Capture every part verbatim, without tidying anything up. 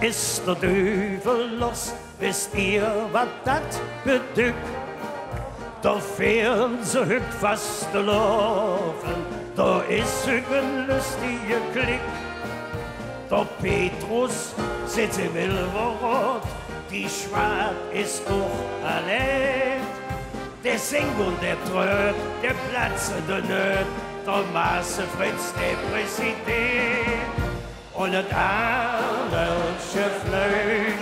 Es der Düüvel loss, wesst ehr, wat dat bedügg? Do fiern se hügg Fastelovend, do es hügg en löstige Klick. Der Petrus sitz em Elverrod, die Schwad es och alät. Dä singk un dä trööt, dä platze de Nööt, der Maße Fritz, dä präsideet. Un et Angelche flög,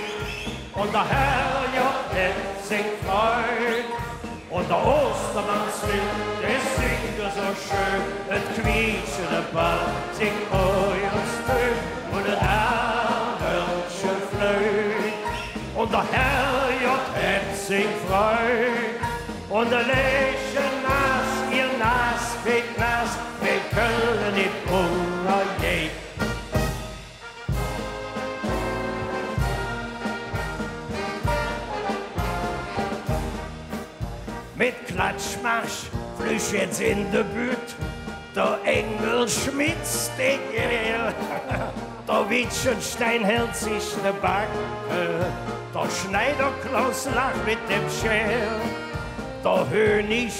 un der Herrgodd hät sing Freud. Un der Ostermann spillt, dä singk su schön, et quietsche de Pall, sing Ojestön. Un et Angelche flög, un der Herrgodd hät sing Freud. Un de Leiche nass, ehr Nass wigg nass, weil Kölle nit ungergeiht. Met Klatschmarsch flügg jetz en de Bütt der Engel Schmitz, dä Gäl. Der Wittgenstein hält sich de Backe, der Schneider Klaus lach met dem Schäl. Der Hönig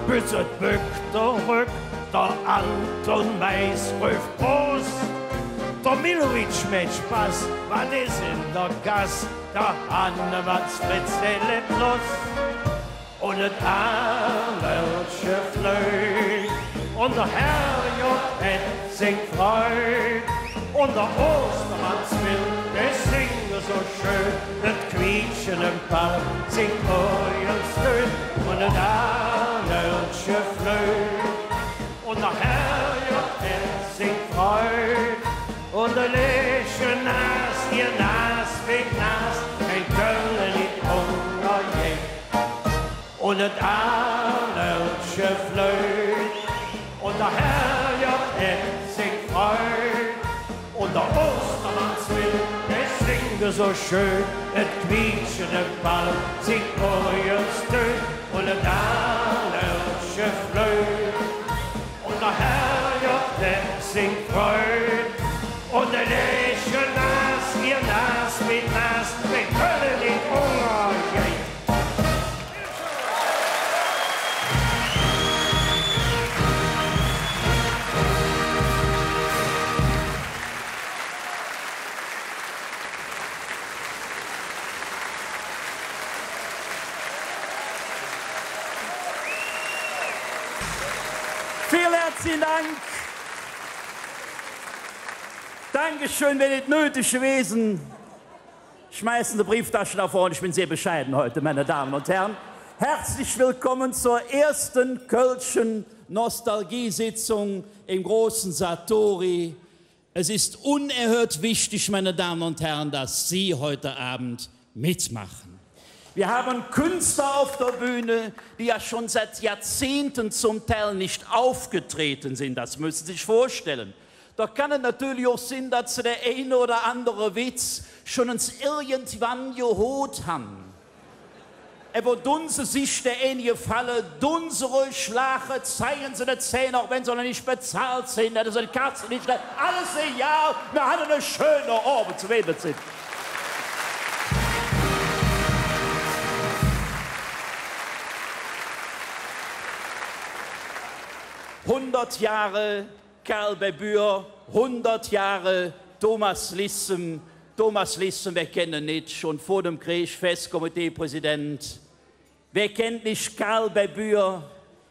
Bützet böck der Röck, der Anton Mais röf Pross. Der Millowitsch mäht Spass, wat es en der Gass? Der Hannemanns Fritz, dä lät loss. Un et Angelche flög, un der Herrgodd hät sing Freud. Un der Ostermann spillt, dä singk su schön, et quietsche em Pall, sing Ojestön. Un et Angelche flög, un der Herrgodd hät sing Freud. Un de Leiche nass, ehr Nass wigg nass, weil Kölle nit ungergeiht. Un et Angelche flög, un der Herrgodd hät sing Freud. Un der Ostermann spillt, dä singk su schön, et quietsche em Pall, sing Ojestön. Un et Angelche flög, un der Herrgodd hät sing Freud. Un de Leiche nass, ehr Nass wigg nass, weil Kölle nit ungergeiht. Vielen herzlichen Dank. Dankeschön, wär nit nötig gewesen. Schmeißen Sie Brieftaschen nach vorne, ich bin sehr bescheiden heute, meine Damen und Herren. Herzlich willkommen zur ersten Kölschen Nostalgiesitzung im großen Sartori. Es ist unerhört wichtig, meine Damen und Herren, dass Sie heute Abend mitmachen. Wir haben Künstler auf der Bühne, die ja schon seit Jahrzehnten zum Teil nicht aufgetreten sind. Das müssen Sie sich vorstellen. Do kann et natörlich och sin, dat se der eine oder andere Witz schon ens irgendwann gehoot han. Ävver dun Se sich der eine Gefalle, dun Se räuhig laache, zeige Se de Zäh, och wenn Se noch nit bezahlt sin, dat es en Kasse nit schlääch. Alles egal, mer han ene schöne Ovend, wenn's sin. Hundert Jahre Karl Berbuer, hundert Jahre Thomas Liessem. Thomas Liessem, wä kennt en nit, schon vor dem Kreeg Festkomiteepräsident. Wä kennt nit Karl Berbuer?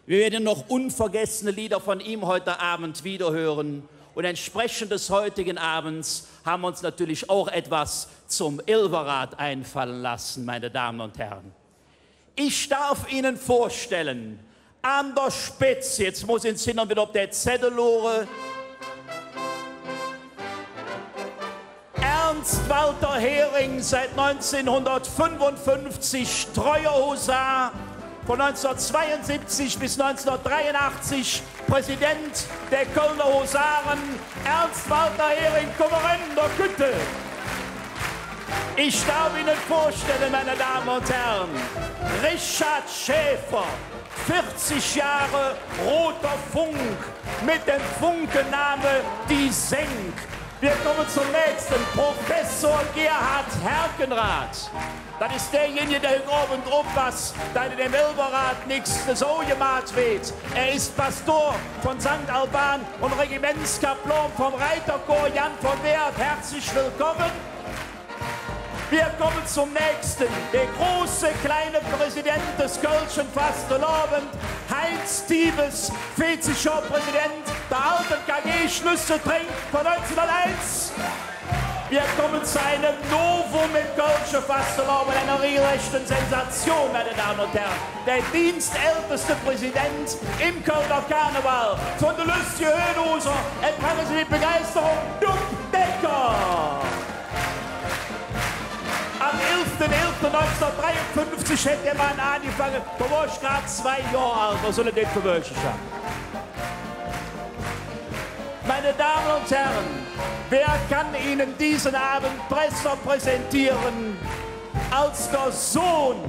Wir werden noch unvergessene Lieder von ihm heute Abend wiederhören. Und entsprechend des heutigen Abends haben wir uns natürlich auch etwas zum Elverrad einfallen lassen, meine Damen und Herren. Ich darf Ihnen vorstellen, an der Spetz, jetz muss ich ens hin un widder op der Zeddel luure, Ernst Walter Hering, seit neunzehnhundertfünfundfünfzig treuer Husar, von neunzehnhundertzweiundsiebzig bis neunzehnhundertdreiundachtzig Präsident der Kölner Husaren, Ernst Walter Hering, kumm eren, do kütt hä. Ich darf Ihnen vorstellen, meine Damen und Herren, Richard Schäfer, vierzig Jahre Roter Funk mit dem Funkenname Die Senk. Wir kommen zum nächsten, Professor Gerhard Herkenrath. Dat es däjenige, dä hügg Ovend oppass, dat en dem Elverrad nix ze Sau gemaht weed. Hä es Pastur vun Sankt Alban un Regimentskaplan vum Reiterkorps Jan vun Werth. Hätzlich wellkumme. Wir kommen zum nächsten, der große kleine Präsident des Kölschen Fastelovend, Heinz Thieves, veezig Johr Präsident der alten K G Schlüsseltrink vun nüngzehnhunderteins. Wir kommen zu einem Novum im Kölschen Fastelovend, einer regelrechten Sensation, meine Damen und Herren. Der dienstälteste Präsident im Kölner Karneval, vun de lüstige Höhenhuuser, empfangen Sie mit Begeisterung Duck Decker. Am elften elften neunzehnhundertdreiundfünfzig hät dä Mann aangefange, do wor ich grad zwei Johr ald, do soll et nit för möglich sin. Meine Damen und Herren, wer kann Ihnen diesen Abend besser präsentieren als der Sohn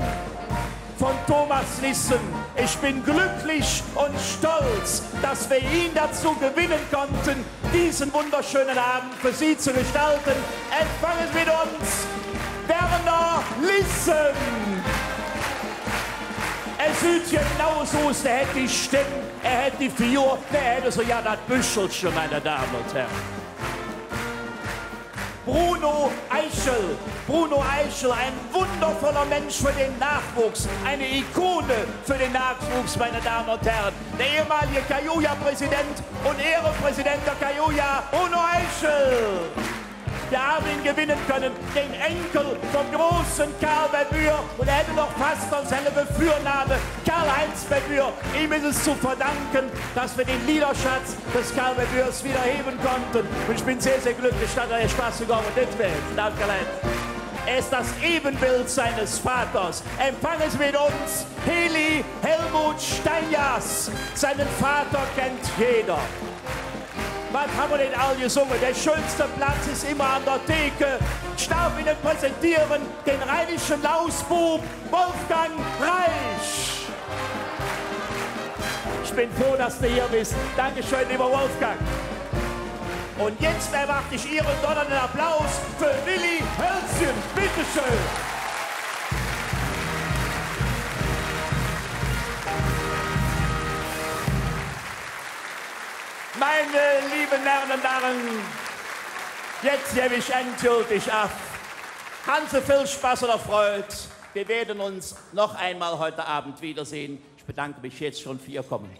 von Thomas Lissen? Ich bin glücklich und stolz, dass wir ihn dazu gewinnen konnten, diesen wunderschönen Abend für Sie zu gestalten. Empfangen Sie mit uns Werner Lissen. Hä süht genau su us, hä hät die Stemm, hä hät die Figur, hä hät sugar dat Büschelche, meine Damen und Herren. Bruno Eichel. Bruno Eichel, ein wundervoller Mensch für den Nachwuchs, eine Ikone für den Nachwuchs, meine Damen und Herren. Der ehemalige Kajuja-Präsident und Ehrenpräsident der Kajuja, Bruno Eichel. Wir haben ihn gewinnen können, den Enkel vom großen Karl Berbuer. Und er hätte noch fast derselbe Vorname, Karl-Heinz Berbuer. Ihm ist es zu verdanken, dass wir den Liederschatz des Karl Berbuers wieder heben konnten. Und ich bin sehr, sehr glücklich, dat et Spass gemaht hät. Danke, Leute. Er ist das Ebenbild seines Vaters. Empfangen Sie mit uns Heli Helmut Steingass. Seinen Vater kennt jeder. Wat han mer dann all gesunge? Der schönste Platz ist immer an der Theke. Ich darf Ihnen präsentieren den rheinischen Lausbub Wolfgang Reich. Ich bin froh, dass du hier bist. Dankeschön, lieber Wolfgang. Und jetzt erwarte ich Ihren donnernden Applaus für Willi Hölzgen. Bitteschön. Meine lieben Herren und Damen, jetzt gebe ich endgültig ab. Haben Sie viel Spaß oder Freude. Wir werden uns noch einmal heute Abend wiedersehen. Ich bedanke mich jetzt schon für Ihr Kommen.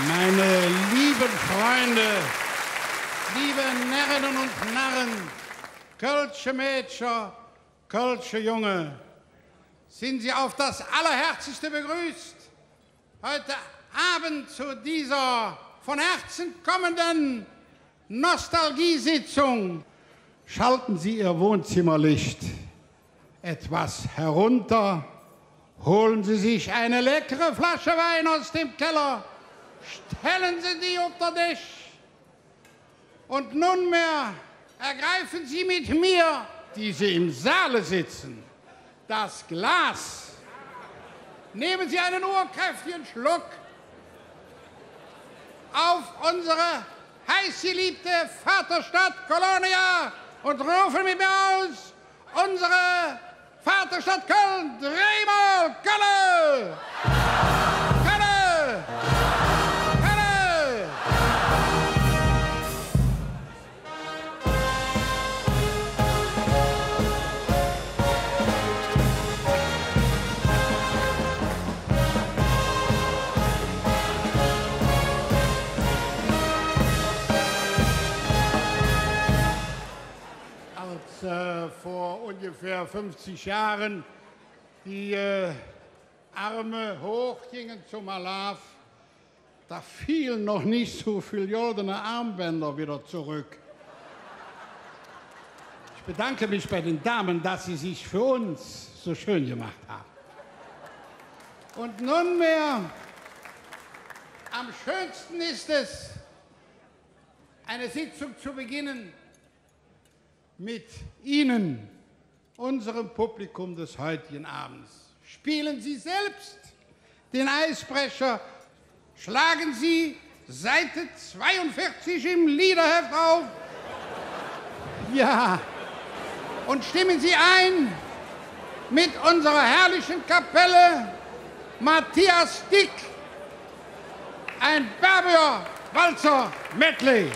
Meine lieben Freunde, liebe Närrinnen und Narren, kölsche Mädcher, kölsche Junge, sind Sie auf das Allerherzlichste begrüßt, heute Abend zu dieser von Herzen kommenden Nostalgiesitzung. Schalten Sie Ihr Wohnzimmerlicht etwas herunter, holen Sie sich eine leckere Flasche Wein aus dem Keller, stellen Sie die unter den Tisch. Und nunmehr ergreifen Sie mit mir, die Sie im Saale sitzen, das Glas. Nehmen Sie einen urkräftigen Schluck auf unsere heißgeliebte Vaterstadt Colonia und rufen mit mir aus: Unsere Vaterstadt Köln, dreimol Kölle! Kölle! Kölle! Als, äh, vor ungefähr fünfzig Jahren die, äh, Arme hochgingen zum Alaaf, da fielen noch nicht so viel goldene Armbänder wieder zurück. Ich bedanke mich bei den Damen, dass sie sich für uns so schön gemacht haben. Und nunmehr, am schönsten ist es, eine Sitzung zu beginnen mit Ihnen, unserem Publikum des heutigen Abends. Spielen Sie selbst den Eisbrecher, schlagen Sie Seite zweiundvierzig im Liederheft auf. Ja. Und stimmen Sie ein mit unserer herrlichen Kapelle Matthias Dick, ein Berbuer Walzer Medley.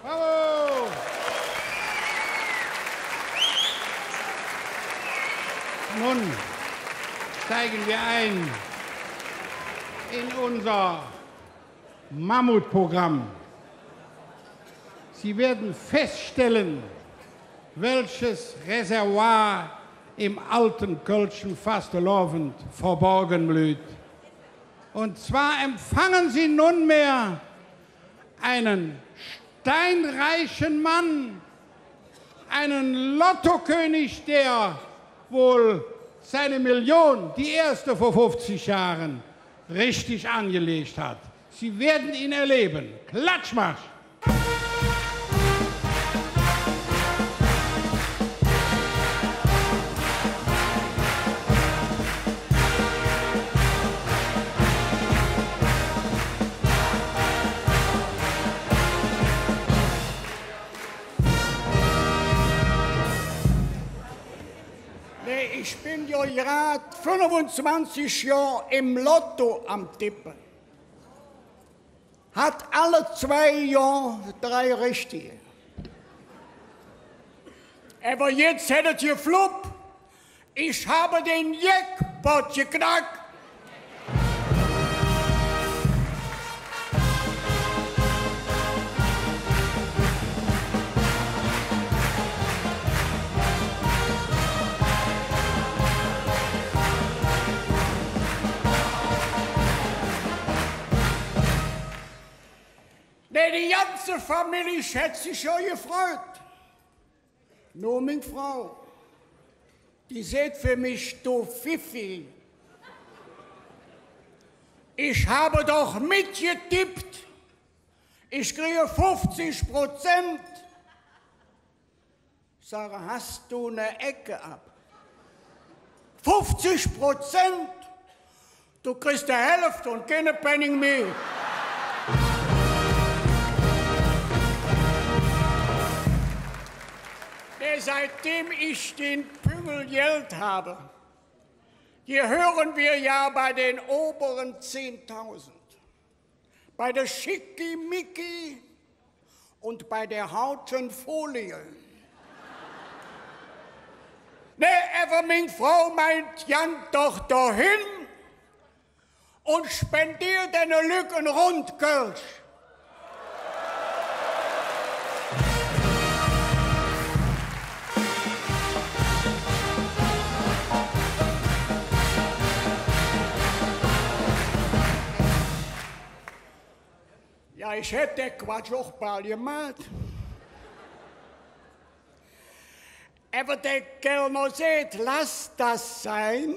Bravo! Nun steigen wir ein in unser Mammutprogramm. Sie werden feststellen, welches Reservoir im alten kölschen Fastelovend verborgen blüht. Und zwar empfangen Sie nunmehr einen steinreichen Mann, einen Lottokönig, der wohl seine Million, die erste vor fünfzig Jahren, richtig angelegt hat. Sie werden ihn erleben. Klatschmarsch! Nee, ich bin jo grad fünfunzwanzig Johr em Lotto am Tippe. Hatt alle zwei Johr drei richtige. Ävver jetz hät et geflupp. Ich habe den Jackpot geknackt. Nee, die ganze Famillich hät sich jo gefreut. Nor ming Frau, die säht för mich: „Do Fifi, ich habe doch mitgetipp. Ich krige fuffzig Prozent.“ Sag: „Häs do en Eck gehatt? Fuffzig Prozent? Do kriss de Hälfte un keine Penning mih.“ Seitdem ich den Püngel Geld habe, gehören wir ja bei den oberen zehntausend. Bei der Schickimicki und bei der Haute Folie. Nee, ävver ming Frau meint: „Gangk doch dohin un spendeer denne Lück en Rund Kölsch.“ Jo, ich hätt dä Quatsch och bal gemaht. Ävver dä Kellner säht: „Lass das sein,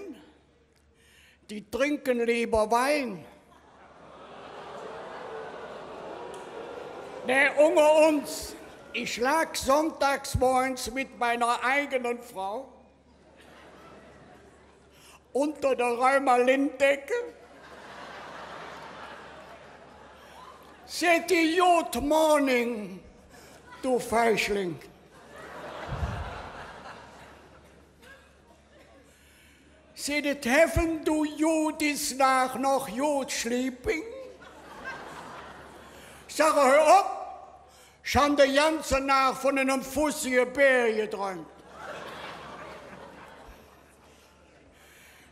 die trinken lieber Wein.“ Nee, unger uns, ich lag sonntags morgens mit meiner eigenen Frau unter der Rheuma-Linddecke. Säht die: „Good morning, do Feigling.“ Säht et: „Haven't you this Naach noch good sleeping?“ Sag ich: „Hür op, ich han de ganze Naach vun enem fussige Bär gedräump.“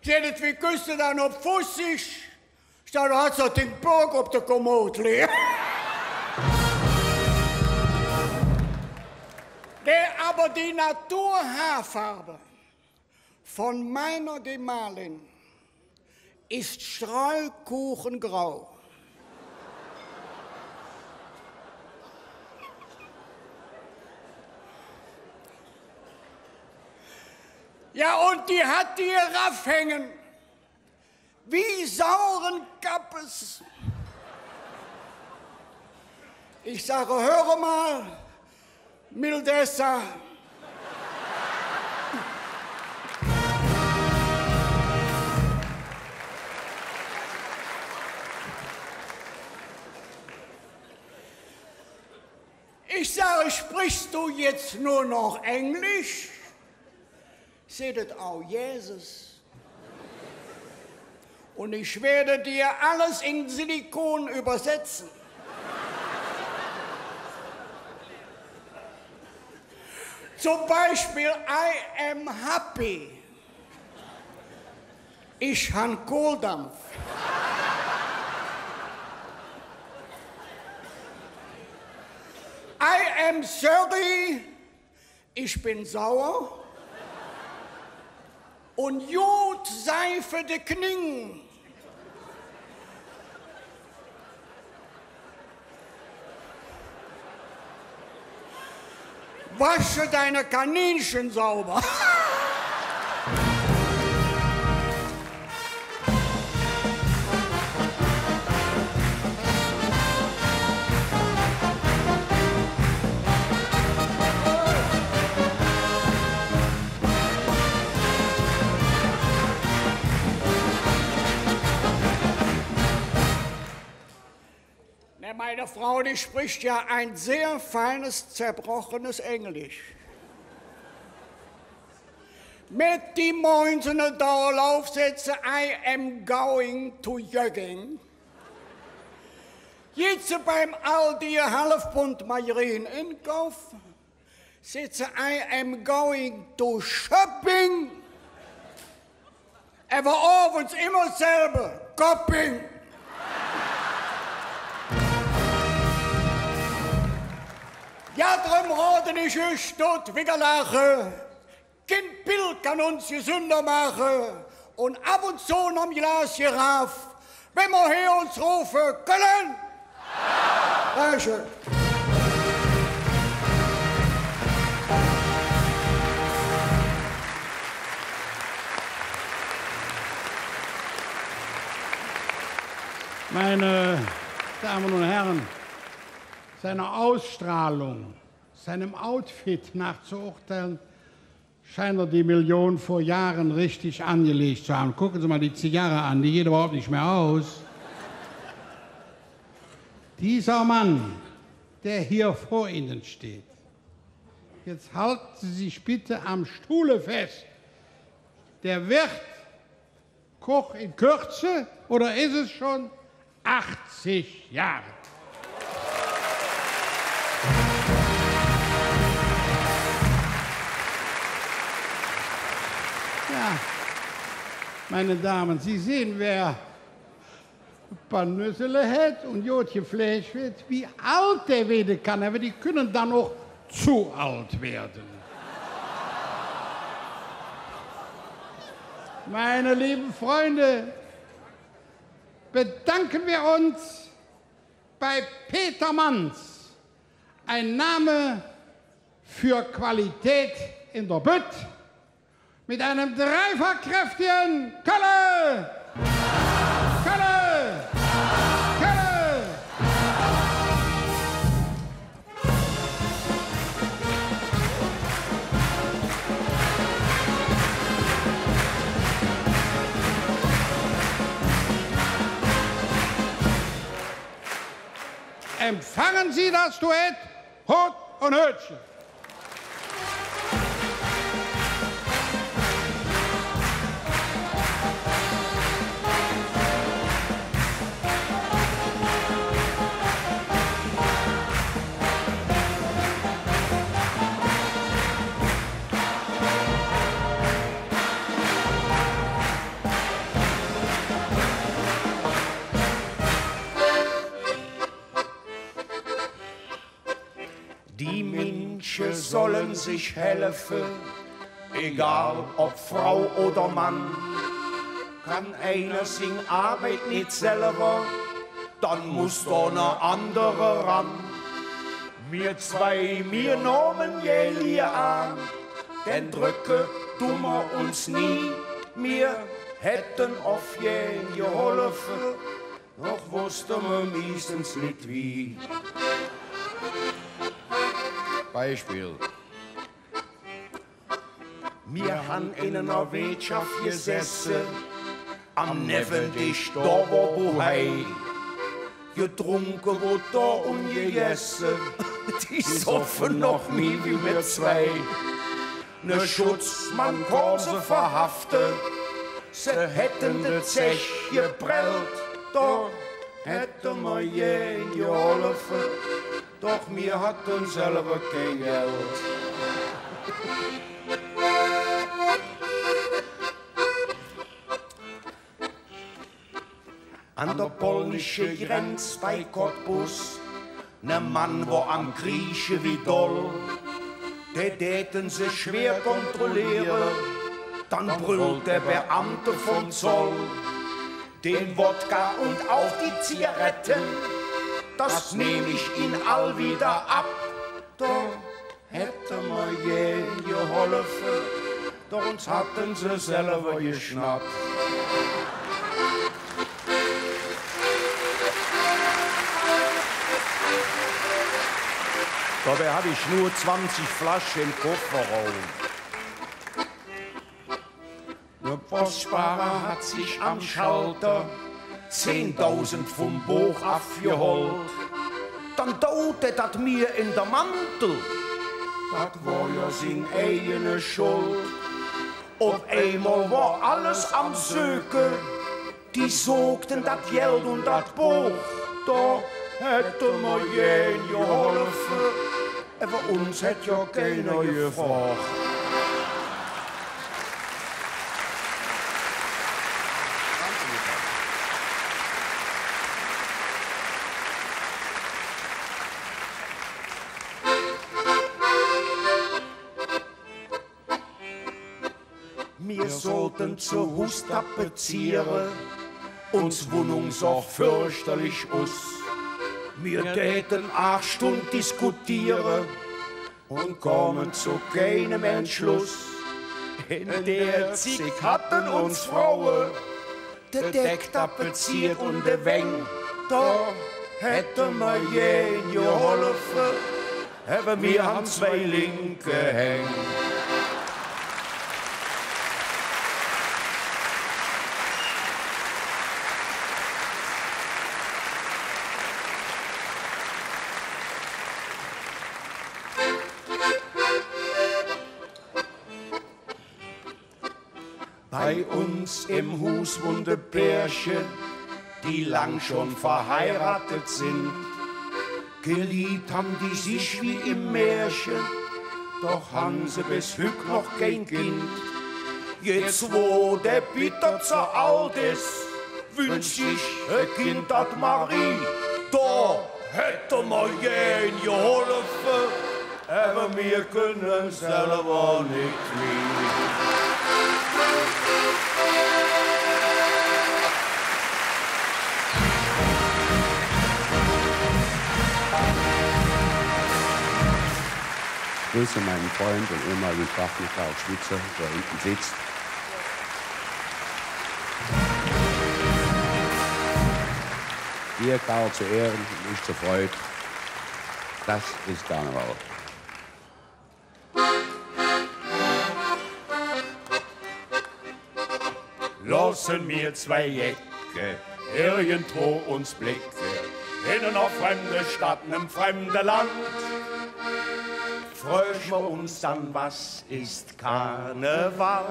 Säht et: „Wie küss do dann op Fussisch?“ Sag: „Do häs doch ding Böök op de Kommod lige.“ Nä, ävver die Naturhaarfarbe von meiner Gemahlin ist streukuchengrau. Ja, und die hat die Raff hängen wie sauren Kappes. Ich sage: „Höre mal, Mildessa.“ Ich sage: „Sprichst du jetzt nur noch Englisch?“ Säht et: „Oh, Jesus. Und ich werde dir alles in Silikon übersetzen. Zum Beispiel: I am happy. Ich han Kohldampf. I am sorry. Ich bin sauer. Und gut sei für de Kning. Wasche deine Kaninchen sauber.“ Ne, meine Frau, die spricht ja ein sehr feines, zerbrochenes Englisch. Met die Moinsen do aufsetze: „I am going to jogging.“ Jetz se beim Aldi e halv Pund Margarine inkaufe, säht se: „I am going to shopping.“ Ävver ovends immer 't selve: „Kopping.“ Ja, dröm rode ich üch, dot wigger laache. Kein Pill kann uns gesünder maache. Un av un zo nohm Glas Giraff, wann mer hee uns rofe: „Kölle!“ Dankeschön. Meine Damen und Herren, seiner Ausstrahlung, seinem Outfit nach zu urteilen, scheint er die Million vor Jahren richtig angelegt zu haben. Gucken Sie mal die Zigarre an, die geht überhaupt nicht mehr aus. Dieser Mann, der hier vor Ihnen steht, jetzt halten Sie sich bitte am Stuhle fest, der wird Koch in Kürze, oder ist es schon, achtzig Jahre. Ja, meine Damen, Sie sehen, wer e paar Nüssele hät un god gefläg weed, wie ald dä weede kann, ävver die künne dann och zo ald weede. Meine lieben Freunde, bedanken wir uns bei Peter Manns, ein Name für Qualität in der Bütt, mit einem dreifach kräftigen Kölle! Kölle! Kölle! Empfangen Sie das Duett Hot un Hötchen. Die Minsche sollen sich helfe, egal ob Frau oder Mann. Kann einer sing Arbeid nit selver, dann muss do ne andere ran. Mir zwei, mir nohmen je Lier aan, denn dröcke dun mer uns nie. Mir hätten off gään geholfe, doch wosste mer miestens nit wie. Beispiel. Mir han en ener Weetschaff gesesse, am Nevvendesch, do wor Buhei. Gedrunke woodt do un gegesse, die soffen noch mih wie mir zwei. Ne Schutzmann kom se verhafte, se hätten de Zech geprellt, do hätte mer gään geholfe, doch mir hatten selver kei Geld. An der polnische Grenz bei Cottbus, ne Mann wor am Kriesche wie doll. Dä däten se schwer kontrolliere, dann brüllt der Beamte vum Zoll: „Den Wodka und auch die Zigaretten, das nehme ich Ihnen all wieder ab.“ Do hätte mer gään geholfe, doch uns hatten se selver geschnapp. Dabei hab ich nur zwanzig Flaschen im Kofferraum. Der Postsparer hat sich am Schalter zehndausend vum Boch avgehollt. Dann daut hä dat mir en der Mantel. Dat wor jo sing eigene Schuld. Op eimol wor alles am Söke. Die sökten dat Geld un dat Boch. Do hätte mer gään geholfe. Ävver uns hät jo keiner gefrog. Mir sollten zo Hus tapeziere, uns Wonnung soh förchterlich us. Mir däten aach Stund diskutiere un komen zo keinem Entschluss. En der Zigg hatten uns Fraue de Deck tapeziert un de Wäng. Do hätte mer gään geholfe, ävver mir han zwei linke Häng. Bei uns em Hus wonnte Pärche, die lang schon verheiratet sin. Geliebt han die sich wie em Märche, doch han se bes hügg noch kein Kind. Jetz, wo der Pitter zo ald es, wünsch ich e Kind, dat Marie. Do hätte mer gään geholfe, ävver mir künne selver nit wie. Ich grüße meinen Freund und ehemaligen Fachmann Karl Schmitzer, der hinten sitzt. Dir, Karl, zu Ehren und mich zur Freud, das ist Karneval. Loße mir zwei Jecke irgendwo uns blecke. En ener fremde Stadt, en enem fremde Land, fröge mer uns dann, wat es Karneval?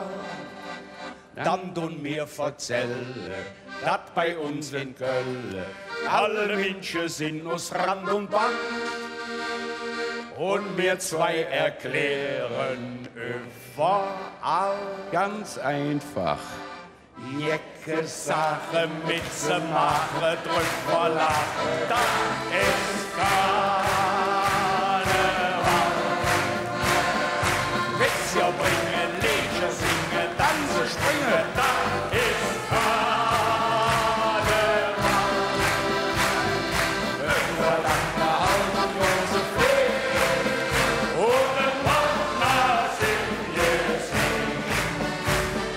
Dann dun mer verzälle, dat bei uns en Kölle alle Minsche sin us Rand un Band. Un mer zwei erkläre üvverall ganz einfach: Jecke Saache met se maache, drüvver laache, dat es Karneval. Witze bränge, Leedcher singe, danze, springe, dat es Karneval. Üvver laache, Hans un Josef, ohne Partner sin mer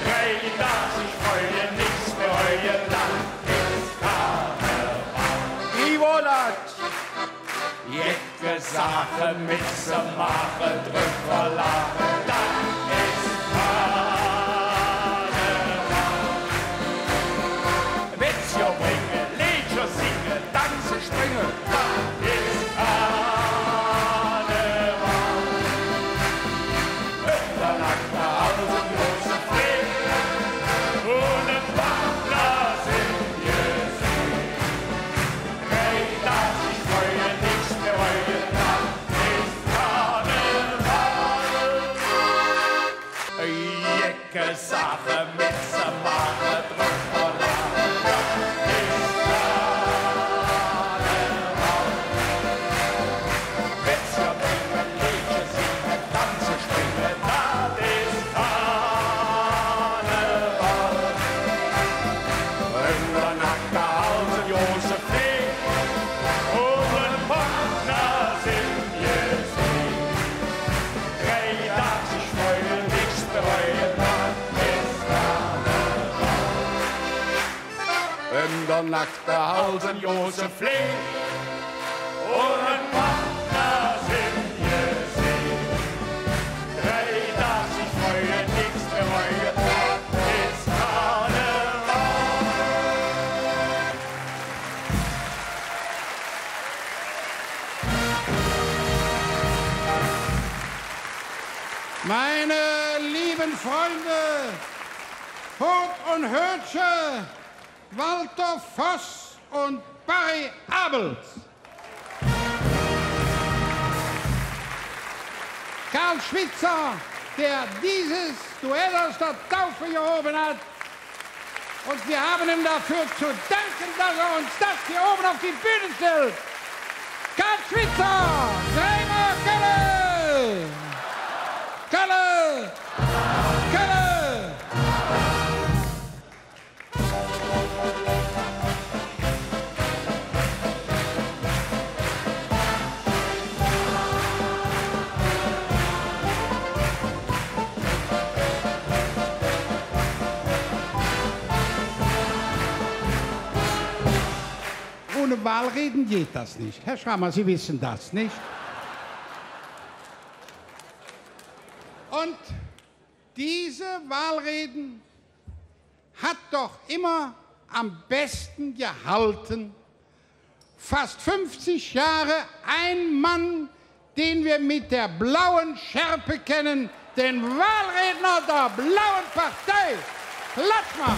Drei Dag sich freue, nix bereue, dat es Karneval. Wie wor dat? Jecke Saache met se maache, drüvver laache, dat es Karneval. Witze bränge, Leedcher singe, danze, springe, dat es Karneval. Üvver Nacht Hans un Josef, ohne Partner sin mer drei Dag sich freue, nix bereue, dat es Karneval. Jecke Saache met se maache, drüvver laache, dat es Karneval. Witze bränge, Leedcher singe, danze, springe, dat es Karneval. Üvver Nacht Hans un Josef, ohne Partner sin mer drei Dag sich freue, nix bereue, dat es Karneval. Üvver Nacht Hans un Josef, ohne Partner sin mer drei Dag sich freue, nix bereue, dat es Karneval. Meine lieben Freunde, Kurt un Hörtje, Walter Voss un Barry Abels. Karl Schwitzer, der dieses Duett aus der Taufe gehoben hat. Und wir haben ihm dafür zu danken, dass er uns das hier oben auf die Bühne stellt. Karl Schwitzer, dreimol Kölle! Kölle! Kölle! Ohne Wahlreden geht das nicht. Herr Schrammer, Sie wissen das, nicht? Und diese Wahlreden hat doch immer am besten gehalten, fast fünfzig Jahre, ein Mann, den wir mit der blauen Schärpe kennen, den Wahlredner der Blauen Partei, Kretschmer.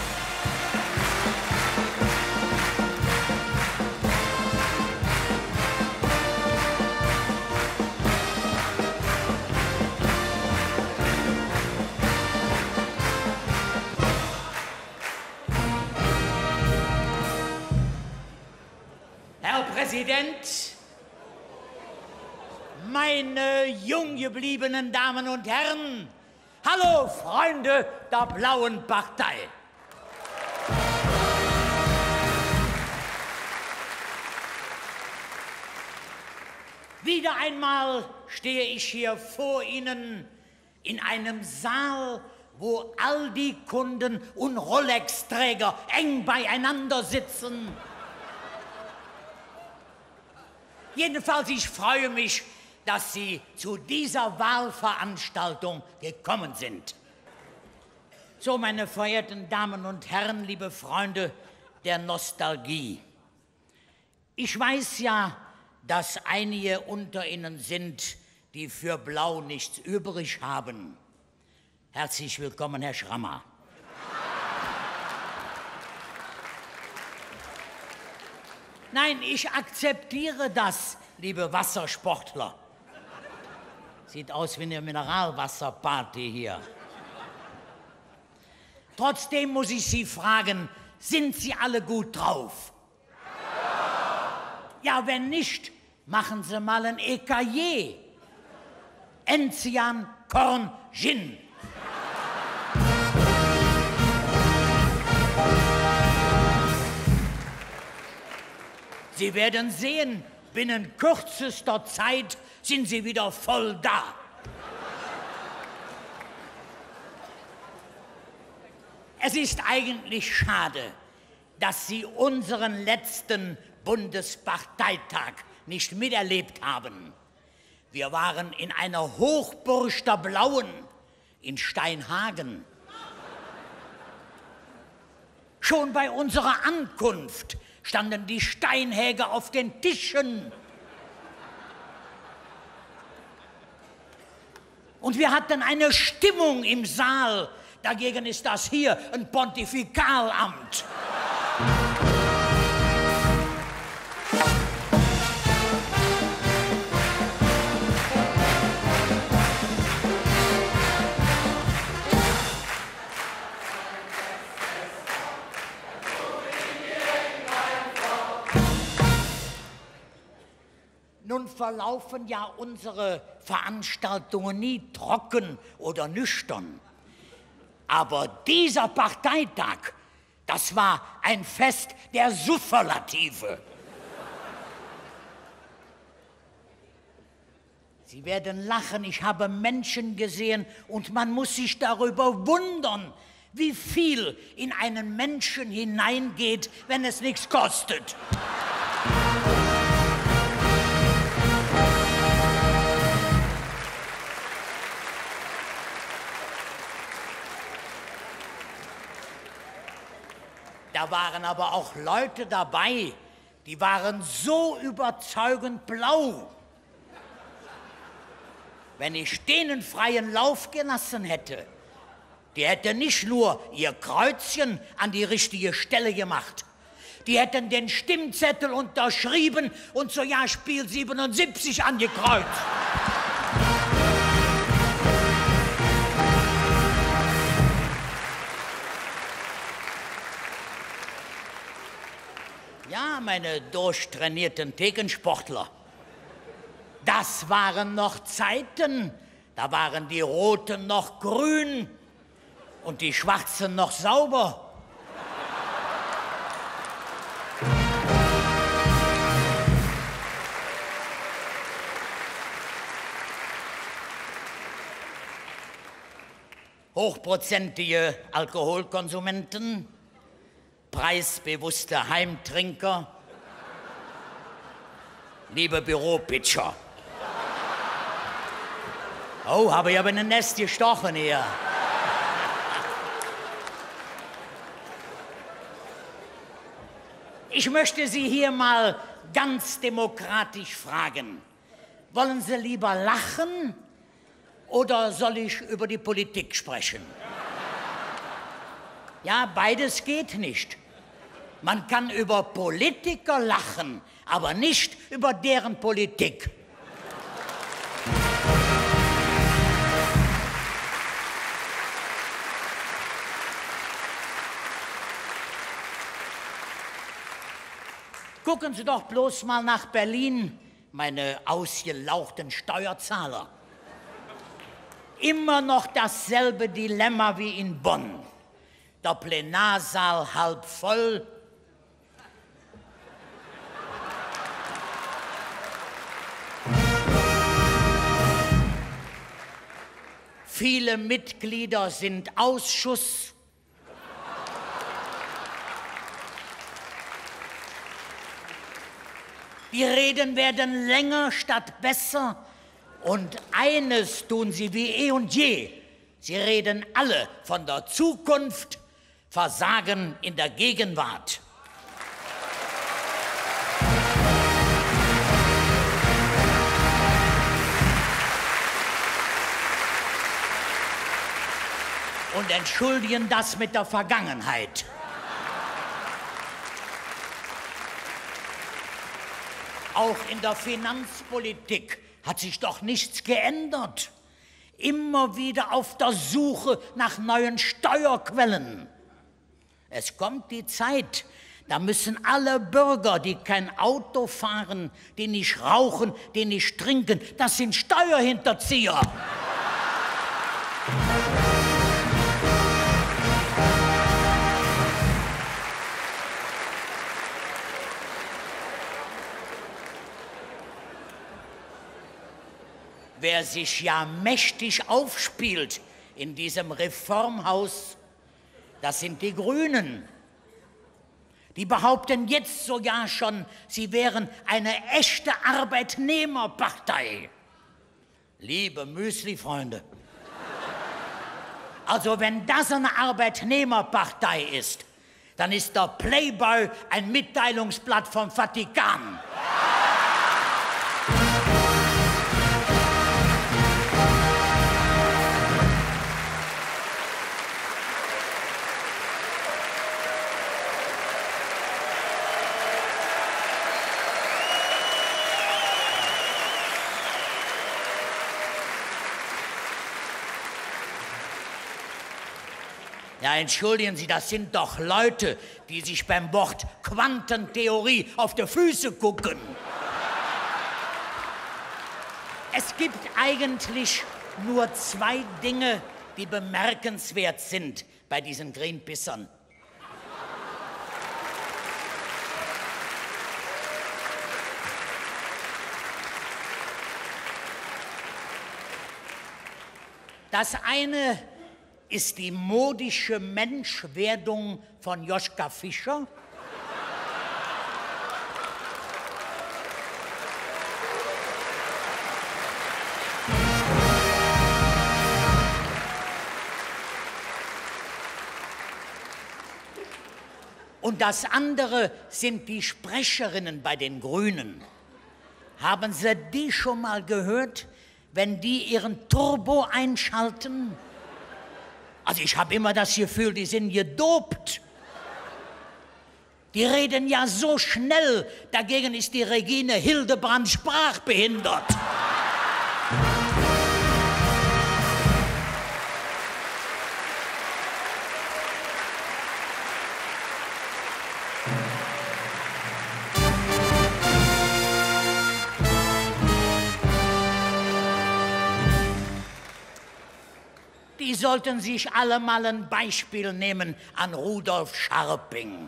Herr Präsident, meine jung gebliebenen Damen und Herren, hallo, Freunde der Blauen Partei. Wieder einmal stehe ich hier vor Ihnen in einem Saal, wo Aldi-Kunden und Rolex-Träger eng beieinander sitzen. Jedenfalls, ich freue mich, dass Sie zu dieser Wahlveranstaltung gekommen sind. So, meine verehrten Damen und Herren, liebe Freunde der Nostalgie. Ich weiß ja, dass einige unter Ihnen sind, die für Blau nichts übrig haben. Herzlich willkommen, Herr Schrammer. Nein, ich akzeptiere das, liebe Wassersportler. Sieht aus wie eine Mineralwasserparty hier. Trotzdem muss ich Sie fragen, sind Sie alle gut drauf? Ja, wenn nicht, machen Sie mal ein E K G. Enzian, Korn, Gin. Sie werden sehen, binnen kürzester Zeit sind Sie wieder voll da. Es ist eigentlich schade, dass Sie unseren letzten Bundesparteitag nicht miterlebt haben. Wir waren in einer Hochburg der Blauen in Steinhagen. Schon bei unserer Ankunft standen die Steinhäger auf den Tischen. Und wir hatten eine Stimmung im Saal. Dagegen ist das hier ein Pontifikalamt. Nun verlaufen ja unsere Veranstaltungen nie trocken oder nüchtern. Aber dieser Parteitag, das war ein Fest der Superlative. Sie werden lachen, ich habe Menschen gesehen und man muss sich darüber wundern, wie viel in einen Menschen hineingeht, wenn es nichts kostet. Da waren aber auch Leute dabei, die waren so überzeugend blau. Wenn ich denen freien Lauf gelassen hätte, die hätten nicht nur ihr Kreuzchen an die richtige Stelle gemacht, die hätten den Stimmzettel unterschrieben und sogar Spiel siebenundsiebzig angekreuzt. Ja, meine durchtrainierten Thekensportler. Das waren noch Zeiten, da waren die Roten noch grün und die Schwarzen noch sauber. Hochprozentige Alkoholkonsumenten, preisbewusste Heimtrinker, liebe Büropitcher. Oh, habe ich aber in den Nest gestochen hier. Ich möchte Sie hier mal ganz demokratisch fragen. Wollen Sie lieber lachen oder soll ich über die Politik sprechen? Ja, beides geht nicht. Man kann über Politiker lachen, aber nicht über deren Politik. Gucken Sie doch bloß mal nach Berlin, meine ausgelauchten Steuerzahler. Immer noch dasselbe Dilemma wie in Bonn. Der Plenarsaal halb voll. Viele Mitglieder sind Ausschuss. Die Reden werden länger statt besser. Und eines tun sie wie eh und je. Sie reden alle von der Zukunft, versagen in der Gegenwart. Und entschuldigen das mit der Vergangenheit. Auch in der Finanzpolitik hat sich doch nichts geändert. Immer wieder auf der Suche nach neuen Steuerquellen. Es kommt die Zeit, da müssen alle Bürger, die kein Auto fahren, die nicht rauchen, die nicht trinken, das sind Steuerhinterzieher. Wer sich ja mächtig aufspielt in diesem Reformhaus, das sind die Grünen. Die behaupten jetzt sogar schon, sie wären eine echte Arbeitnehmerpartei. Liebe Müslifreunde, also wenn das eine Arbeitnehmerpartei ist, dann ist der Playboy ein Mitteilungsblatt vom Vatikan. Ja, entschuldigen Sie, das sind doch Leute, die sich beim Wort Quantentheorie auf die Füße gucken. Es gibt eigentlich nur zwei Dinge, die bemerkenswert sind bei diesen Greenpeacern. Das eine ist die modische Menschwerdung von Joschka Fischer. Und das andere sind die Sprecherinnen bei den Grünen. Haben Sie die schon mal gehört, wenn die ihren Turbo einschalten? Also ich hab immer das Gefühl, die sind gedopt. Die reden ja so schnell, dagegen ist die Regine Hildebrand sprachbehindert. Die sollten sich alle mal ein Beispiel nehmen an Rudolf Scharping.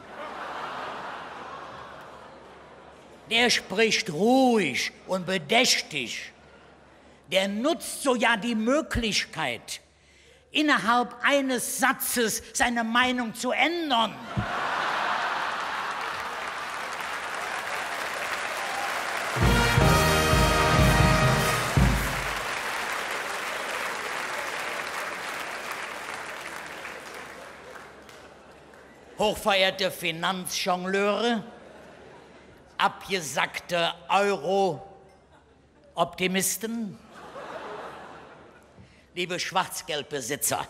Der spricht ruhig und bedächtig. Der nutzt sogar die Möglichkeit, innerhalb eines Satzes seine Meinung zu ändern. Hochverehrte Finanzjongleure, abgesackte Euro-Optimisten, liebe Schwarzgeldbesitzer.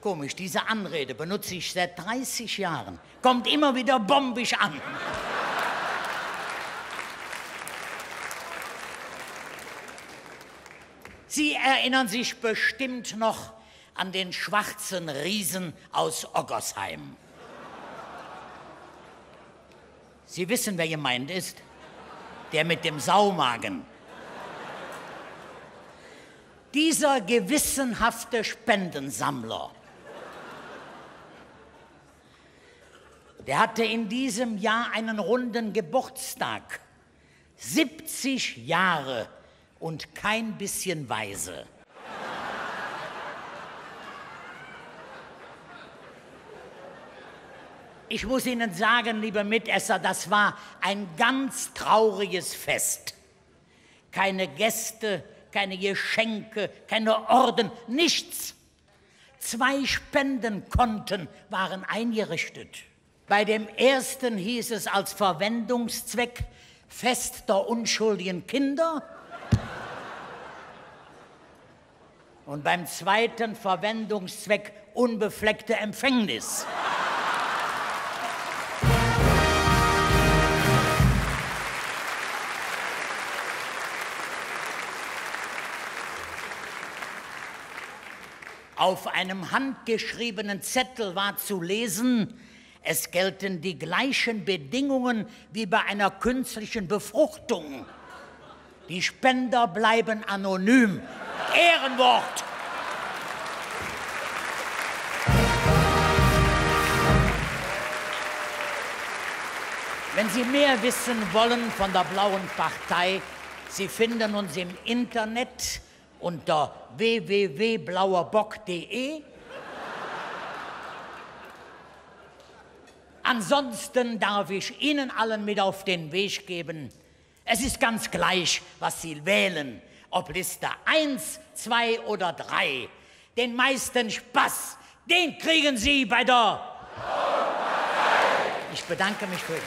Komisch, diese Anrede benutze ich seit dreißig Jahren. Kommt immer wieder bombisch an. Sie erinnern sich bestimmt noch an den schwarzen Riesen aus Oggersheim. Sie wissen, wer gemeint ist? Der mit dem Saumagen. Dieser gewissenhafte Spendensammler, der hatte in diesem Jahr einen runden Geburtstag. Siebzig Jahre und kein bisschen weise. Ich muss Ihnen sagen, liebe Mitesser, das war ein ganz trauriges Fest. Keine Gäste, keine Geschenke, keine Orden, nichts. Zwei Spendenkonten waren eingerichtet. Bei dem ersten hieß es als Verwendungszweck Fest der unschuldigen Kinder. Und beim zweiten Verwendungszweck unbefleckte Empfängnis. Auf einem handgeschriebenen Zettel war zu lesen: „Es gelten die gleichen Bedingungen wie bei einer künstlichen Befruchtung. Die Spender bleiben anonym.“ Ehrenwort! Wenn Sie mehr wissen wollen von der Blauen Partei, Sie finden uns im Internet unter w w w blauer bock punkt d e. Ansonsten darf ich Ihnen allen mit auf den Weg geben: Es ist ganz gleich, was Sie wählen, ob Liste eins, zwei oder drei. Den meisten Spaß, den kriegen Sie bei der Ich bedanke mich für ihn.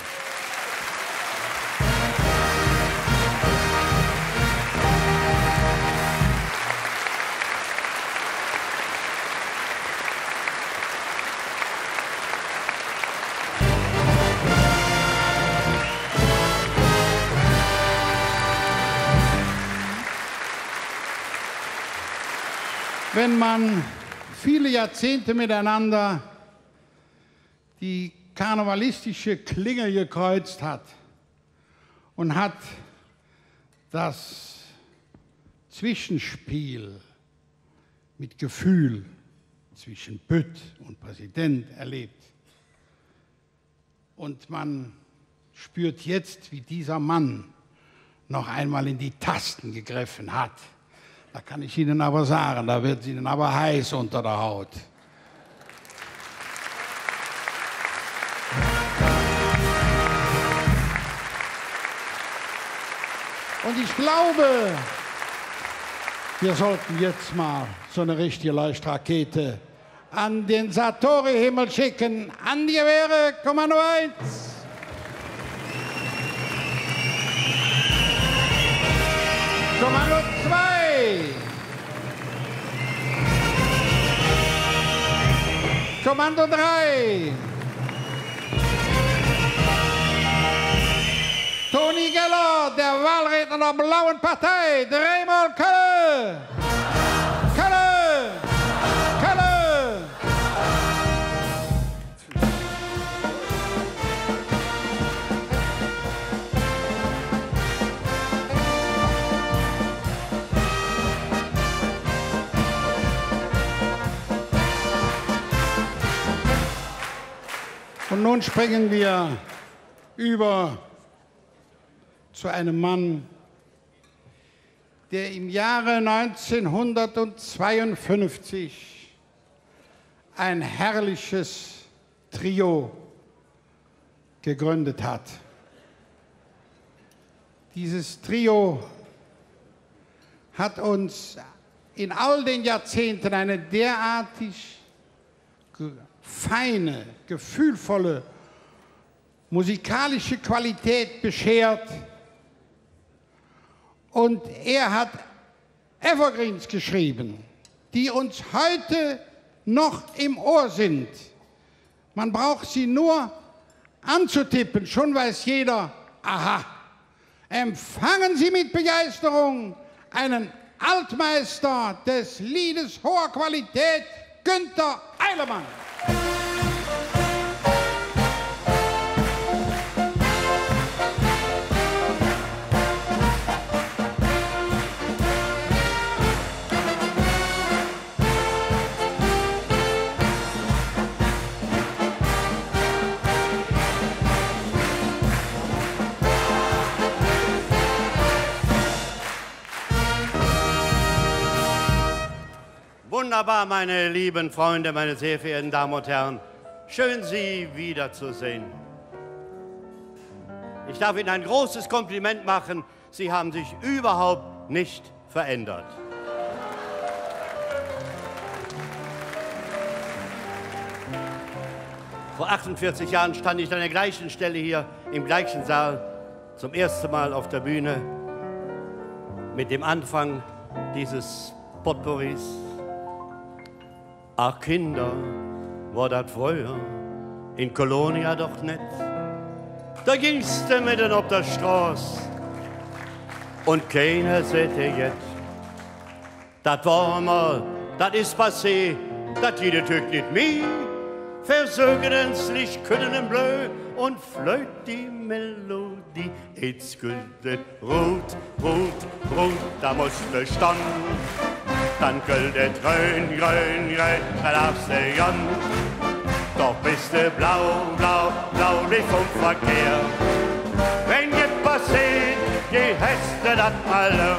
Wenn man viele Jahrzehnte miteinander die karnevalistische Klinge gekreuzt hat und hat das Zwischenspiel mit Gefühl zwischen Bütt und Präsident erlebt. Und man spürt jetzt, wie dieser Mann noch einmal in die Tasten gegriffen hat. Da kann ich Ihnen aber sagen, da wird es Ihnen aber heiß unter der Haut. Und ich glaube, wir sollten jetzt mal so eine richtige Leuchtrakete an den Sartorihimmel schicken. An die Gewehre, Kommando eins. Kommando zwei. Kommando drei. Toni Geller, der Wahlredner der Blauen Partei, dreimol Kölle! Kölle! Kölle! Und nun springen wir über zu einem Mann, der im Jahre neunzehnhundertzweiundfünfzig ein herrliches Trio gegründet hat. Dieses Trio hat uns in all den Jahrzehnten eine derartig ge-, feine, gefühlvolle musikalische Qualität beschert. Und er hat Evergreens geschrieben, die uns heute noch im Ohr sind. Man braucht sie nur anzutippen, schon weiß jeder, aha. Empfangen Sie mit Begeisterung einen Altmeister des Liedes hoher Qualität, Günter Eilemann. Wunderbar, meine lieben Freunde, meine sehr verehrten Damen und Herren. Schön, Sie wiederzusehen. Ich darf Ihnen ein großes Kompliment machen. Sie haben sich überhaupt nicht verändert. Vor achtundvierzig Jahren stand ich an der gleichen Stelle hier im gleichen Saal zum ersten Mal auf der Bühne mit dem Anfang dieses Potpourris. Ach Kinder, wor dat fröher in Colonia doch nett. Do gings de medden op der Stroß un keiner säht dir jet. Dat wor mol, dat es passé, dat gitt et hügg nit mih. Versöge ens Licht, Kütten em Blö un flöt die Melodie. Jetz güllt et rud, rud, rud, do muss de stonn. Dann göllt et grön, grön, grön, do darfs de gonn. Doch bes de blau, blau, blau, blie vum Verkehr. Wenn jet passeet, je häs de dat all.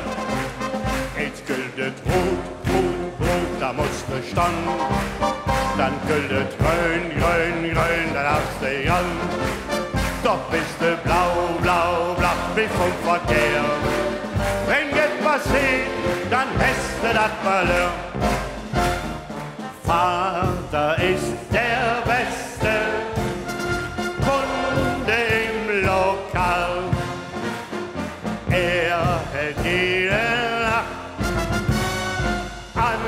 Jetz göllt et rud, rud, rud, do muss de stonn. Dann göllt et grön, grön, grön, do darfs de gonn. Doch bes de blau, blau, blau, blie vum Verkehr. Wenn jet passeet, dann häs de dat Malheur. Vater ist der beste Kunde im Lokal. Er hält jede Nacht an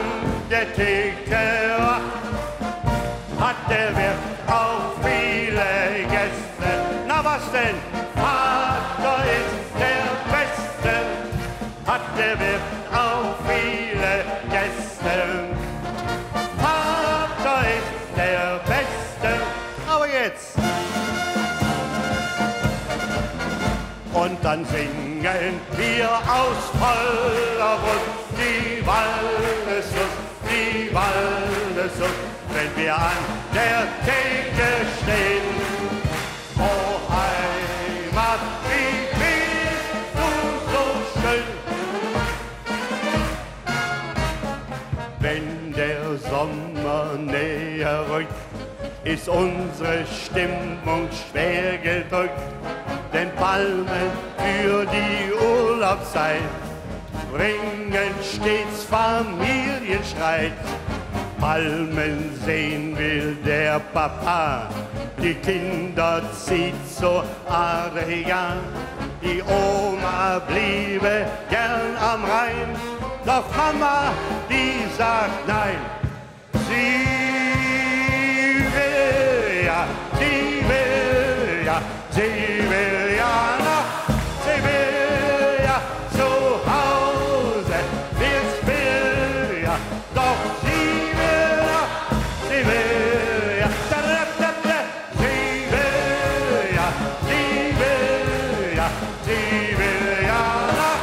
der Theke Wacht, hat der Wirt auch viele Gäste. Na was denn? Vater ist der Beste, hat der Wirt auch viele Gäste. Vater ist der Beste. Aber jetzt. Und dann singen wir aus voller Brust die Waldeslust, die Waldeslust, wenn wir an der Theke stehen. O Heimat, wie bist du so schön. Wenn der Sommer näher rückt, ist unsere Stimmung schwer gedrückt, denn Palmen für die Urlaubszeit bringen stets Familienstreit. Palmen sehen will der Papa, die Kinder zieht zur Adria. Die Oma bliebe gern am Rhein, doch Mama, die sagt nein. Sie will ja, sie will ja, sie will ja nach Sevilla zu Hause, viel Sevilla, doch sie will nach Sevilla. Da, da, da, da. Sevilla, Sevilla, Sevilla, nach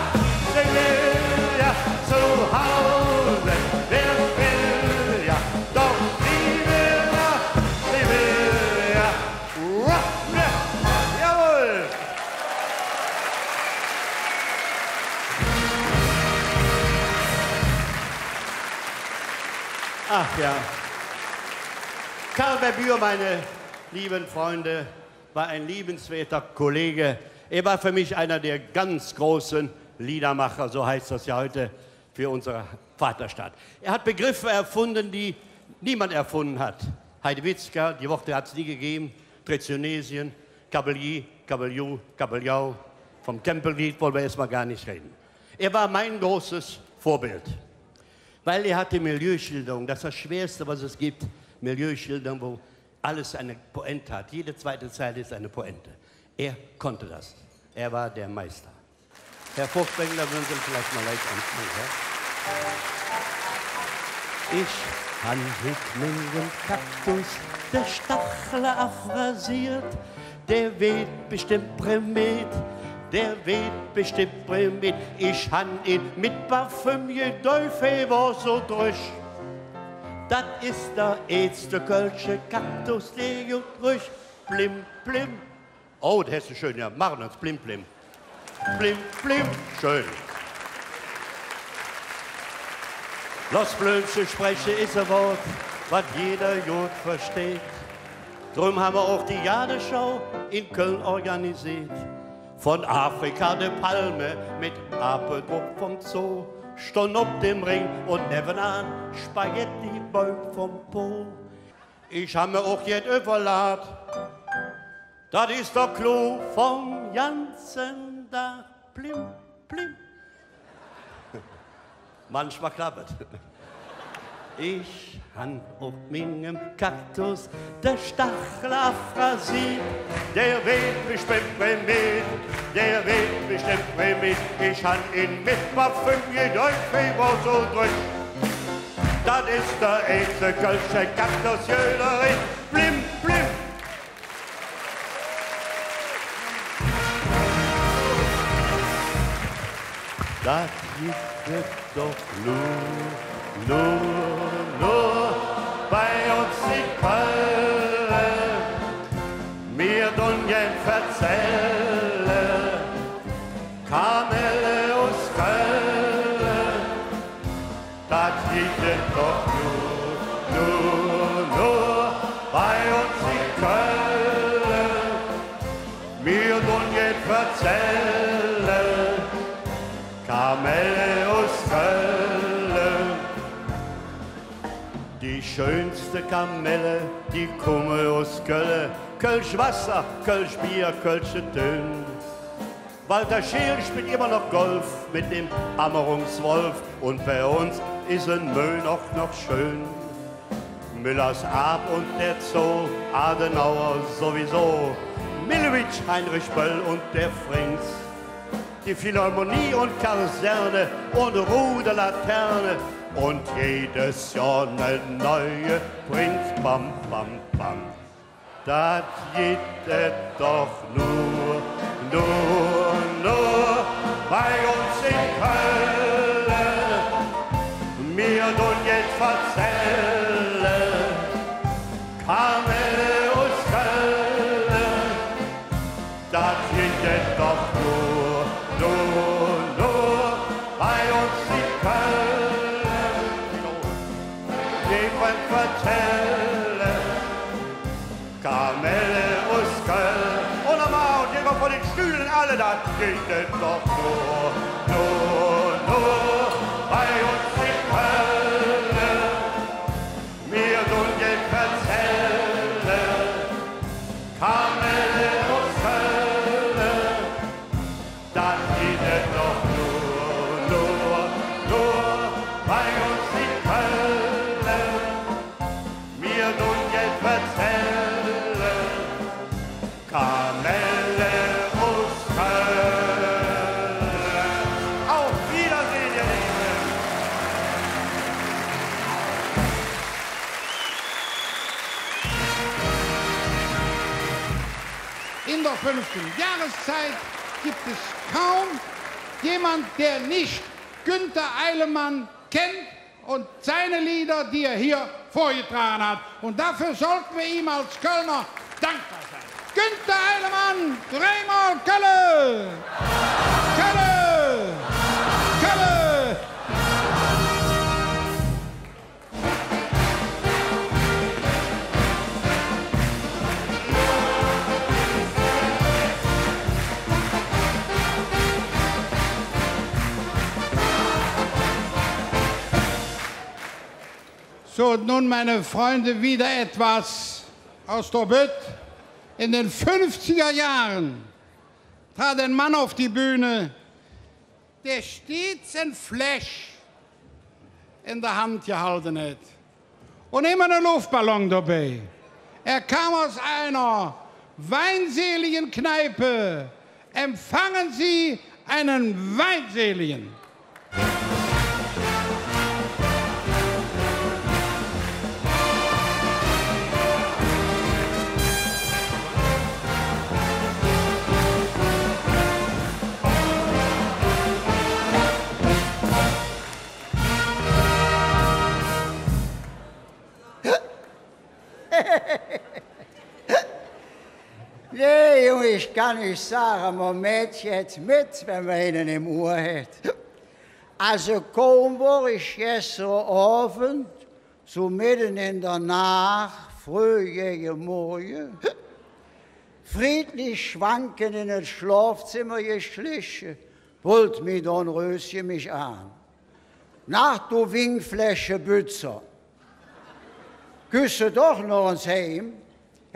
Sevilla zu Hause. Wer will ja doch Sevilla, Sevilla. Jawohl! Ach ja. Karl Berbuer, meine lieben Freunde, war ein liebenswerter Kollege. Er war für mich einer der ganz großen Liedermacher, so heißt das ja heute, für unsere Vaterstadt. Er hat Begriffe erfunden, die niemand erfunden hat. Heidewitzka, die Worte hat's nie gegeben. Tretinoesien, Kabelji, Kabelju, Kabeljau. Vom Tempelglied wollen wir erstmal gar nicht reden. Er war mein großes Vorbild. Weil er hatte Milieuschilderung, das ist das Schwerste, was es gibt. Milieuschilderung, wo alles eine Pointe hat. Jede zweite Zeile ist eine Pointe. Er konnte das. Er war der Meister. Herr Furtwängler, würden Sie vielleicht mal leicht anfangen, ja? Ich han hit mingem Kaktus de Stachele abrasiert. Der weed bestemmp prämiert, der weed bestemmp prämiert. Ich han in met Parfüm gedäuf, hä wor su drög. Dat es der eetste kölsche Kaktus, dä god röch. Blim, blim. Oh, dat es schön, ja. Machen wir uns. Blim, blim. Blim, blim. Schön. Loss Blömche spreche es e Wood, wat jeder god versteiht. Dröm han mer och die Gardeschau en Köln organisiert. Vun Afrika de Palme met Ape drop vum Zoo, stonn op dem Rhing un nevvenaan Spaghetti-Bäum vum Po. Ich han mer och jet üvverlaht. Dat es der Clou vum ganze Dag. Plim, plim. Manchmal klappt et. Ich han op mingem Kaktus de Stachel aphrasie. Dä weed bestemmp Remed, dä weed bestemmp Remed. Ich han in mi Parfüm gedröck, hä wor su dröck. Dat es dä eenzige kölsche Kaktus, jederein. Blim, blim. Dat gitt et doch nor, nor, nor bei uns en Kölle. Mir dun gään verzälle, Kamelle us Kölle. Dat gitt et doch nor, nor, nor bei uns en Kölle. Mir dun gään verzälle, Kamelle us Kölle. Die schönste Kamelle, die kumme us Kölle. Kölsch Wasser, kölsch Bier, kölsche Tön. Walter Scheel spillt immer noch Golf mit dem Ammerungswolf. Und bei uns is en Möhn och noch schön. Müllers Aap und der Zoo, Adenauer sowieso, Millowitsch, Heinrich Böll und der Frings, die Philharmonie und Kaserne und Rote Laterne und jedes Johr ne neue Prinz. Bam, bam, bam. Dat gitt et doch nor, nor, nor bei uns en Kölle. Mir dun gään verzälle, Kamelle us Kölle. Dat gitt et doch nor, nor, nor bei uns en Kölle. Gään verzälle, Kamelle us Kölle. Un nohmol, un jetz ens vun de Stühl, alle, dat gitt et doch nor, nor, nor bei uns en Kölle. Mir dun gään verzälle, Kamelle us Kölle. Dat gitt et doch nor, nor, nor bei uns en Kölle. Mir dun gään verzälle, Kamelle us Kölle. Auf Wiedersehen, ihr Lieben. In der fünften Jahreszeit gibt es kaum jemand, der nicht Günter Eilemann kennt und seine Lieder, die er hier vorgetragen hat. Und dafür sollten wir ihm als Kölner dankbar sein. Günter Eilemann, dreimol Kölle! Kölle! Kölle! So, und nun, meine Freunde, wieder etwas aus der Bütt. In den fünfziger Jahren trat ein Mann auf die Bühne, der stets ein Fläsch in der Hand gehalten hat und immer einen Luftballon dabei. Er kam aus einer weinseligen Kneipe. Empfangen Sie einen Weinseligen. Nä, Jung, ich kann üch sage, mer mäht jet met, wann mer ene em Uhr hät. Alsu, kaum wor ich gester Ovend, su medden en der Naach, fröh gäge Morge, friedlich schwankend en et Schlofzemmer geschliche, bröllt mi Dornrösche mich aan: „Na, do Wingfläschebützer, küss do doch noch ens heim?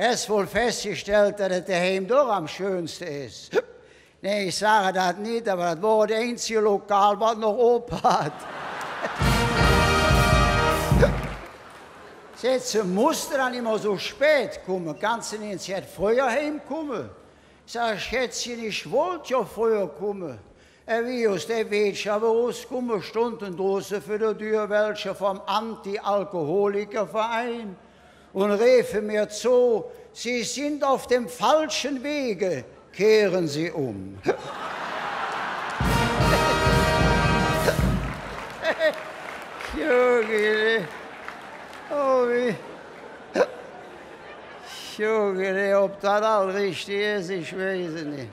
Häs wall fassgestallt, dat et doheim doch am schönste es?“ Nä, ich sage dat nit, ävver dat wor et einzige Lokal, wat noch op hatt. Säht se: „Muss de dann immer su spät kumme? Kanns de nit en Zigg fröher heimkumme?“ Sag ich: „Schätzche, ich wollt jo fröher kumme.“ Äh, wie, us dä Wäldcher eruskumme, stundte drüsse för der Dür welche vum Anti-Alkoholiker-Verein un refe mir zo: „Sie sind auf dem falschen Wege, kehren Sie um.“ Jung, ey. Oh, wie. Jung, ey, ov dat all richtig es, ich weiß et nit.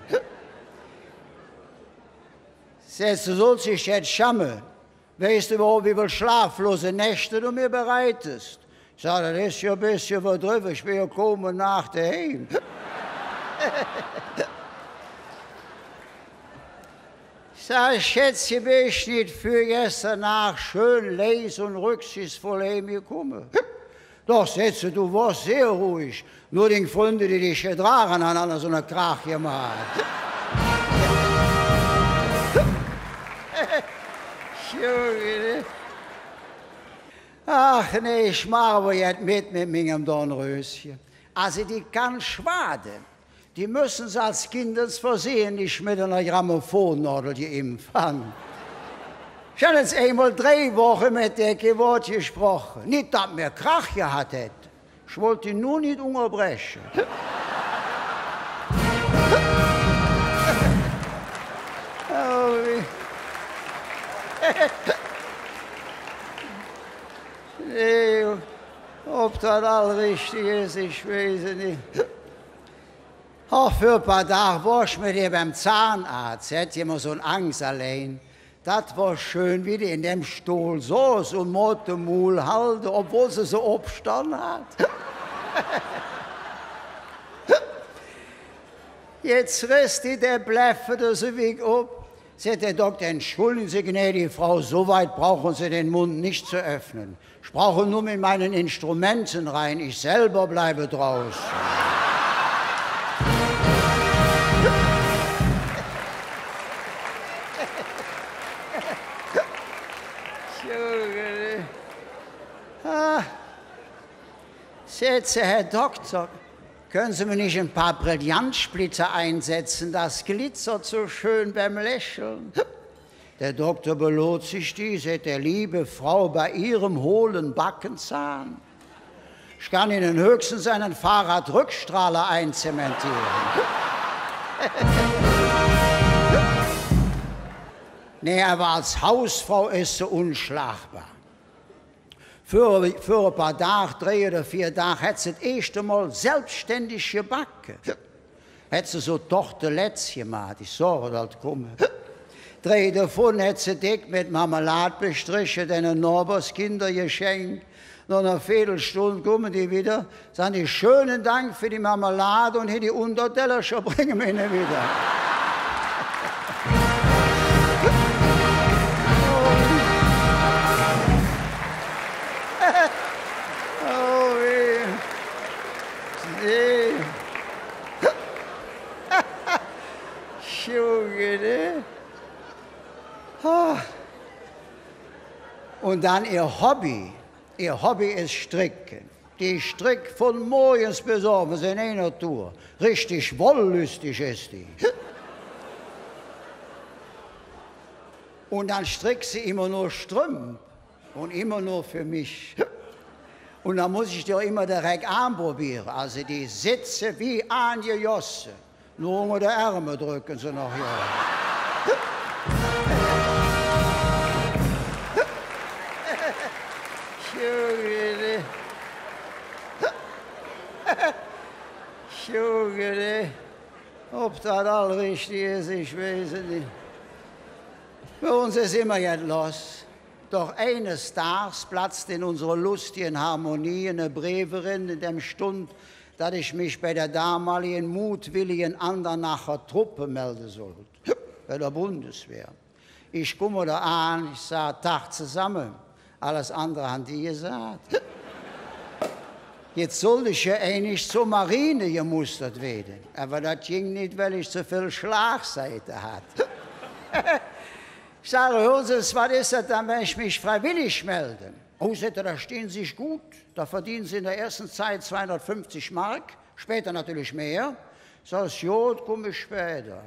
Säht se: „Du sollst dich jetz schamme. Weiß de üvverhaup, wie vill schlaflose Nächte do mir bereitest?“ Ich sag: „Dat es jo e bessche üvverdrevve, ich ben jo kaum en Naach doheim.“ Ich sag: „Schätzche, ben ich nit vürgestern Naach schön leis un rücksichtsvoll heimgekumme?“ „Doch“, säht se, „du wors sehr ruhig. Nor ding Fründe, die dich gedrage han, han su ene Krach gemaht.“ Jung, ne? Ach nä, ich maach ävver jet met, met mingem Dornrösche. Alsu, die kann schwade. Die müsse se als Kind versehentlich met ener Grammophonnodel geimpf han. Ich han jetz eimol drei Woche met der kei Wood gesproche. Nit, dat mir Krach gehat hätt. Ich wollt die nor nit ungerbreche. Oh, wie. Nä, ov dat all richtig es, ich weiß et nit. Och, vür e paar Dag wor ich met ehr beim Zahnarzt. Se hät jo immer su en Angs allein. Dat wor schön, wie die en däm Stohl soß un moot de Mul halde, ovwohl se su opstonn hät. Jetz ress die der Bläff do su wigg op. Säht der Dokter: „Entschuldigen Sie, gnädige Frau, so weit brauchen Sie den Mund nicht zu öffnen. Ich brauche nur mit meinen Instrumenten rein, ich selber bleibe draußen.“ Jung, ne? Ah. Säht se: „Herr Dokter, können Sie mir nicht ein paar Brillantsplitter einsetzen? Das glitzert so schön beim Lächeln.“ Der Dokter belot sich die, säht er: „Liebe Frau, bei Ihrem hohlen Backenzahn, ich kann Ihnen höchstens einen Fahrradrückstrahler einzementieren.“ Nä, ävver als Hausfrau es se unschlagbar. Vür, vür e paar Dag, drei oder veer Dag, hät se et eeschte Mol selvsständig gebacke. Hät se su Tortelettes gemaht, ich sage dat kumme. Drei dovun hät se deck met Marmelad bestreche, denne Nohberskinder geschenk. Noh ener Veedelstund kumme die widder, sage: „Schönen Dank für die Marmelade“, un hee die Ungertellercher bränge mer nit widder. Oh, weh. Weh. Jung, ne? Ah. Un dann ehr Hobby. Ehr Hobby es Stricke. Die strick vun morgens bes ovends en einer Tour. Richtig wollüstig es die. Un dann strick se immer nor Strümp. Un immer nor för mich. Un dann muss ich die och immer direk aanprobiere. Alsu, die setze wie aangegosse. Nor unger de Ärm dröcke se noch, jo. Jung, ne? Jung, ne? Ov dat all richtig es, ich weiß et nit. Bei uns es immer jet loss. Doch eines Tags platzte en unsere lustigen Harmonien ene Breef erin, en däm stund, dat ich mich bei der damaligen mutwilligen Andernach Truppe melde sollt, bei der Bundeswehr. Ich kumme do aan, ich sag: „Dag zesamme, alles andere han die gesaht.“ Jetz sollt ich jo eigentlich zor Marine gemustert wääde, ävver dat ging nit, weil ich ze vill Schlagseite hatt. Ich sage: „Hüre Se, wat es dat dann, wann ich mich freiwillig melde?“ „Oh“, säht hä, „da stehen Sie sich gut. Da verdienen Sie in der ersten Zeit zweihundertfünfzig Mark, später natürlich mehr.“ Sag ich: „God, kumme ich später.“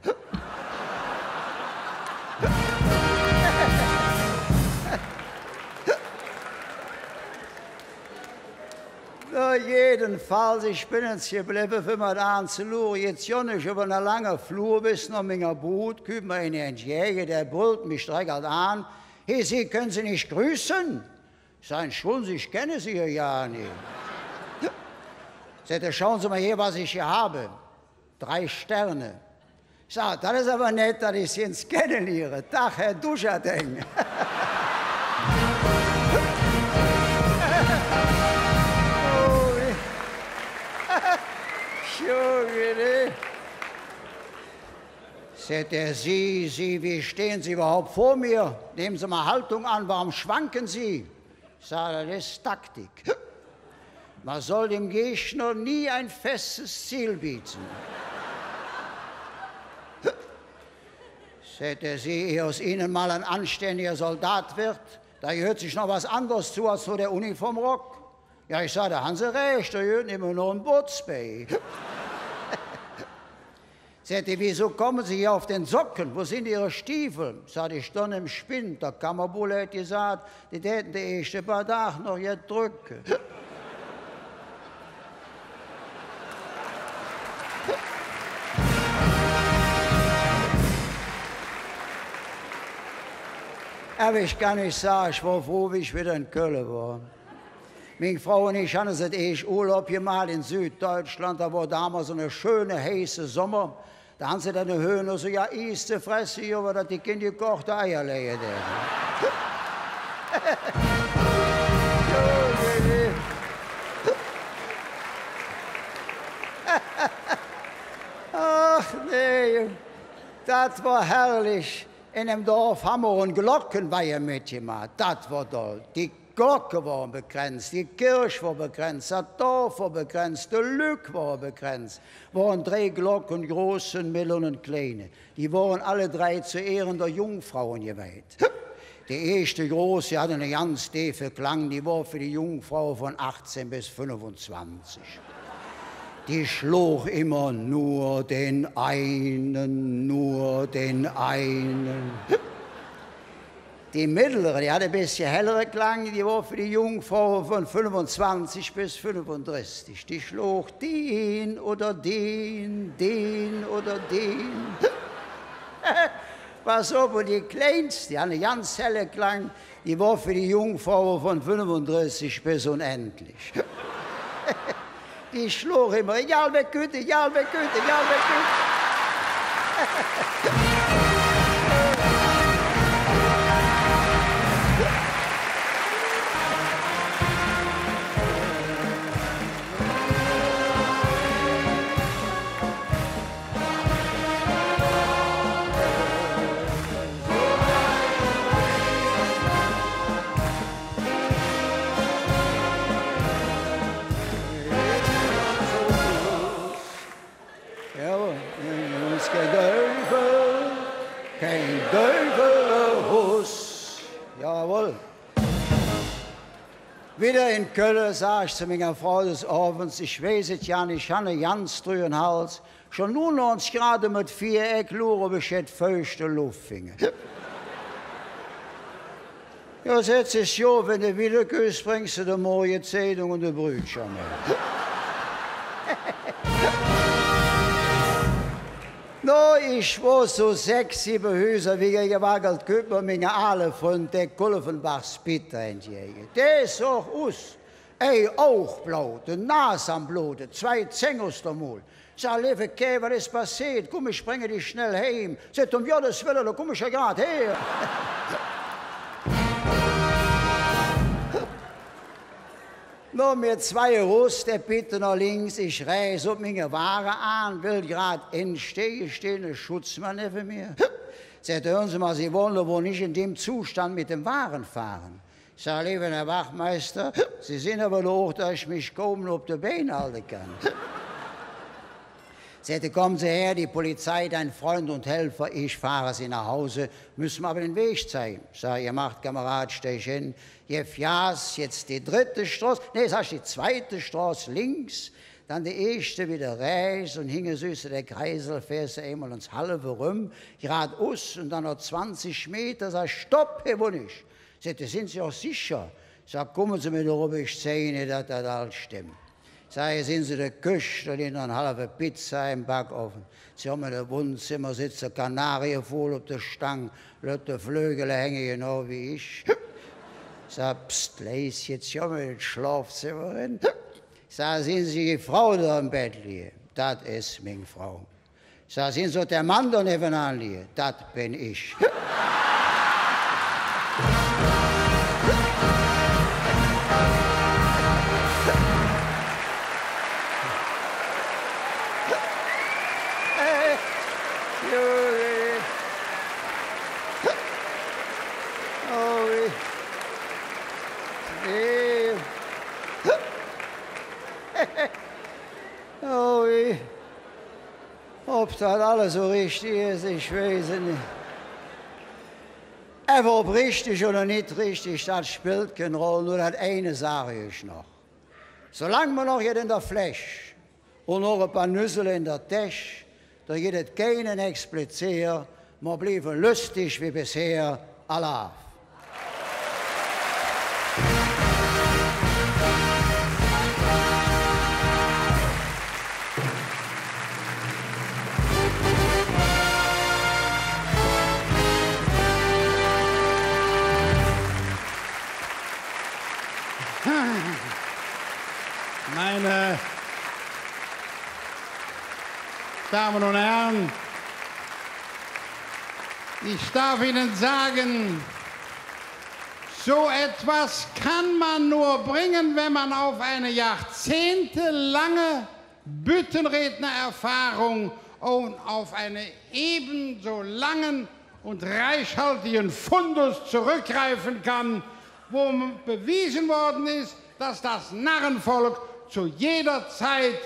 Na, jedenfalls, ich ben jetz geblevve, fing mer aan ze luure. Jetz gonn ich üvver ne lange Flur bes noh minger Bud, kütt mer einer entgäge, dä brüllt mich direk ald aan: „He, Sie, können Sie nicht grüßen?“ Sag ich: „Entschuldigen Sie, ich kenne Sie hier gar nicht.“ Säht hä: „Schauen Sie mal hier, was ich hier habe. Drei Sterne.“ Sag: „Dat es ävver nett, dat ich Sie jetz kennenliere. Dag, Herr Dujardin.“ Oh, Junge, ne? Säht hä: „Sie, Sie, wie stehen Sie überhaupt vor mir? Nehmen Sie mal Haltung an, warum schwanken Sie?“ Sag: „Dat es Taktik. Man soll dem Gegner nie ein festes Ziel bieten.“ Säht hä: „Sie, ehe aus Ihnen mal ein anständiger Soldat wird, da gehört sich noch was anderes zu als nur der Uniformrock.“ Jo, ich sag: „Do han Se rääch, do gehööt immer noch en Botz bei.“ Säht hä: „Wieso kommen Sie hier auf den Socken? Wo sind Ihre Stiefel?“ Sag ich: „Die stonn em Spind, der Kammerbulle hät gesaht, die däten de eeschte paar Dag noch jet dröcke.“ Ävver ich kann üch sage, ich wor fruh, wie ich widder en Kölle wor. Ming Frau un ich han uns et eesch Urlaub gemaht en Süddeutschland. Do wor domols su ne schöne, heiße Sommer. Do han se dann de Höhner su, jo, Ies ze fresse, jo, ävver dat die kein gekochte Eier läge däte. Ach, nä, dat wor herrlich. En däm Dorf han mer en Glockenweihe metgemaht. Dat wor doll. Die Glocke wore begrenz, die Kirch wor begrenz, dat Dorf wor begrenz, de Lück wore begrenz. Wore drei Glocke, große, meddel un kleine. Die wore all drei zo Ehr der Jungfraue geweiht. Die eeschte große, die hatt ene ganz deefe Klang, die wor för die Jungfraue vun achzehn bes fünfunzwanzig. Die schlog immer: „Nur den einen, nur den einen.“ Die meddlere, die hatt e bessche hellere Klang, die wor för die Jungfraue vun fünfunzwanzig bes fünfundressig. Die schlog: „Dien oder dien, dien oder dien.“ Pass op, un die kleinste, die hatt ene ganz helle Klang, die wor för die Jungfraue vun fünfundressig bes unendlich. Die schlog immer: „Egal, wer kütt, egal, wer kütt, egal, wer kütt.“ Jawohl, uns kein Däuvel, kein Däuvel los. Jawohl. Widder en Kölle, sag ich zo minger Frau des Ovends, ich weiß et jo nit, ich han ene ganz drüge Hals. Schon nu noch ens grad met Viereck luure, ov ich jet feuchte Luff finge. Jo, säht se, jo, wenn de widder küss, brängs de de Morgezeitung un de Brütcher met. No, ich wor su sechs, sibbe Hüser wigger gewaggelt, kütt mer minge aale Fründ, der Kulfenbachs Pitter, entgäge. Dä es och us. Ei Aug blaut, de Nas am Blode, zwei Zäng us der Mul. Sag: „Leeve Kääl, wat es passeet? Kumm, ich bränge dich schnell heim.“ Säht: „Öm Goddes Welle, do kumme ich jo grad her.“ No, mir zwei erus, der Pitter noh links, ich räächs op minge Wage aan, well grad ensteige, steiht ene Schutzmann nevven mir. Säht: „Hören Sie mal, Sie wollen doch wohl nicht in dem Zustand mit dem Wagen fahren?“ Sag: „Leeve Här Wachmeister, Sie sin ävver luuch, dat ich mich kaum noch op de Bein halde kann.“ Säht hä: „Kommen Sie her, die Polizei, dein Freund und Helfer, ich fahre Sie nach Hause, müssen mir aber den Weg zeigen.“ Sag: „Gemaht, Kamerad, steig en, gevv Gas, jetzt die dritte Stroß, nee, sag ich, die zweite Stroß links, dann die eeschte widder rähts un hinge sühs de der Kreisel, fährs de eimol ens halve röm, gradaus un dann noch zwanzig Meter.“ Sag ich: „Stopp, Herr Wunnig.“ Säht hä: „Sind Sie auch sicher?“ Sag: „Kummen Sie mer doch op, ich zeig Ihnen, dat dat all stemmp.“ Sag ich: „Sin Se de Köch, do litt noch en halve Pizza em Backoven. Sie han em Wonnzemmer sitze Kanarievugel op der Stang, lütte Flögele hänge, genau wie ich.“ Sag: „Pst, leis, jetz kumme mer en et Schlofzemmer eren.“ Sag: „Sin Se die Frau, die do em Bedd litt?“ „Dat es ming Frau.“ Sag: „Sin Se och der Mann, dä nevvenaan litt?“ „Dat ben ich.“ Oh, wie. Ob dat alles su richtig es, ich weiß et nit. Ävver ob richtig oder nit richtig, dat spillt kein Roll, nor dat eine sage ich noch. Solang mer noch jet en der Fläsch un noch e paar Nüssel en der Täsch, do gitt et keine Explizeer, mer blieve löstig wie bisher. Alaaf! Meine Damen und Herren, ich darf Ihnen sagen, so etwas kann man nur bringen, wenn man auf eine jahrzehntelange Büttenrednererfahrung und auf einen ebenso langen und reichhaltigen Fundus zurückgreifen kann, wo bewiesen worden ist, dass das Narrenvolk zu jeder Zeit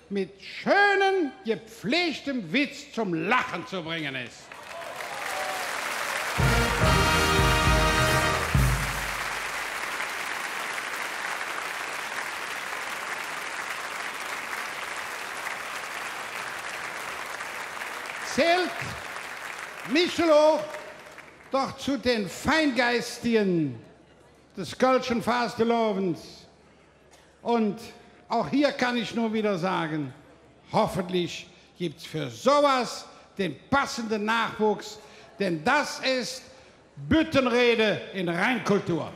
mit schönem, gepflegtem Witz zum Lachen zu bringen ist. Zählt Michel Hoch doch zu den Feingeistigen des kölschen Fastelovends. Und auch hier kann ich nur wieder sagen, hoffentlich gibt's für sowas den passenden Nachwuchs, denn das ist Büttenrede in Reinkultur.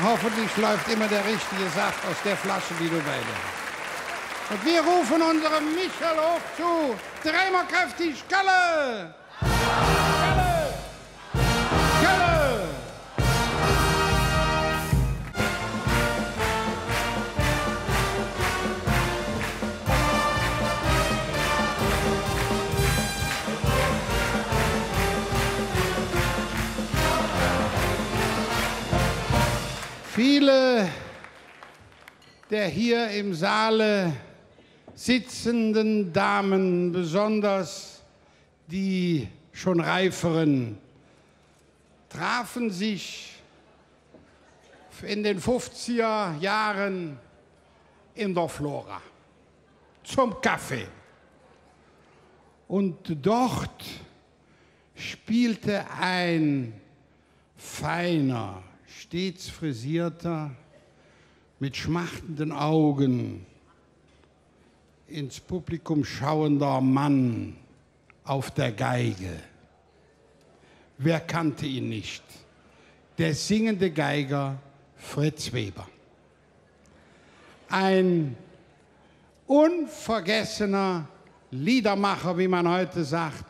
Hoffentlich läuft immer der richtige Saft aus der Flasche, die du bei dir hast. Und wir rufen unserem Michel Hoch zu, dreimal kräftig: Kölle! Kölle! Kölle! Viele der hier im Saale sitzenden Damen, besonders die schon reiferen, trafen sich in den fünfziger Jahren in der Flora zum Kaffee. Und dort spielte ein feiner, stets frisierter, mit schmachtenden Augen ins Publikum schauender Mann auf der Geige. Wer kannte ihn nicht? Der singende Geiger Fritz Weber. Ein unvergessener Liedermacher, wie man heute sagt,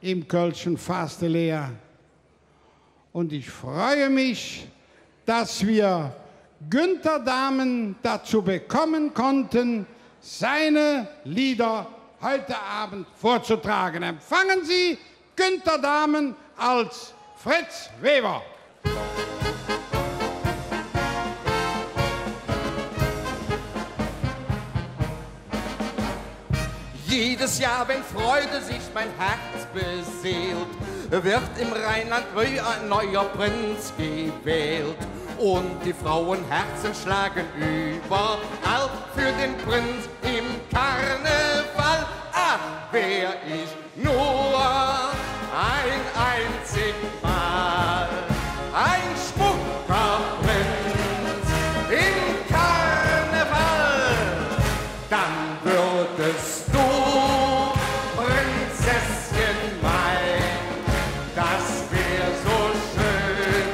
im kölschen Fasteleer. Und ich freue mich, dass wir Günter Dahmen dazu bekommen konnten, seine Lieder heute Abend vorzutragen. Empfangen Sie Günter Dahmen als Fritz Weber. Jedes Jahr, wenn Freude sich mein Herz beseelt, wird im Rheinland wieder ein neuer Prinz gewählt. Und die Frauenherzen schlagen überall für den Prinz im Karneval. Ach, wär ich nur ein einzig Mal ein schmucker Prinz im Karneval, dann würdest du, Prinzesschen mein, das wär so schön,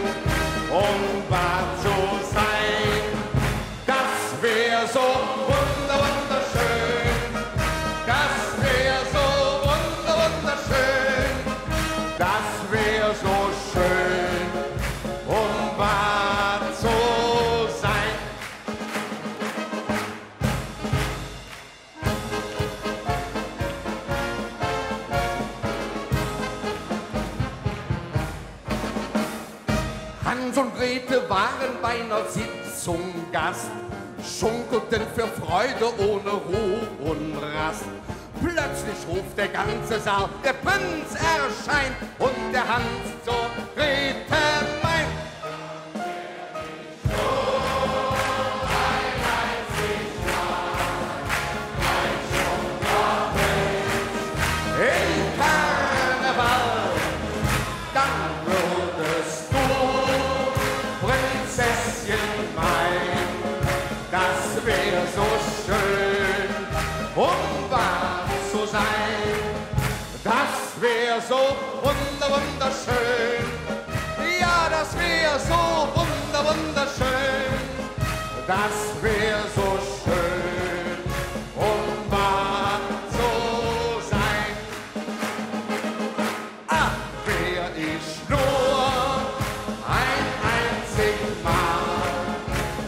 um wahr zu sein. Das wär so wunder-, wunderschön. Das wär so wunder-, wunderschön. Das wär so schön, um wahr zu sein. Hans und Grete waren bei einer Sitzung Gast, schunkelten für Freude ohne Ruh und Rast. Plötzlich ruft der ganze Saal: „Der Prinz erscheint!“ Und der Hans zur Grete meint: Im Karneval, dann würdest du, Prinzesschen mein, das wär so schön, um wahr zu sein. Das wär so wunder-, wunderschön. Ja, das wär so wunder-, wunderschön. Das wär so schön, um wahr zu sein. Ach, wär ich nur ein einzig Mal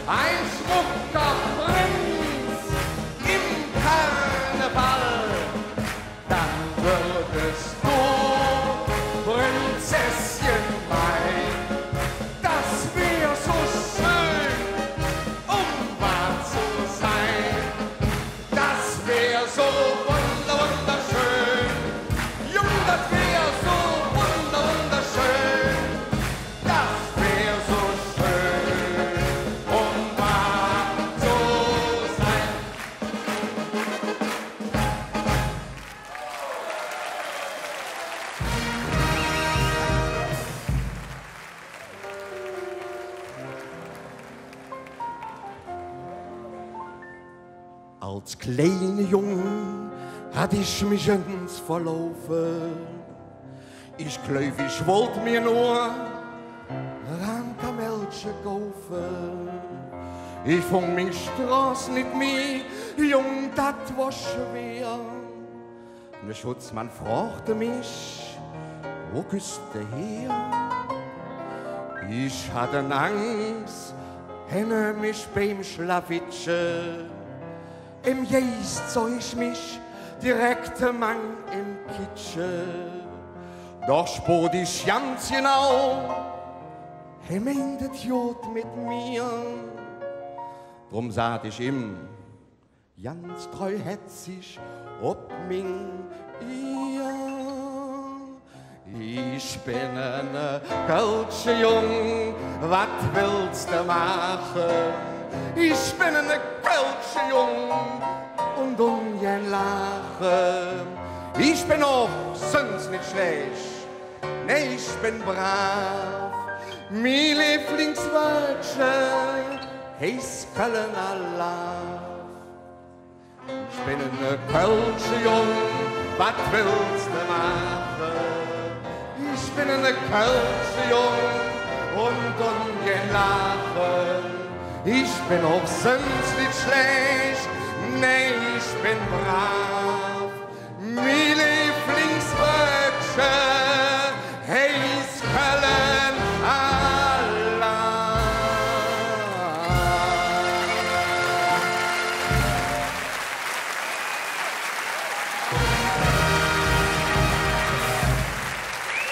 ein schmucker Prinz im Karneval, dann würdest du, Prinzesschen mein, das wär so schön, um wahr zu sein. Das wär so wunder-, wunderschön. Jung, das wär so wunder-, wunderschön. Das wär so schön, um wahr zu sein. Als kleine Jung hatt ich mich ens verlaufe. Ich gläuv, ich wollt mir nor Rahmkamellche kaufe. Ich fung ming Stroß nit mih, Jung, dat wor schwer. Der Schutzmann frogte mich: „Wo küss de her?“ Ich hatt Angs, hänne mich beim Schlawittche. Em Geis zoog ich mich direk mang em Kittche. Doch spod ich ganz genau, hä meint et god met mir. Drum saht ich im ganz treuhätzig op ming Ier: Ich ben ene kölsche Jung, wat wells de maache? Ich ben ene kölsche Jung un dun gään laache. Ich ben och söns nit schlääch, nä, ich ben braav. Mi Leevlingswöödche heiß Kölner Love. Ich ben ene kölsche Jung, wat wells de maache? Ich ben ene kölsche Jung un dun gään laache. Ich ben och söns nit schlääch, nä, ich ben braav. Mi Leevlingswöödche heiß Kölner Love.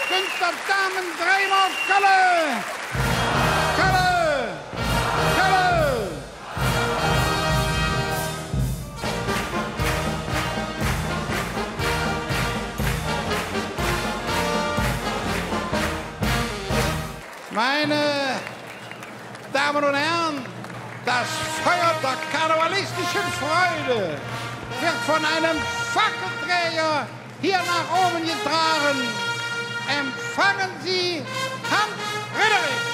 Günther Dahmen, dreimol Kölle! Kölle! Kölle! Damen und Herren, das Feuer der karnevalistischen Freude wird von einem Fackelträger hier nach oben getragen. Empfangen Sie Hans Friedrich.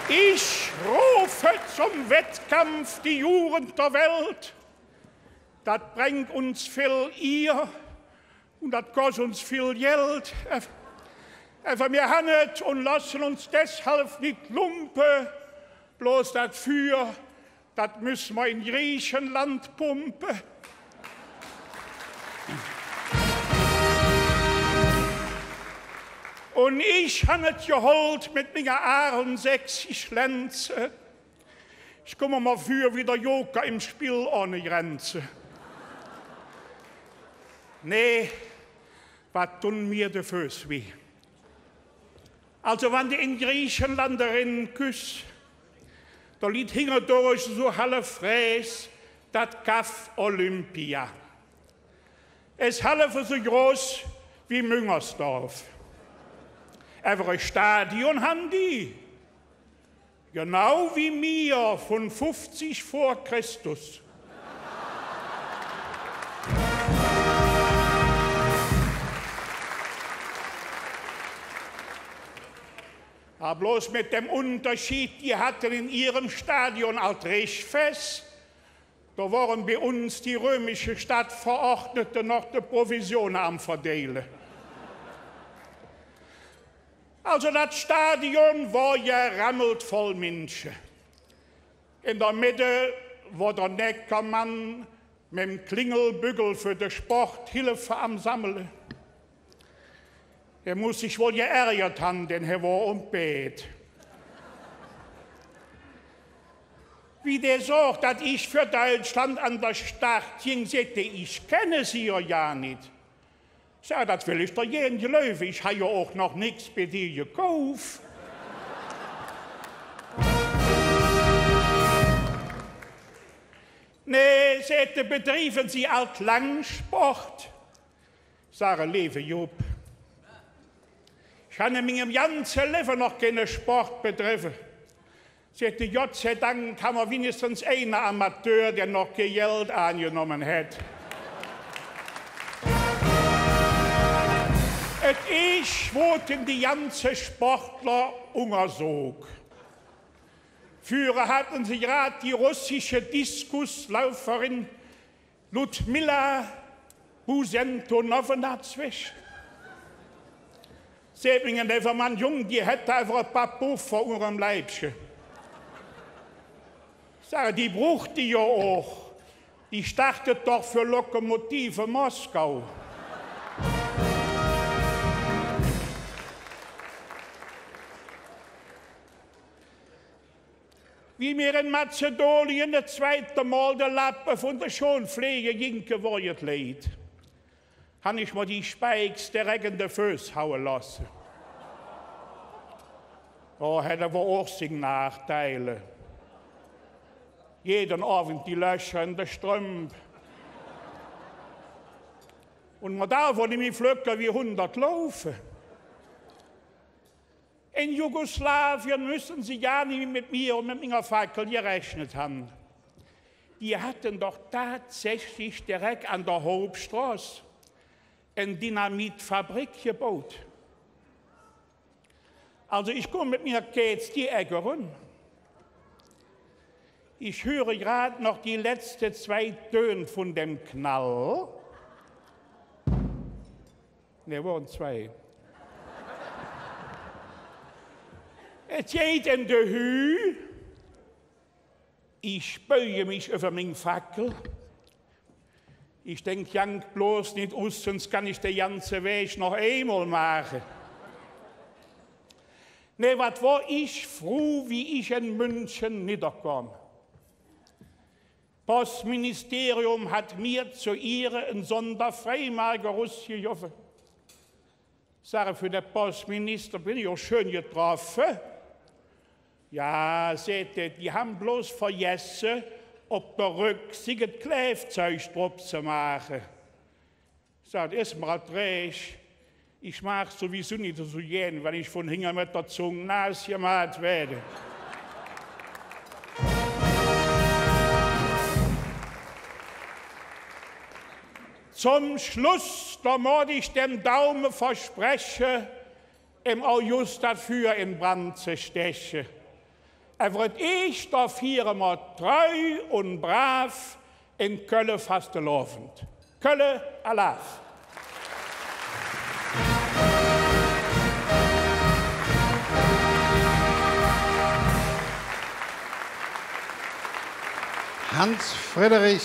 Ich rufe zum Wettkampf die Jugend der Welt. Dat brängk uns vill Ihr un dat koss uns vill Geld. Ävver, ävver mir han et un looße uns deshalv nit lumpe. Bloß dat Füür, dat müsse mer en Griechenland pumpe. Un ich han et gehollt met minger aachunsibbzig Länze. Ich kumme mer vür wie der Joker em Spill ohne Grenze. Nä, wat dun mir de Föß wih. Alsu, wann de en Griechenland eren küss, do litt hingerdurch su halv räächs dat Kaff Olympia. Es halv esu groß wie Müngersdorf. Ävver e Stadion han die. Genau wie mir vun fuffzig vor Christus. Ävver bloß met dem Ungerscheed, die hatte en ehrem Stadion ald Richtfess. Do wore bei uns die römische Stadtverordnete noch de Provisione am Verdeile. Alsu, dat Stadion wor gerammelt voll Minsche. En der Medde wor der Neckermann mem Klingelbüggel för de Sporthilfe am Sammele. Hä muss sich wall geärgert han, denn hä wor om Bedd. Wie dä sog, dat ich för Deutschland an der Start ging, säht dä: „Ich kenne Sie jo gar nit.“ Sag: „Dat well ich der gään gläuve, ich han jo och noch nix bei dir gekauf.“ „Nä“, säht dä, „bedrieve Sie ald lang Sport?“ Sag: „Leeve Jupp, ich han en mingem ganze Levve noch keine Sport bedrevve.“ Säht dä: „Gott sei Dank han mer winnigstens eine Amateur, dä noch kei Geld aangenomme hät.“ Et eesch woodte die ganze Sportler ungersök. Fröher hatte se grad die russische Diskusläuferin Ludmilla Busentonowna zwesche. Säht minge Nevvermann: „Jung, die hät einfach e paar Puffer ungerem Leibche.“ Sag: „Die bruch die jo och. Die startet doch för Lokomotive Moskau.“ Wie mir en Mazedonien et zweite Mol de Lappe vun der Schonflege ging, wor et leid, han ich mer die Spikes direk en de Föß haue looße. Do hät ävver och sing Nachdeile. Jeden Ovend die Löcher en de Strümp. Un mer darf och nit mih flöcke wie hundert laufe. En Jugoslawien müsse se jo nit met mir un met minger Fackel gerechnet han. Die hatte doch tatsächlich direk an der Hauptstroß en Dynamitfabrik gebaut. Alsu, ich kumme met minger Kääz die Eck erön. Ich hüre grad noch die letzte zwei Tön vun dem Knall. Nä, wore zwei. Et geiht en de Hüh. Ich beuge mich üvver ming Fackel. Ich denk: „Jank bloß nit us, söns kann ich der ganze Wäg noch eimol maache.“ Nä, wat wor ich fruh, wie ich en München nidderkom. Postministerium hatt mir zo Ihre en Sonderfreimark erusgegovve. Sag: „För der Postminister ben ich och schön getroffe.“ „Jo“, säht hä, „die han bloß vergesse, Op der Röck, sich et Klevzeug drop ze maache. Sag, es mer et rääch. Ich mag sowieso nit esu gään, wann ich vun hinge met der Zung naass gemaht wääde. Zom Schluss, do moot ich dem Daume verspreche, em August dat Füür en Brand ze steche. Ävver et eesch, do fiere mer treu un brav en Kölle Fastelovend. Kölle Alaaf! Hans Friedrich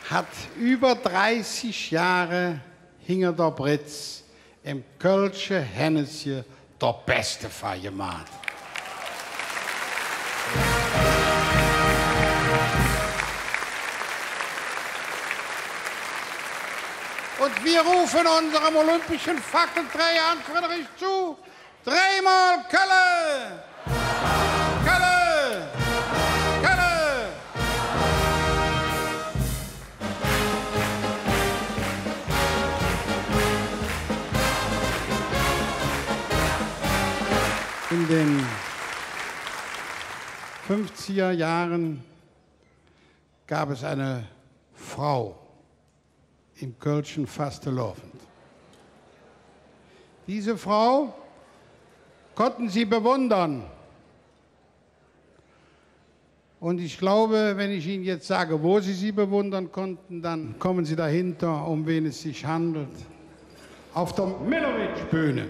hat über dreißig Jahre hinge der Britz em kölsche Hännesche der Beste vürgemaht. Und wir rufen unserem olympischen Fackelträger Hans Friedrich zu, dreimol Kölle! Kölle! Kölle! In den fünfziger Jahren gab es eine Frau, im kölschen Fastelovend. Diese Frau konnten Sie bewundern. Und ich glaube, wenn ich Ihnen jetzt sage, wo Sie sie bewundern konnten, dann kommen Sie dahinter, um wen es sich handelt. Auf der Millowitsch-Bühne.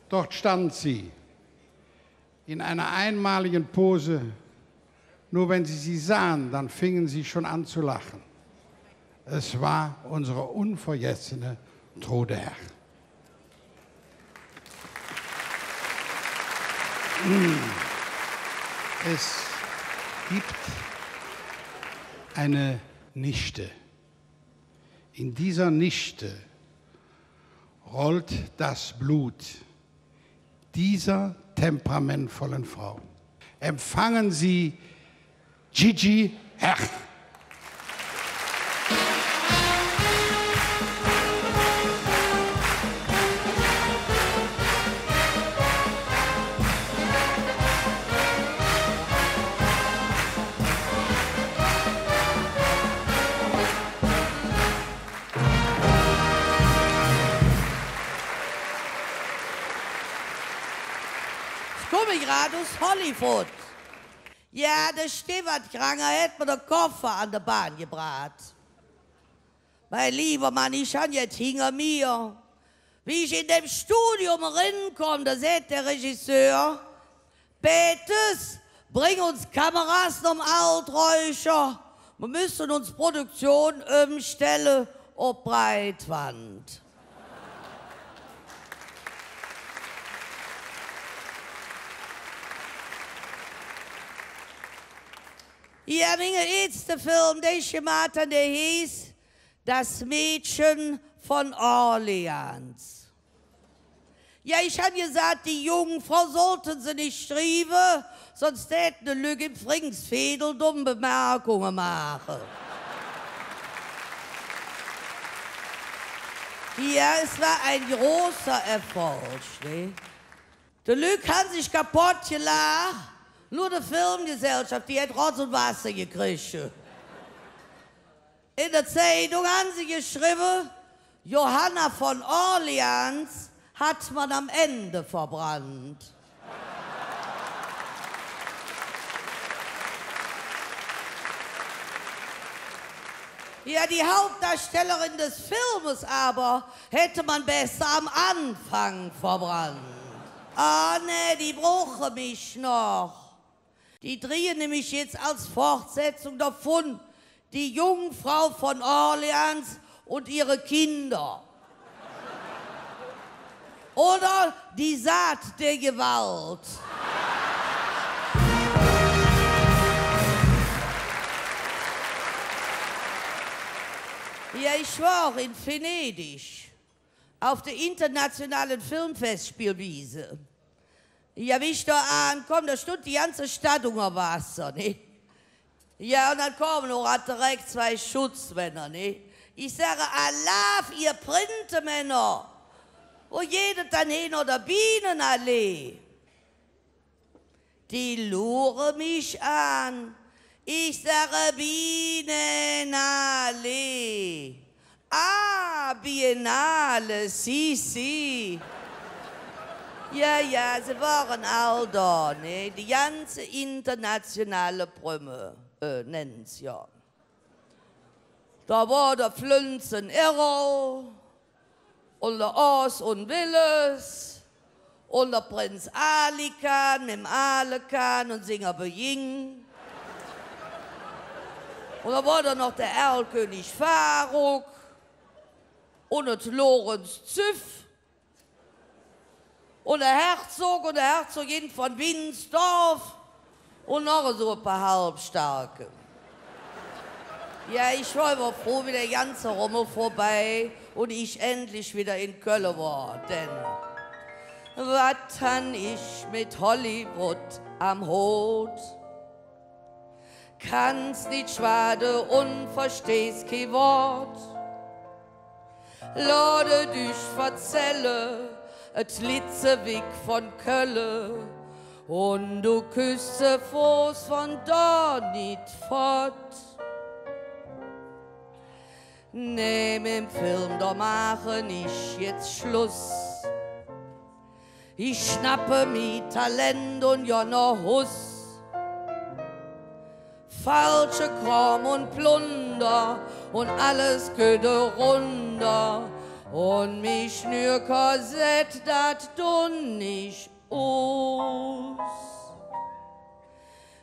Dort stand sie. In einer einmaligen Pose, nur wenn sie sie sahen, dann fingen sie schon an zu lachen. Es war unsere unvergessene Trude Herr. Es gibt eine Nichte. In dieser Nichte rollt das Blut dieser temperamentvollen Frau. Empfangen Sie Gigi Herr. Ich kumme grad us Hollywood. Jo, der Steward Kranger hät mer der Koffer an de Bahn gebraht. Mein lieber Mann, ich han jet hinger mir. Wie ich en dem Studio erenkom, do säht der Regisseur: Peters, bring uns Kameras nohm Alträucher. Mer müsse uns Produktion ömstelle op Breitwand. Jo, minge letzte Film, dä ich gemaht han, dä heeß Das Mädchen von Orleans. Jo, ich han gesaht, die Jungfrau sollte se nit schrieve, söns däte de Lück em Fringsveedel dumm Bemerkunge maache. Jo, et wor ene große Erfolg, ne? De Lück han sich kapodd gelaach, nor de Filmgesellschaff, die hät Rotz un Wasser gekresche. En der Zeidung han se geschrevve, Johanna von Orleans hat man am Ende verbrannt. Jo, die Hauptdarstellerin des Filmes aber hätte man besser am Anfang verbrannt. Ah, nä, die bruche mich noch. Die drehen nämlich jetzt als Fortsetzung davon Die Jungfrau von Orleans und ihre Kinder. Oder Die Saat der Gewalt. Ja, ich war auch in Venedig auf der internationalen Filmfestspielwiese. Jo, wie ich do aankom, do stundt die ganze Stadt unger Wasser, ne? Jo, un dann kome och direk zwei Schutzmänner, ne? Ich sage: „Alaaf, ehr Printemänner! Wo geiht et dann hin op der Bienenallee?“ Die luure mich aan. Ich sage: „Bienenallee. Ah, Biennale, si, si.“ Jo, jo, se wore all do, ne? Die ganze internationale Prömme, äh, nenne se jo. Do wor der Flönzen Errol un der Aas un Willis un der Prinz Ali Khan mem aale Khan un singer Bejing. Un do wor do noch der Erlkönig Faruk un et Lorenz Züff. Un der Herzog un der Herzogin vun Winsdorf un noch esu e paar Halbstarke. Jo, ich wor ävver fruh, wie der ganze Rommel vörbei un ich endlich widder en Kölle wor. Denn wat han ich met Hollywood am Hot? Kanns nit schwade un verstehs kei Wood. Loss dich verzälle, et litt ze wigg vun Kölle, un do küss de Foß vun do nit fott. Nä, mem Film, do maache ich jetz Schluss. Ich schnappe mi Talent un gonn noh Hus. Falsche Krom un Plunder un alles geiht erunder. Un mi Schnürkorsett, dat dun ich us.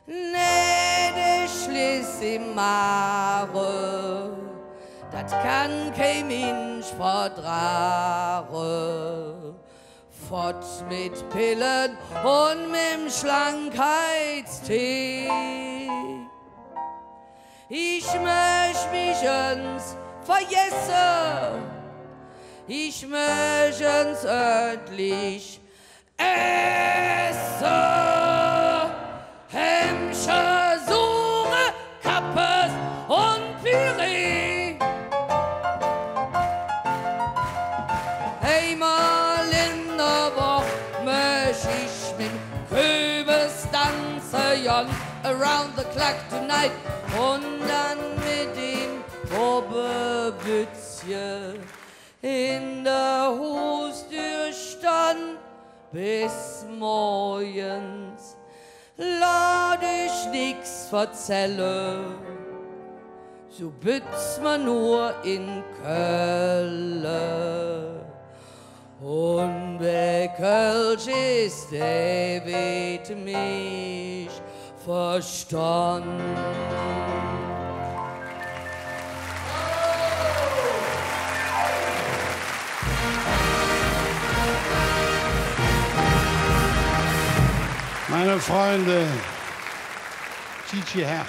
Nä, de Schliss em Mage, dat kann kei Minsch verdrage. Fott met Pille un mem Schlankheitstee. Ich möch mich ens vergesse. Ich möch ens ööntlich esse. Hämmche, Suure, Kappes un Püree. Eimol en der Woch möch ich mem Köbes danze gonn, around the clock tonight. Un dann met däm Poppebützche en der Husdür stonn bes morgens. Loss dich nix verzälle, su bütz mer nor en Kölle. Un wä Kölsch es, dä weed mich verstonn. Meine Freunde, Gigi Herr,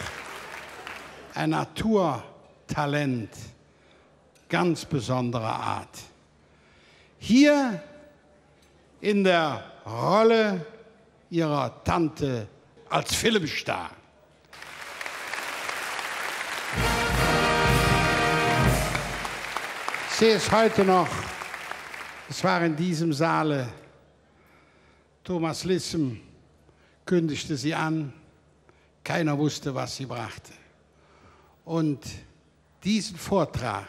ein Naturtalent ganz besonderer Art. Hier in der Rolle ihrer Tante als Filmstar. Ich sehe es heute noch. Es war in diesem Saale. Thomas Lissen kündigte sie an. Keiner wusste, was sie brachte. Und diesen Vortrag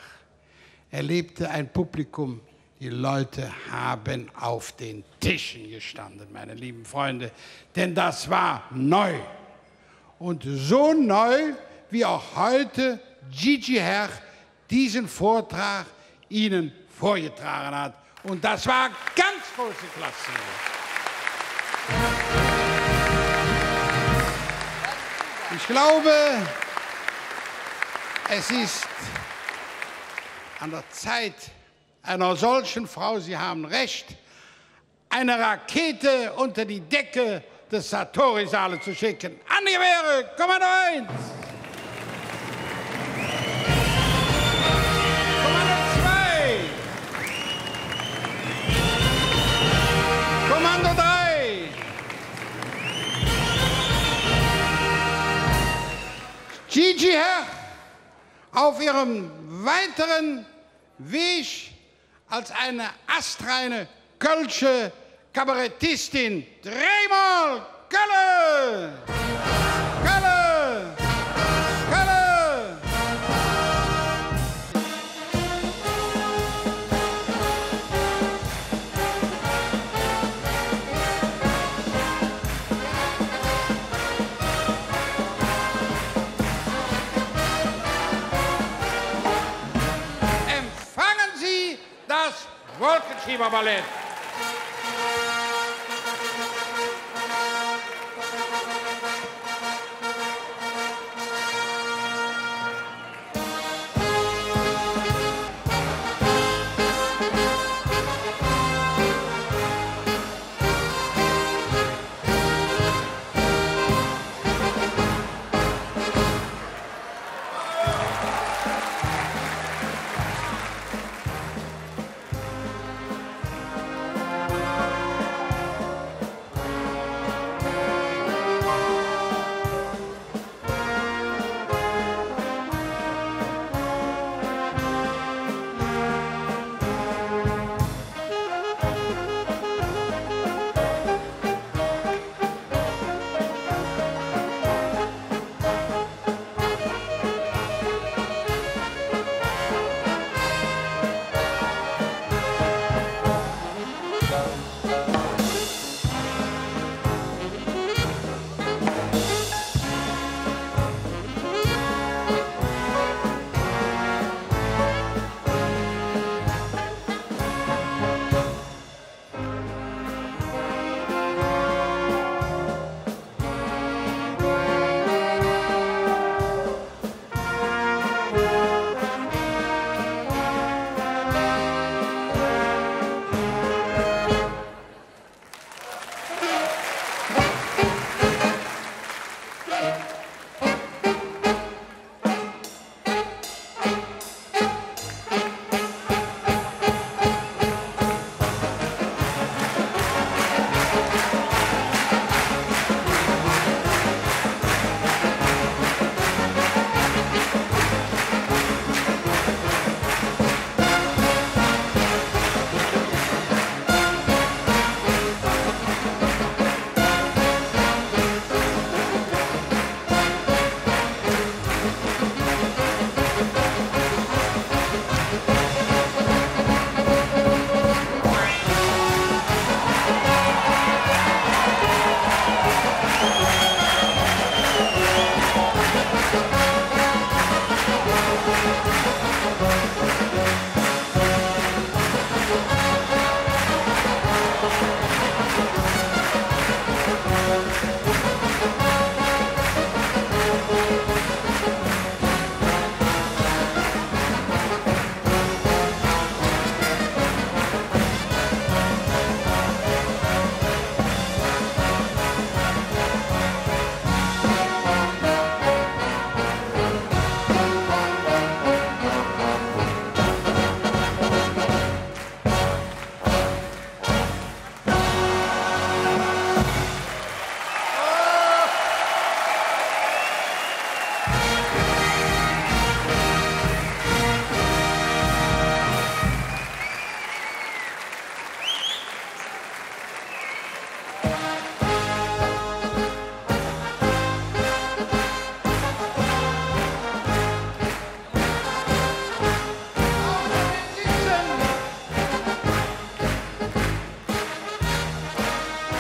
erlebte ein Publikum, die Leute haben auf den Tischen gestanden, meine lieben Freunde, denn das war neu. Und so neu, wie auch heute Gigi Herr diesen Vortrag Ihnen vorgetragen hat. Und das war ganz große Klasse. Ich glaube, es ist an der Zeit einer solchen Frau, Sie haben recht, eine Rakete unter die Decke des Sartorisaale zu schicken. An die Gewehre, Kommando eins! Kommando zwei! Kommando drei! Gigi Herr auf ihrem weiteren Weg als eine astreine kölsche Kabarettistin. Dreimol Kölle! Kölle! Kölle! Empfangen Sie das Wolkenschieberballett.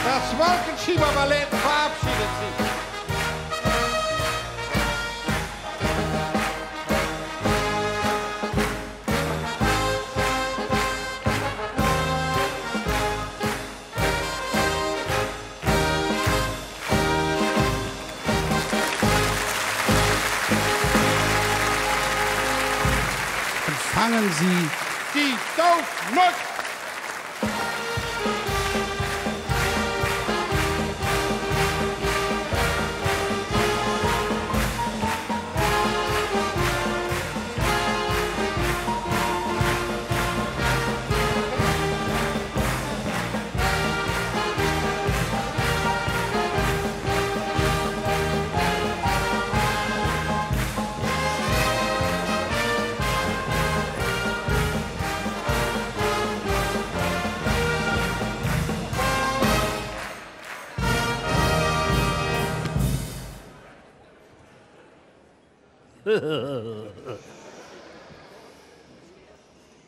Das Wolkenschieberballett verabschiedet sich. Empfangen Sie die Doofnuss.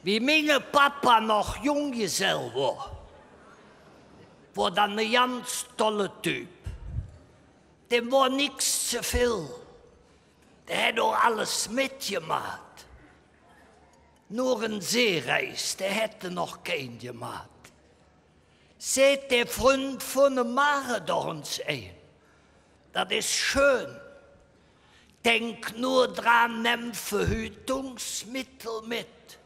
Wie minge Papa noch Junggesell wor, wor dat ene ganz tolle Typ. Däm wor nix ze vill. Dä hät och alles metgemaht. Nor en Seereis, dä hät hä noch kein gemaht. Säht dä Fründ vun him: Maach doch ens ein. Dat es schön. Denk nor dran, nemm Verhütungsmittel met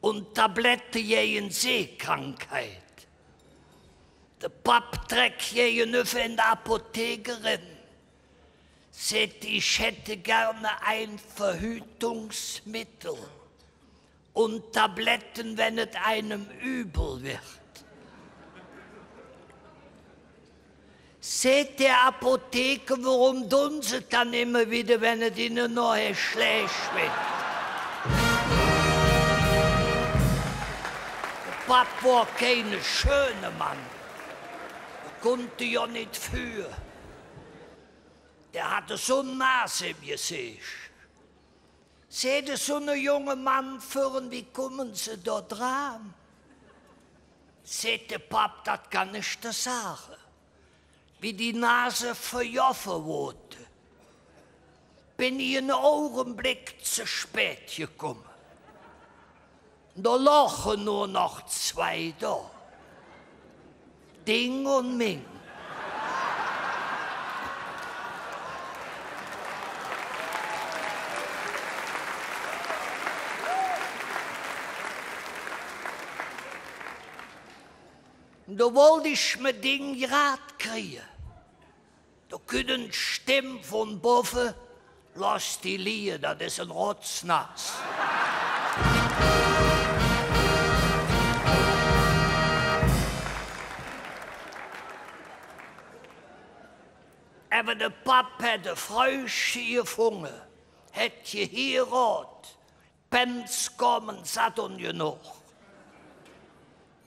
un Tablette gäge Seekrankheit. De Papp treckt gägenüvver en de Apothek eren. Säht: Ich hätte gerne ein Verhütungsmittel und Tabletten, wenn et einem übel wird. Säht der Apotheker: Woröm dun Se et dann immer widder, wenn et Inne nohher schlääch weed? De Papp wor keine schöne Mann. Kunnt jo nit för. Dä hatt su en Nas em Geseech. Säht esu ene junge Mann vör him: Wie kumme Se do dran? Säht de Papp: Dat kann ich dir sage. Wie die Nase vergovve woodt, ben ich ene Augenbleck ze späd gekumme. Do loge nor noch zwei do. Ding un ming. Do wollt ich mer Ding grad krige. Do kütt en Stemm vun bovve: Loss die lige, dat es en Rotznass. Ävver de Papp hät e Fräuche gefunge, hät gehierodt, Pänz kome satt un genog.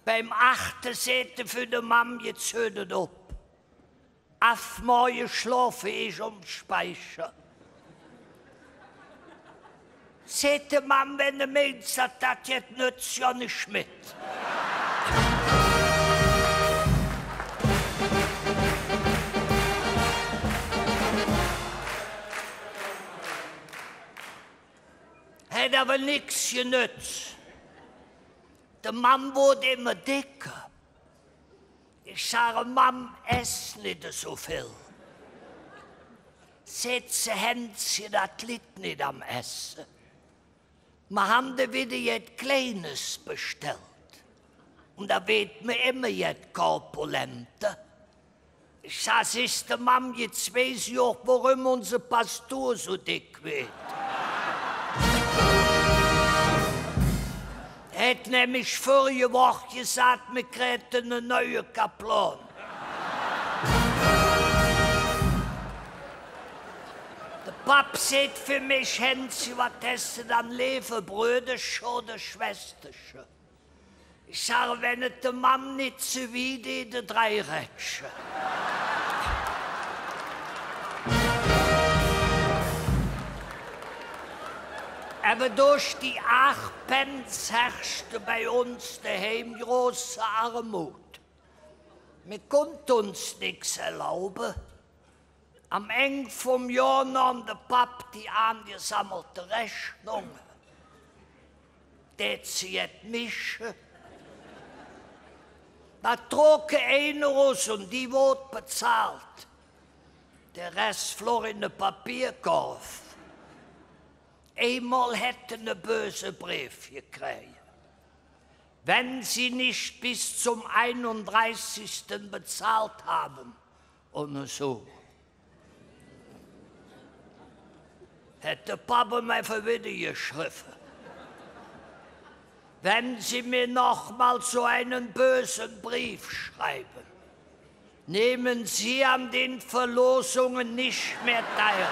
Beim Achte säht hä för de Mamm: Jetz hürt et op. Av morge schlofe ich om Speicher. Säht de Mamm: Wenn de meins, dat dat jet nötz, gonn ich met. Hät ävver nix genötz. De Mamm woodt immer decker. Ich sage: Mamm, ess nit esu vill. Säht se: Hänschen, dat litt nit am Esse. Mer han der widder jet Kleines bestellt. Un do weed mer immer jet korpulenter. Ich sag: Sühs de, Mamm, jetz weiß ich och, woröm unse Pastur su deck weed. Hät nämlich vörige Woch gesaht, mer kräte ene neue Kaplon. De Papp säht för mich: Hänschen, wat häs de dann leever, Bröderche oder Schwesterche? Ich sage: Wenn et der Mamm nit ze wih deit, e Dreirädche. Ävver durch die aach Pänz herrschte bei uns doheim große Armut. Mer kunnte uns nix erlaube. Am Eng vum Johr nohm de Papp die aangesammelte Rechnung, dät se jet mische. Do trok hä eine erus un die woodt bezahlt. Der Ress flog en der Papierkorf. Eimol hät hä ene böse Breef gekräge: Wenn Sie nicht bis zum einunddreißigsten bezahlt haben, un esu. Hät de Papp im effe widder geschrevve: Wenn Sie mir noch mal so einen bösen Brief schreiben, nehmen Sie an den Verlosungen nicht mehr teil.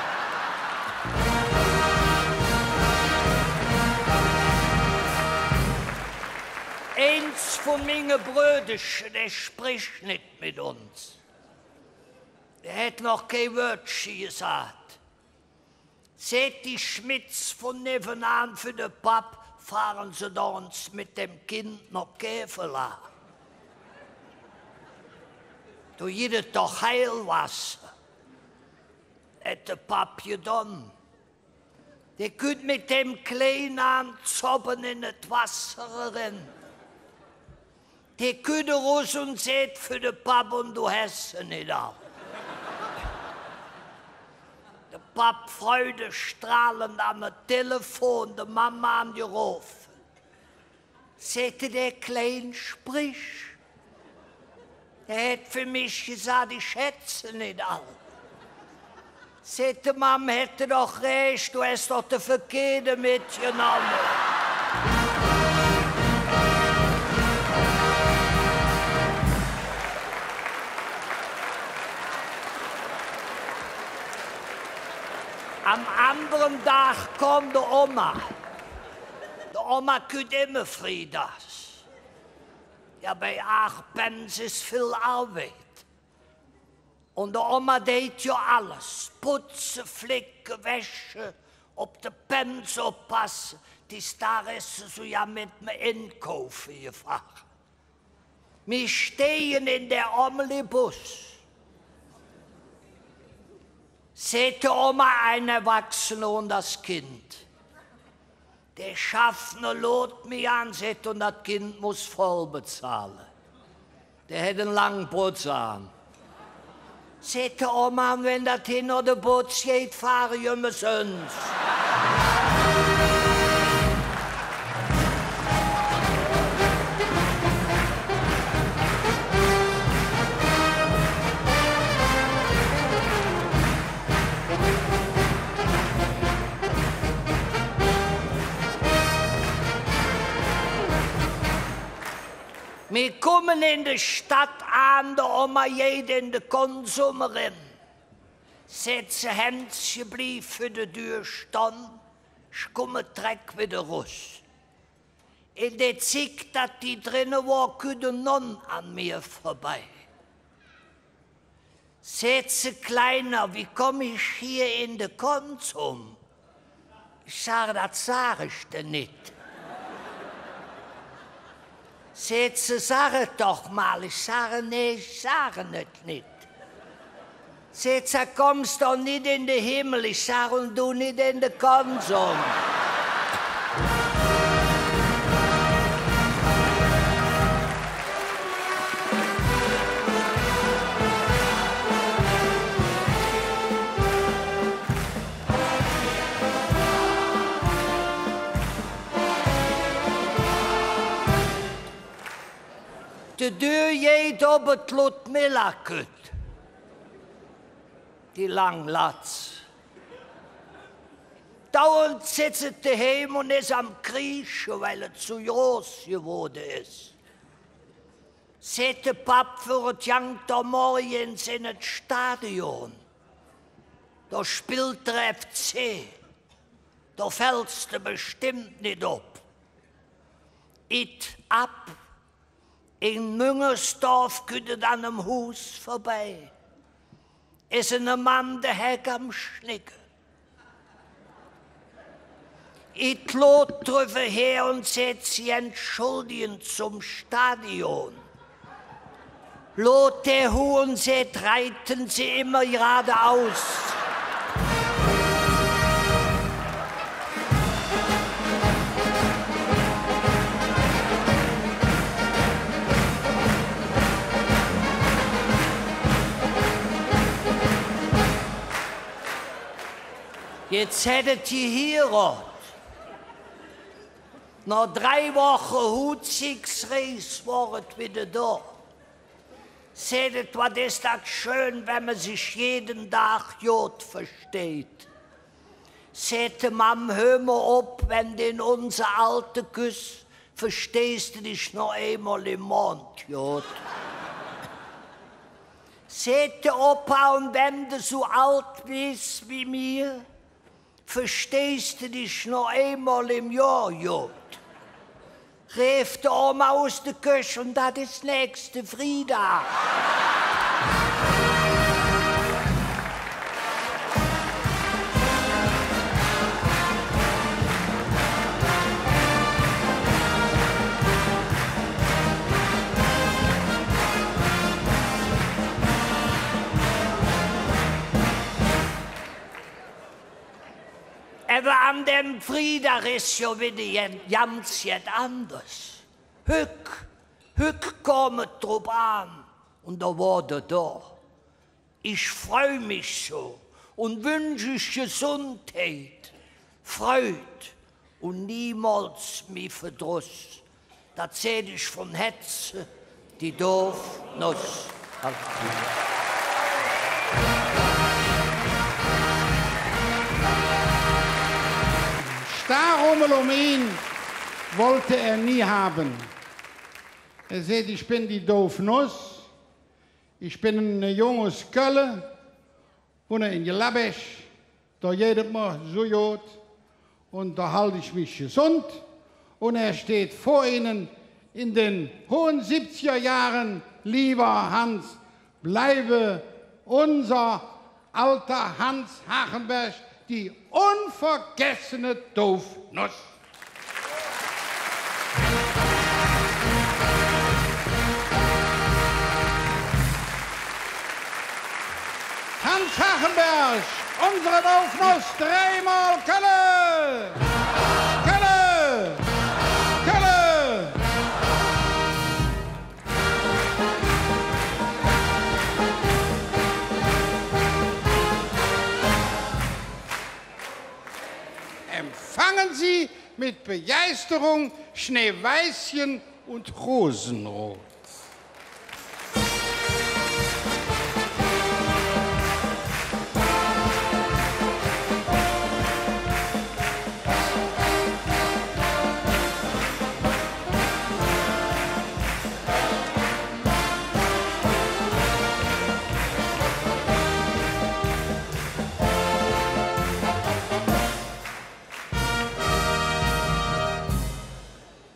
Eins vun minge Brödercher, dä sprich nit met uns. Dä hät noch kei Wöödche gesaht. Säht die Schmitz vun nevvenaan för de Papp: „Fahre Se doch ens met dem Kind noh Käfela. Do gitt et doch Heilwasser.“ Hät de Papp gedon. Dä kütt met dem Klein aan zobben en et Wasser eren. Dä kütt erus un säht för de Papp: „Un do häs se nit all.“ De Papp, freudestrahlend, an et Telefon, de Mamm aangerofe. Säht dä Klein: „Sprich. Dä hät för mich gesaht, ich hätt se nit all.“ Säht de Mamm: „Hätt doch rääch, do häs doch de Verkehrte metgenomme.“ Am andere Dag kom de Oma. De Oma kütt immer friedags. Jo, bei aach Pänz es vill Arbeid. Un de Oma deit jo alles: putze, flecke, wäsche, op de Pänz oppasse. Des Dags es se su jo met mer enkaufe gefahre. Mir steige en der Omnibus. Säht de Oma: „Ein Erwachsener und das Kind.“ Dä Schaffner loot mich aan, säht: „Un dat Kind muss voll bezahle. Dä hät en lang Botz aan.“ Säht de Oma: „Un wann dat hinner de Botz geiht, fahre ich ömesöns.“ Mir kumme en de Stadt aan, de Oma geiht en de Konsum eren. Säht se: „Hänsche, bliev vür der Dür stonn, ich kumme direk widder erus.“ En der Zigg, dat die dren wor, kütt en Nonn an mir vörbei. Säht se: „Kleiner, wie kumme ich hee en der Konsum?“ Ich sage: „Dat sage ich der nit.“ Säht se: „Sag et doch mal.“ Ich sage: „Nä, ich sage et nit.“ Säht se: „Kumms doch nit en der Himmel.“ Ich sage: „Un do nit en der Konsum.“ De Dür geiht op, et Ludmilla kütt. Die lang Latz. Dauernd sitz et deheim un es am Kriesche, weil et zo groß gewoode es. Säht de Papp: „Wör et, gangk doch morgens en et Stadion. Do spillt der F C. Do fälls de bestemmp nit op.“ Iht av. En Müngersdorf kütt et an enem Huus vörbei. Es ene Mann, dä hängk am Schnecke. Iht loot drüvver her un säht: „Sie entschuldigen, zum Stadion.“ Loot dä huh un säht: „Reiten Sie immer geradeaus.“ Jetz hät et gehierodt. Noh drei Woche Huhzigsreis wor et widder do. Säht et: „Wat es dat schön, wann mer sich jeden Dag god versteiht.“ Säht de Mamm: „Hür mer op, wann de en unser Alder küss, versteihs de dich noch eimol em Mond god.“ Säht der Opa: „Un wann de su ald bes wie mir, versteihs de dich noch eimol em Johr god.“ Reef de Oma us der Köch: „Un dat es nächste Friedag.“ Ävver an däm Friedag es jo widder jet, ganz jet anders. Hügg, hügg kütt et drop aan, un do wor dä do. Ich freu mich su un wünsch üch Gesundheit, Freud un niemols mih Verdross. Dat sät ich vun Hätze, die Doofnuss. Starrummel öm in wollt hä nie han. Hä sät: Ich ben die Doofnuss. Ich ben ene Jung us Kölle, wonne en Gladbech, do geiht et mer su god un do halte ich mich gesund. Un hä steiht vör Ihnen en de hohe sibbziger Johre, leeve Hans, bleibe unser alter Hans Hachenberg, die unvergessene Doofnuss. Hans Hachenberg, unsere Doofnuss, dreimol Kölle! Kölle! Kölle! Empfangen Sie mit Begeisterung Schneeweißchen und Rosenrot.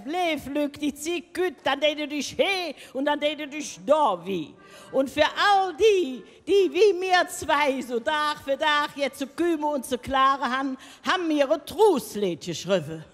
Bliev, Lück, die Zigg kütt, dann deit et üch hee un dann deit et üch do wih. Un för all die, die wie mir zwei su Dag för Dag jet ze kümme un ze klage han, han mir e Truusleed geschrevve.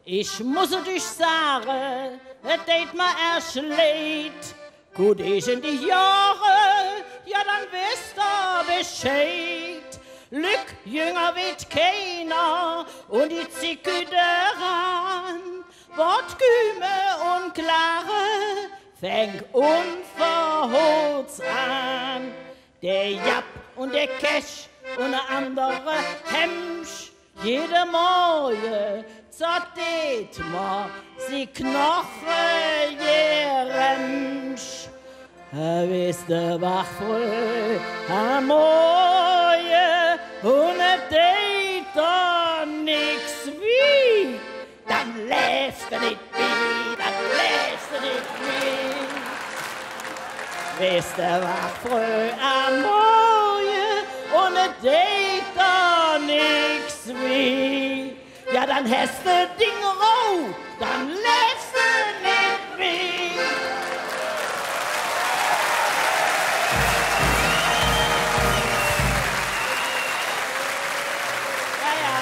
Ich muss et üch sage, et deit mer ärg leid. Kutt eets en die Johre, jo, dann wesst ehr Bescheid. Lück, jünger weed keiner, un die Zigg kütt eran. Wat kümme un klage, fängk unverhoots aan. Der Japp un der Kech un e andere Hämsch, jede Morge, dat deit mer die Knoche geremsch. Hä wes de wach fröh am Morge un et deit der nix wih. Dann lävs de nit mih, dann lävs de nit mih. Wes de wach fröh am Morge un et deit der nix wih. Jo, dann häs de ding Rauh, dann lävs de nit mih. Jo, jo.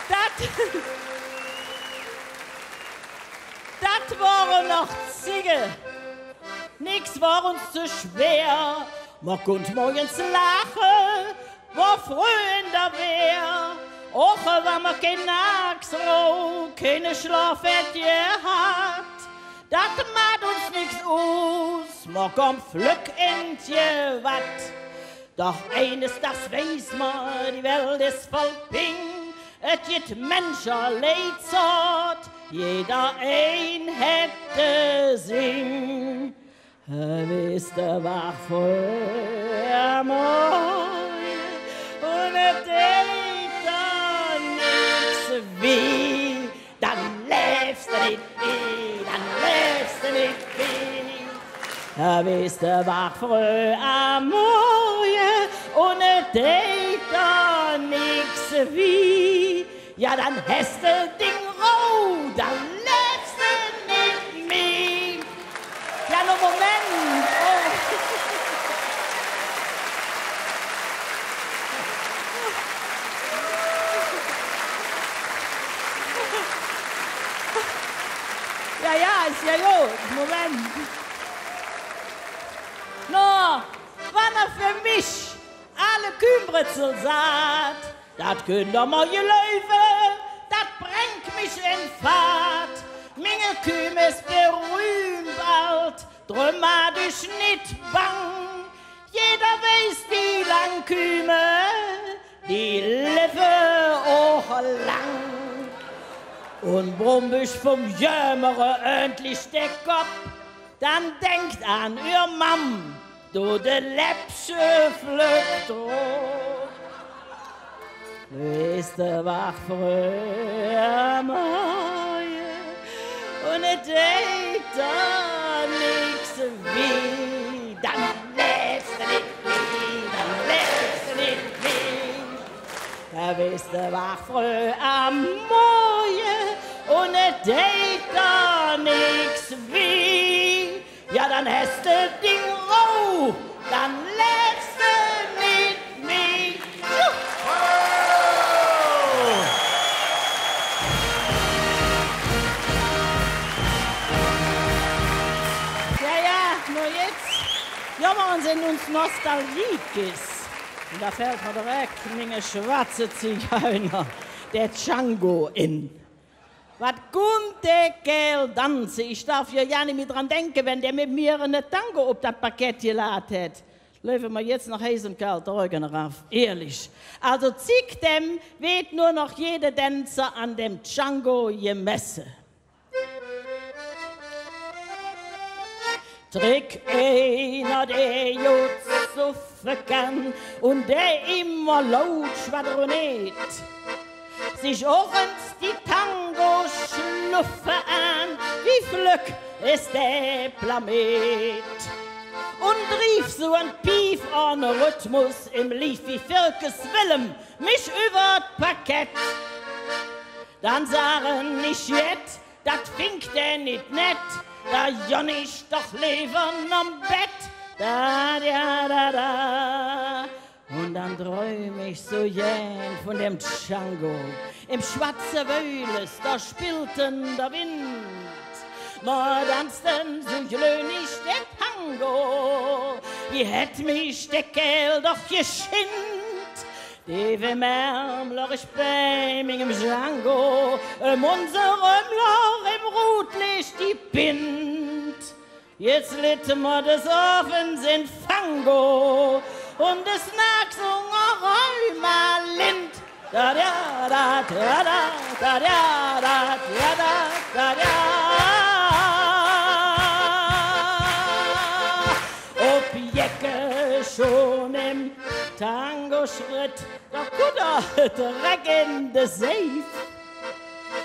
Dat, dat wore noch Zigge. Nix wor uns ze schwer. Mer kunnt morgens laache, wor fröh en der Wehr. Och wann mer kein Naaks Rauh, keine Schlofett gehatt, dat maht uns nix us. Mer kumme flöck en et Gewatt. Doch eines, dat weiß mer, die Welt es voll Ping. Et gitt Mensche, Leidsort, jeder ein hät sing. Hä wes de wach fröh am Morge un et deit der nix wih. Dann lävs de nit mih, dann lävs de nit mih. Hä wes de wach fröh am Morge un et deit der nix wih. Jo, dann häs de ding Rauh, dann lävs de nit mih. Jo, no, Moment. Oh. Jo, jo, es jo god. Moment. För mich alle Kümbretzel saht, dat künnt ehr mer gläuve, dat brängk mich en Fahrt. Minge Küme es berühmt bald, dröm maht üch nit bang. Jeder weiß, die Langküme, die levve och lang. Un brumm üch vum Jömere ööntlich der Kopp, dann denkt an üür Mamm, do de Läppche flöck drop. Wees de, wach fröh am Morge un et deit der nix wih, dann levs de nit mih, dann levs de nit mih. Do wees de wach fröh am Morge un et deit der nix wih. Jo, dann häs de ding Rauh, dann levs de nit mih. Juhu! Jo, jo, nor jetz, jo, mer sin uns Nostalgiekes. Un do fällt mer tirek minge schwatze Zigeuner, der Django, en. Wat kunnt dä Kääl danze! Ich darf jo gar nit mih dran denke, wann dä met mir ene Tango op dat Parkett gelaht hät. Läuf mer jetz noch heiß un kald de Rögge erav, ihrlich. Alsu, zick däm weed nor noch jede Dänzer an däm Django gemesse. Trick einer, dä god suffe kann un dä immer laut schwadroneet, sich och ens die Tango-Schluffe aan, wie flöck es dä blameet. Un drief su en Pief ohne Rhythmus em Lief wie Firkes Willem mich üvver et Parkett. Dann sagen ich jet, dat fingk dä nit nett, do gonn ich doch leever nohm Bett. Da, da, da, da. Un dann dräum ich su gään vun däm Django. Em schwatze Wöhles, do spillt en der Wind. Mer danzten su glöhnig der Tango, wie hätt mich dä Kääl doch geschinnt. Dä wör mer, log ich bei mingem Django, öm unserem log em Rutlicht die Pint. Jetz litt mer des Ovends en Fango, un es nag sung och Rheuma Lind. Da, da, da, da, da, da, da, da, da, da, da. Op Jecke schon em Tango-Schritt, do kutt der direk en de Seiv.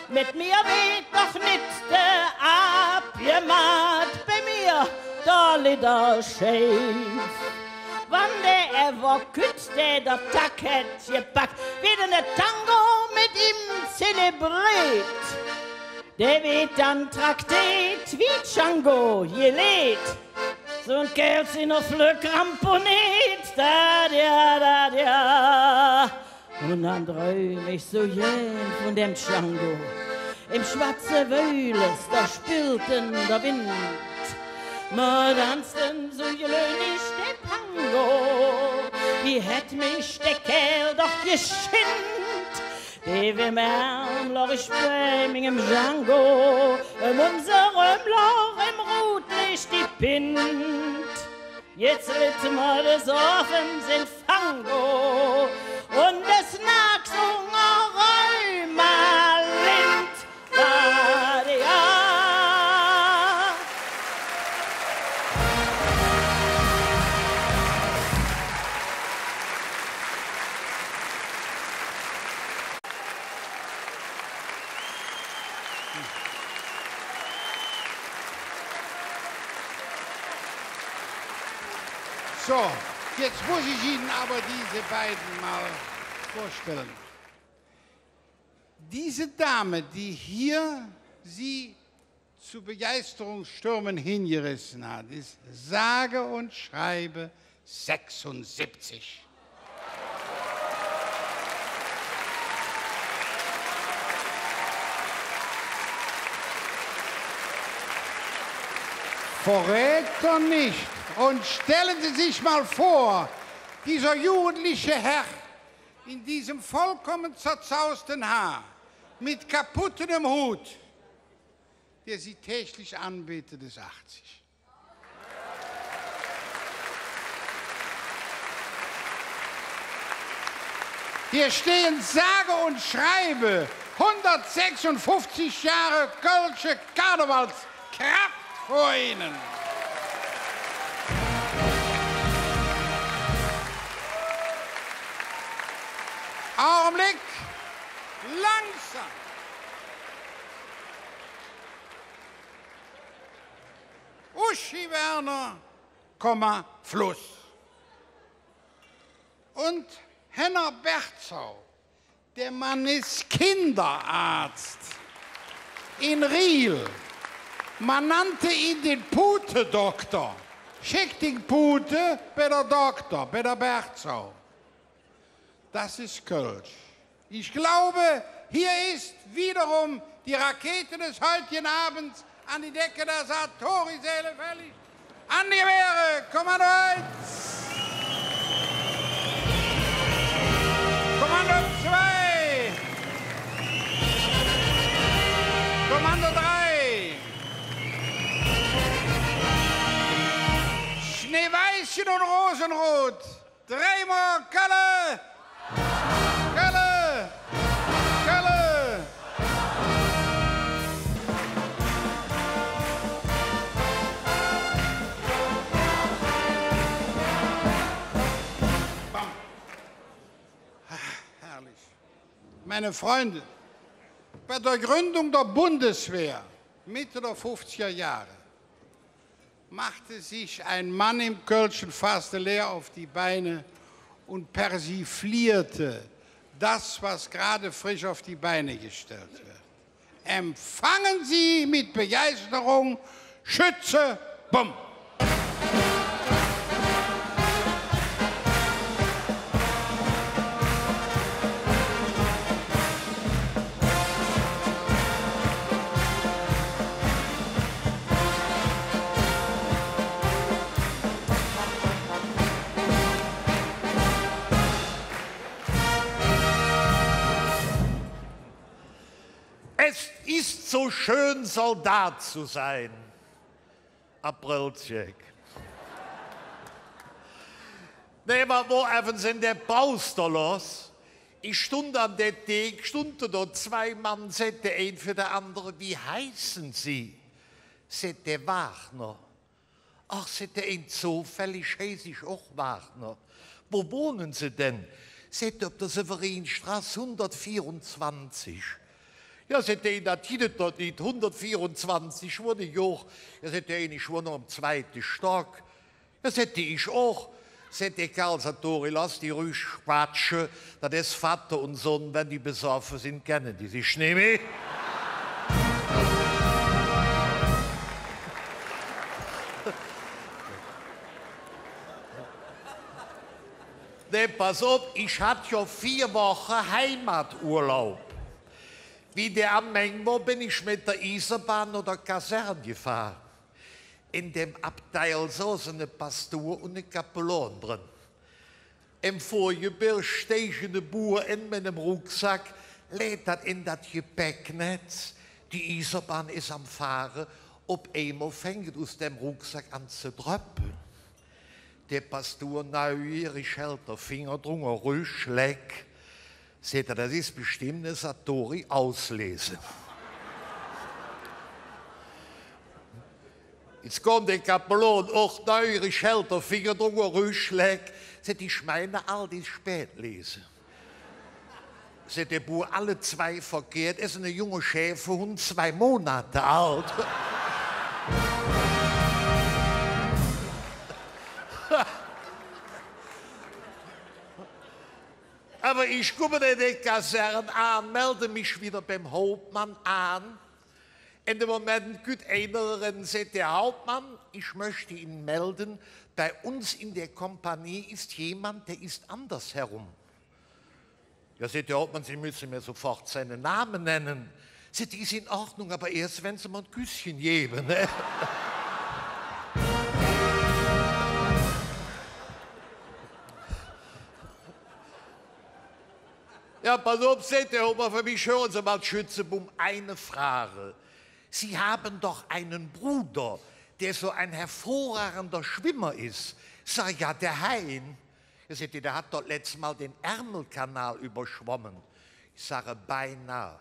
Met mir weed doch nit der Aap gemaht, bei mir, do litt er scheiv. Wann dä ävver kütt, dä der Tack hät gepack, weed ene Tango met im zelebreet. Dä weed dann trakteet, wie Django geleet. Su en Kääl sin och flöck ramponeet, da, da, da, da. Un dann dräum ich su gään vun däm Django. Em schwatze Wöhles, do spillt en der Wind. Mer danzten su glöhnig der Tango, wie hätt mich dä Kääl doch geschinnt. Dä wör mer, log ich bei mingem Django, öm unserem log em Rutlicht die Pint. Jetz litt mer des Ovends en Fango, un es nag sung och Rheuma Lind. Da, da, da. Su, jetz muss ich Ihnen aber diese beiden mal vorstellen. Diese Dame, die hier Sie zu Begeisterungsstürmen hingerissen hat, ist sage und schreibe sechsundsiebzig. Verrät er nicht. Und stellen Sie sich mal vor, dieser jugendliche Herr in diesem vollkommen zerzausten Haar, mit kaputtem Hut, der Sie täglich anbetet, ist achtzig. Hier stehen sage und schreibe hundertsechsundfünfzig Jahre kölsche Karnevalskraft vor Ihnen. Augenblick, langsam. Uschi Werner, Komma, Fluss. Und Henner Berzau, der Mann ist Kinderarzt in Riehl. Man nannte ihn den Putedoktor. Schick ding Pute bei der Doktor, bei der Berzau. Das ist Kölsch. Ich glaube, hier ist wiederum die Rakete des heutigen Abends an die Decke der Sartori-Säle fällig. An die Gewehre, Kommando eins! Kommando zwei! Kommando drei! Schneeweißchen und Rosenrot! Dreimol Kölle! Kölle! Kölle! Bam. Ach, herrlich. Meine Freunde, bei der Gründung der Bundeswehr Mitte der fünfziger Jahre machte sich ein Mann im kölschen Fasteleer auf die Beine und persiflierte das, was gerade frisch auf die Beine gestellt wird. Empfangen Sie mit Begeisterung Schütze, bumm! Es ist so schön, Soldat zu sein. Aprilzek. Nä, wat wor evvens en der Paus do loss? Ich stundt an der Thek, stundte do zwei Mann, säht der ein för der andere: „Wie heißen Sie?“ Säht der: „Wagner.“ „Ach“, säht der ein, „zofällig heiß ich och Wagner. Wo wohnen Sie denn?“ Säht der: „Op der Severinstroß hundertvierunzwanzig.“ „Jo“, säht der ein, „dat gitt et doch nit. Hundertvierunzwanzig wohn ich och.“ „Jo“, säht der ein, „ich wohne em zweite Stock.“ „Jo“, säht der, „ich och.“ Säht der Karl: „Sartori, loss die räuhig quatsche. Dat es Vatter un Sonn, wann die besoffe sin, kenne die sich nimmi.“ Nä, pass op, ich hatt jo vier Woche Heimaturlaub. Wie der am Eng wor, ben ich met der Ieserbahn noh der Kasern gefahre. En dem Abteil soße ne Pastur un ne Kapelon dren. Em Vorgebirg steig ene Boor en met enem Rucksack, lädt dat en dat Gepäcknetz, die Ieserbahn es am Fahre, op eimol fängk et us dem Rucksack aan ze dröppe. Der Pastur, neugierig, häld der Finger drunger, rüsch, leck. Säht hä: „Dat es bestemmp ne Sartori-Auslese.“ Jetz kütt der Kapelon, och neugierig, häld der Finger drunger, rüsch, leck. Säht: „Ich meine, all dies Spätlese.“ Säht der Boor: „Alle zwei verkehrt, es ene junge Schäferhund, zwei Monate alt.“ Ävver ich kumme en de Kasern aan, melde mich widder beim Hauptmann aan. En dem Moment kütt einer eren, säht der: „Herr Hauptmann, ich möchte Ihnen melden, bei uns in der Kompanie ist jemand, der ist andersherum.“ „Ja“, säht der Hauptmann, „Sie müssen mir sofort seinen Namen nennen.“ Säht: „Ist in Ordnung, aber erst, wenn Sie mir ein Küsschen geben, ne?“ Jo, pass op, säht dä Opa för mich, hören Sie mal, Schütze Bumm, eine Frage. Sie haben doch einen Bruder, der so ein hervorragender Schwimmer ist. Sag: „Jo, der Hein.“ Jo, säht hä, „der hat doch letzt Mal den Ärmelkanal überschwommen.“ Ich sage: „Beinahe.“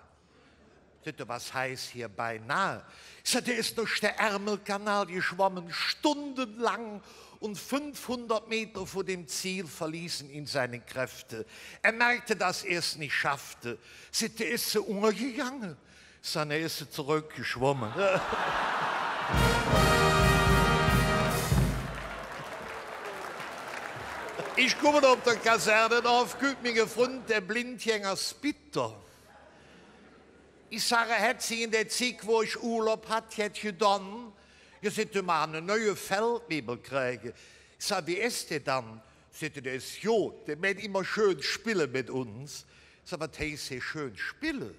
Säht hä: „Was heißt hier beinahe?“ Ich sag: „Der ist durch der Ärmelkanal geschwommen, stundenlang, und fünfhundert Meter vor dem Ziel verließen ihn seine Kräfte. Er merkte, dass er es nicht schaffte.“ Säht hä: „Ist er untergegangen?“ Ich sag: „Nä, ist er zurückgeschwommen.“ Ich kumme op der Kaserne, do kütt minge Fründ, der Blindgänger Spitter. Ich sage: „Hät sich en der Zigg, wo ich Urlaub hatt, jet gedon?“ Jo, säht hä, mer han ene neue Feldwebel kräge. Ich sag: „Wie es dä dann?“ Säht hä: „Dä es god, dä mäht immer schön spille met uns.“ Ich sag: „Wat heiß hee schön spille?“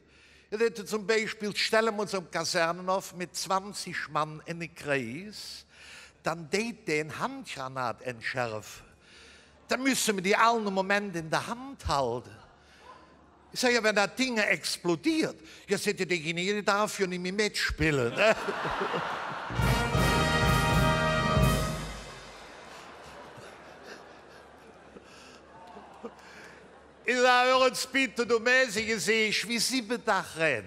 Jo, säht hä, „Zom Beispill stelle mer uns am Kasernehoff met zwanzig Mann en ene Kreis, dann deit dä en Handgranat entschärfe. Dann müsse mer die all ene Moment en der Hand halde.“ Ich sag: „Jo, wann dat Ding explodiert?“ „Jo“, säht hä, „dä Genier darf jo nit mih metspille.“ Ich sag: „Hür ens, Spitter, do mähs e Geseech wie Sibbedagränn.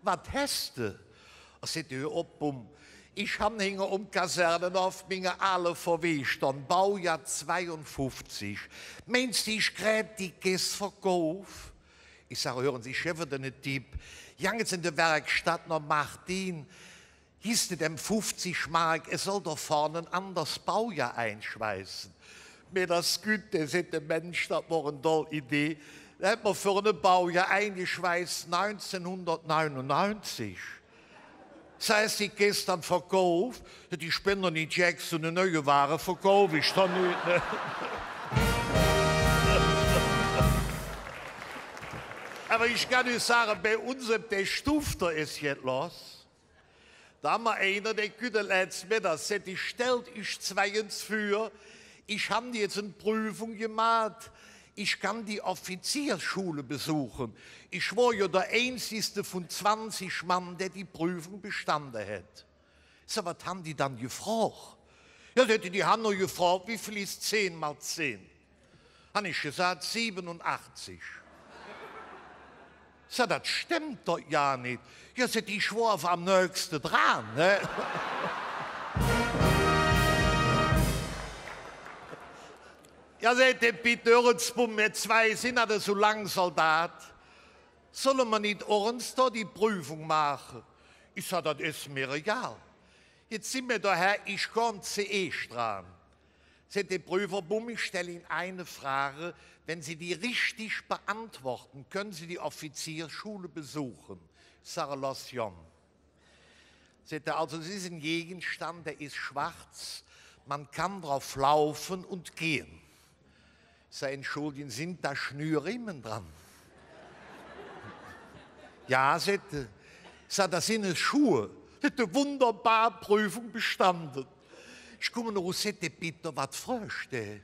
Wat häs de?“ Säht hä: „Hür op, Bumm, ich han hinger om Kasernehoff minge aale V W stonn, Baujohr zweiunfuffzig. Meins de, ich kräg die Kess verkauf?“ Ich sag: „Hür ens, ich gevve der ene Tipp. Gangen Se en de Werkstatt noh Martin, giss de däm fuffzig Mark, hä soll do vörn e anders Baujohr einschweiße.“ Mäh dat Güte, säht dä, Minsch, dat wor en doll Idee. Do hät mer för en Baujohr eingeschweiß, neunzehnhundertneunundneunzig. Säht hä: „Häs de die Kess dann verkauf?“ Säht hä: „Ich ben doch nit jeck, su ene neue Wage verkauf ich doch nit, ne?“ Ävver ich kann üch sage, bei uns op der Stuff, do es jet loss. Do han mer einer, dä kütt letz Meddag, säht hä: „Stellt üch zwei ens vür, ich han jetz en Prüfung gemaht, ich kann die Offiziersschule besuchen.“ Ich wor jo der einzigste vun zwanzig Mann, dä die Prüfung bestande hät. Ich sag: „Wat han die dann gefrog?“ „Jo“, säht hä, „die han nor gefrog, wie vill es zehn mal zehn?“ Han ich gesaht: „Siebenundachtzig.“ Ich sag: „Dat stemmp doch gar nit.“ „Jo“, säht hä, „ich wor am nöchste dran, ne?“ „Jo“, säht dä Pitt, „hür ens, Bumm, mer zwei sin allt esu lang Soldat. Solle mer nit och ens do die Prüfung maache?“ Ich sag: „Dat es mer egal. Jetz sin mer do her, ich kom zoeesch dran.“ Säht dä Prüfer: „Bumm, ich stelle Ihnen eine Frage. Wenn Sie die richtig beantworten, können Sie die Offiziersschule besuchen.“ Ich sag: „Loss gonn.“ Säht hä: „Also, das ist ein Gegenstand, der ist schwarz. Man kann drauf laufen und gehen.“ Ich sag: „Entschuldigen, sind da Schnürriemen dran?“ „Jo“, säht hä. Ich sag: „Das sin Schoh.“ Säht hä: „Wunderbar, Prüfung bestanden.“ Ich kumme noh, säht dä: „Bitte, wat frögs de?“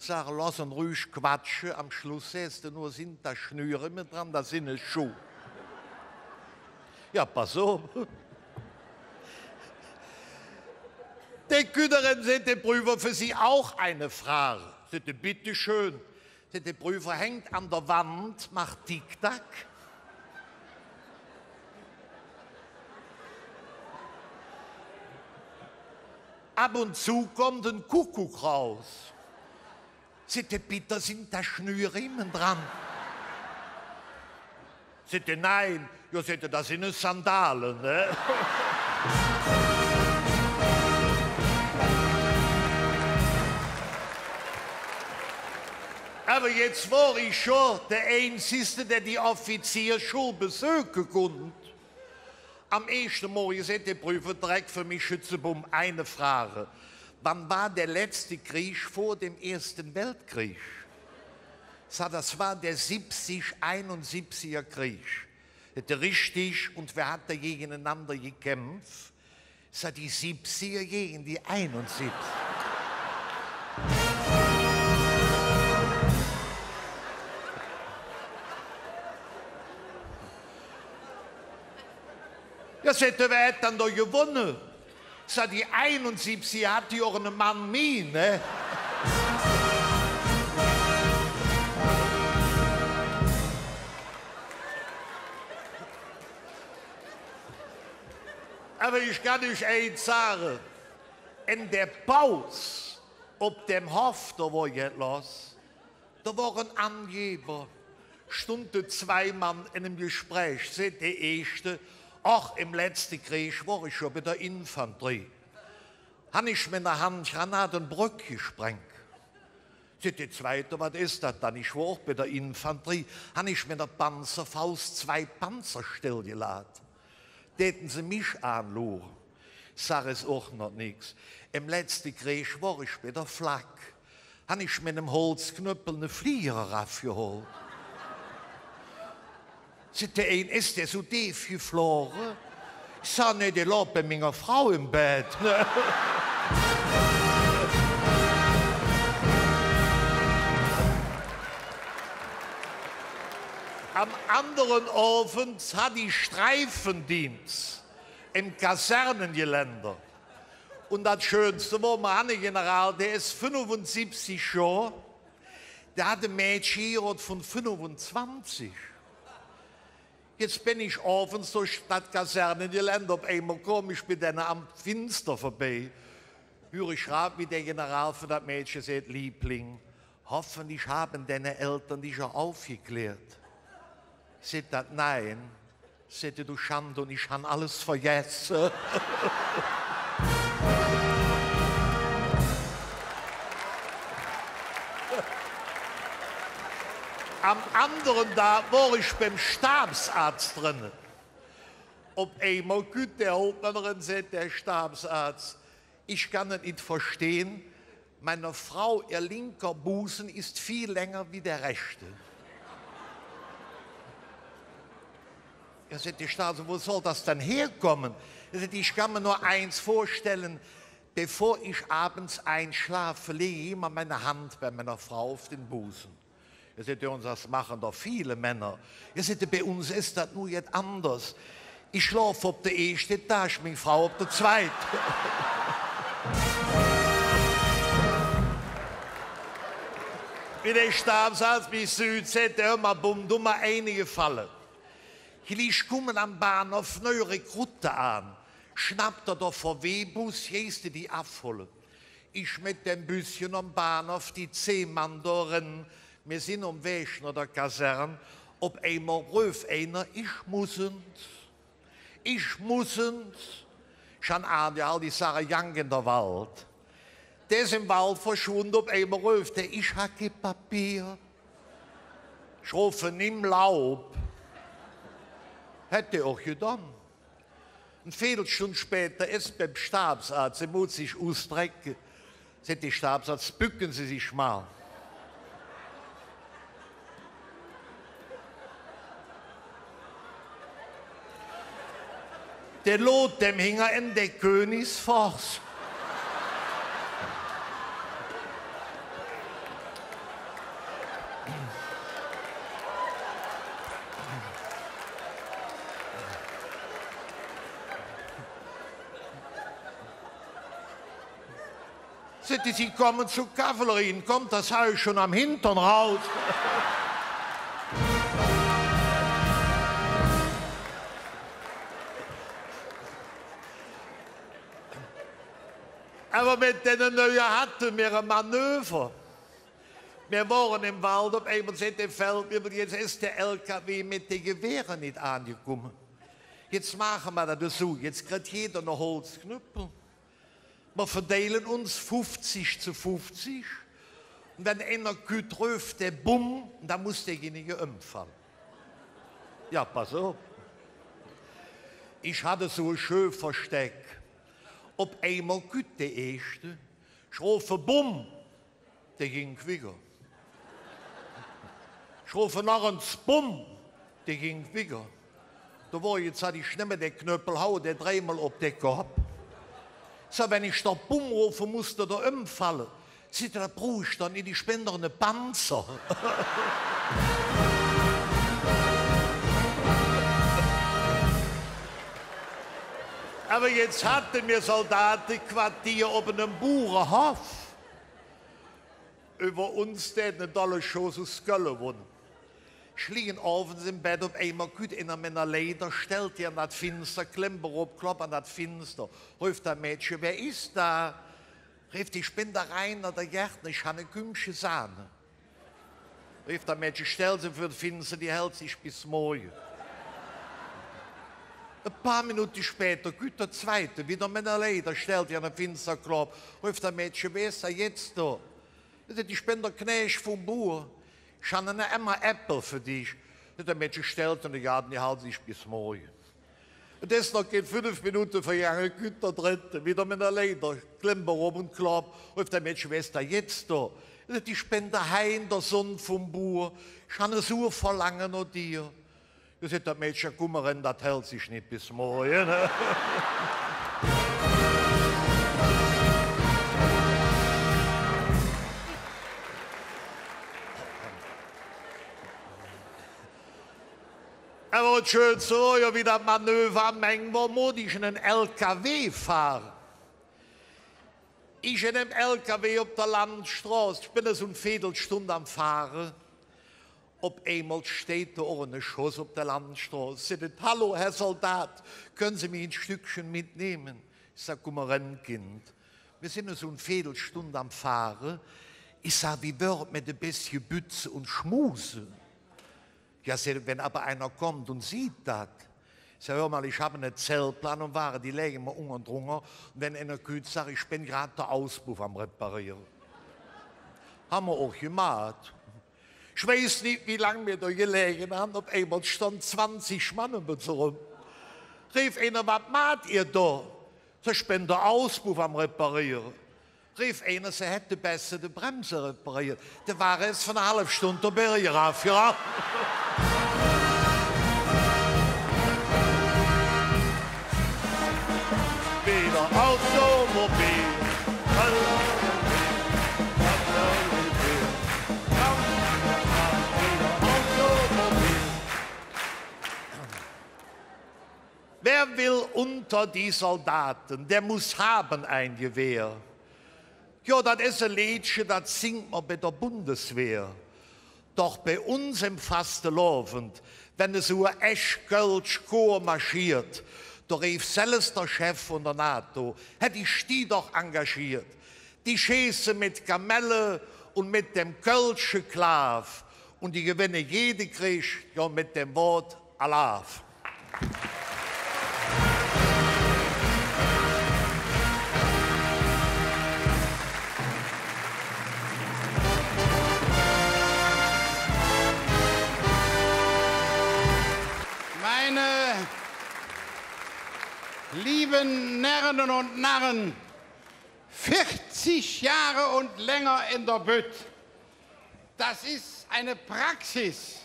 Sag: „Loss en räuhig quatsche, am Schluss sähs de nor, sind da Schnürriemen dran, das sin Schoh.“ Jo, pass op. Dä kütt eren, säht dä Prüfer: „Für Sie auch eine Frage.“ Säht hä: „Bitte schön.“ Säht dä Prüfer: „Hängt an der Wand, macht Tick-Tack. Ab und zu kommt ein Kuckuck raus.“ Säht hä: „Bitte, sind da Schnürriemen dran?“ Säht hä: „Nein.“ „Jo“, säht hä, „das sin Sandalen, ne?“ Ävver jetz wor ich jo dä Einzigste, dä die Offiziersschul besöke kunnt. Am eeschte Morge säht dä Prüfer direk för mich: „Schütze Bumm, eine Frage. Wann war der letzte Krieg vor dem Ersten Weltkrieg?“ Sag: „Das war der siebzig einundsiebziger Krieg.“ Säht hä: „Richtig, und wer hat da gegeneinander gekämpft?“ Sag: „Die Siebziger gegen die Einundsiebziger.“ Do säht hä: „Wä hät dann do gewonne?“ Sag: „Die einunsibbzig hät die och ene Mann mih, ne?“ Ävver ich kann üch eins sage, en der Paus op dem Hoff, do wor jet loss, do wor en Angeber, stundte zwei Mann en enem Gespräch, säht der eeschte: „Och, em letzte Kreeg wor ich jo bei der Infanterie. Han ich met ener Handgranat en Bröck gespreng.“ Säht der zweite: „Wat es dat dann?“ „Ich wor och bei der Infanterie, han ich met ener Panzerfaust zwei Panzer stellgelaht.“ Däten se mich aanluure. Sag: „Es och noch nix. Em letzte Kreeg wor ich bei der Flak. Han ich met enem Holzknöppel ene Flieger eravgehollt.“ Säht der ein: „Es dä su deef gefloge?“ Ich sag: „Nä, dä log bei minger Frau em Bedd.“ Am andere Ovend hatt ich Streifendeens em Kasernengeländer. Un dat Schönste wor, mer han ene General, dä es fünfunsibbzig Johr, dä hatt e Mädche geheerodt vun fünfunzwanzig. Jetz ben ich ovends durch dat Kasernengeländer, op eimol kom ich bei denne am Finster vörbei, hür ich grad, wie der General för dat Mädche säht: „Liebling, hoffentlich haben deine Eltern dich ja aufgeklärt.“ Säht dat: „Nein.“ Säht dä: „Du Schandhund, ich han alles vergesse.“ Am andere Dag wor ich beim Stabsarzt drenne. Op eimol kütt der Hauptmann eren, säht der Stabsarzt: „Ich kann et nit verstehen, meiner Frau ihr linker Busen ist viel länger wie der rechte.“ Jo, säht der Stabsarzt, wo soll das dann herkommen? Hä säht: „Ich kann mir nur eins vorstellen, bevor ich abends einschlafe, lege ich immer meine Hand bei meiner Frau auf den Busen.“ Hä säht: „Jo, un dat maache doch vill Männer.“ Hä säht: „Bei uns es dat nor jet anders. Ich schlofe op der eeschte Etage, ming Frau op der zweite.“ Wie der Stabsarzt mich süht, säht hä: „Hür mal, Bum, do mer eine Gefalle. Glich kummen am Bahnhoff neue Rekrute aan. Schnapp der der V-W-Bus, geihs de die avholle.“ Ich met dem Büsschen om Bahnhoff, die zehn Mann do eren, mir sin om Wäg noh der Kasern, op eimol röf einer: „Ich muss ens, ich muss ens.“ Ich han aangehalde, ich sage: „Gank en der Wald.“ Dä es em Wald verschwunde, op eimol röf dä: „Ich han kei Papier.“ Ich rofe: „Nimm Laub.“ Hät dä och gedon. En Veedelstund später es hä beim Stabsarzt, hä muss sich usdrecke. Säht der Stabsarzt: „Bücken Sie sich mal.“ Dä log dem hinger en der Königsforst. Säht hä: „Sie kommen zur Kavallerie, kommt das Heu schon am Hintern raus?“ Ävver met denne Neue hatte mer e Manöver. Mer wore em Wald, op eimol säht der Feldwebel: „Jetz es der L K W met de Gewehre nit aangekumme. Jetz maache mer dat esu, jetz kritt jeder ene Holzknöppel. Mer verdeile uns fuffzig zo fuffzig. Un wann einer kütt, röf dä Bumm, un dann muss derjenige ömfalle.“ Jo, pass op. Ich hatt su e schön Versteck. Op eimol kütt der Eeschte, ich rofe: „Bumm!“ Dä ging wigger. Ich rofe noch ens: „Bumm!“ Dä ging wigger. Do wor ich, jetz hatt ich nit mih der Knöppel, haue dä dreimol op der Kopp. Su, wann ich doch Bumm rofe, muss dä doch ömfalle. Säht hä: „Dat bruch ich doch nit, ich ben doch ene Panzer.“ Ävver jetz hatte mir Soldatequartier op enem Burehoff. Üvver uns dät ene dolle Schoss us Kölle wonne. Ich legen ovends em Bedd, op eimol kütt einer met ener Leider, stellt die an dat Finster, klemmt erop, kloppt an dat Finster. Röf dat Mädche: „Wer ist da?“ Röf: „Ich ben der Rainer, der Gärtner, ich han e Kümmche Sahne.“ Röf dat Mädche: „Stell se vür et Finster, die hält sich bis morge.“ E paar Minutte später kütt der Zweite, widder met ener Leider, stellt die an dat Finster, kloppt. Röf dat Mädche: „Wer ist da jetzt da?“ Hä säht: „Ich ben der Knääch vum Buur. Ich han ene Emmer Äppel för dich.“ Hä säht: „Dat Mädche, stell se en Gaade, die hält sich bis morge.“ Et es noch kein fünf Minutte vergange, kütt der Drette, widder met ener Leider, klemmt erop un kloppt. Röf dat Mädche: „Wer ist da jetzt da?“ Hä säht: „Ich ben der Hein, der Sonn vum Buur. Ich han e suur Verlange noh dir.“ Hä säht dat Mädche: „Kumm eren, dat hält sich nit bis morge.“ Ävver et Schönste wor jo widder dat Manöver am Eng, wo moot ich en ene L K W fahre. Ich en däm L K W op der Landstroß, ich ben su en Veedelstund am Fahre. Op eimol steiht do och ene Schoss op der Landstroß. Säht et: „Hallo, Herr Soldat, können Sie mich ein Stückchen mitnehmen?“ Ich sag: „Kumm eren, Kind.“ Mir sin su en Veedelstund am Fahre. Ich sag: „Wie wör et met e bessche Bütze un Schmuse?“ „Ja“, säht et, „wenn ävver einer kommt un sieht dat.“ Ich sag: „Hür ens, ich han ene Zeltplane un Wage, die läge mer unge drunger. Un wenn einer kütt, sag ich, ich ben grad der Auspuff am Repariere.“ Han mer och gemaht. Ich weiß nit, wie lang mir do geläge han, op eimol stonn zwanzig Mann öm uns eröm. Reef einer: „Wat maht ehr do?“ Sag ich: „Ich ben der Auspuff am Repariere.“ Reef einer, se hätte bessere Bremse repariert. Der Wage es vör ener halve Stund der Berg erav geraht. Wieder Automobil. Wer will unter die Soldaten, der muss haben ein Gewehr. Jo, dat es e Leedche, dat singk mer bei der Bundeswehr. Doch bei uns em Fastelovend, wenn esu e ech kölsch Korps marschiert, do reef selvs der Chef vun der NATO: „Hätt ich die doch engagiert! Die schieße met Kamelle un met dem kölsche Klaaf un die gewenne jede Kreeg, jo, met dem Wood Alaaf.“ Meine lieben Närrinnen und Narren, vierzig Jahre und länger in der Bütt. Das ist eine Praxis.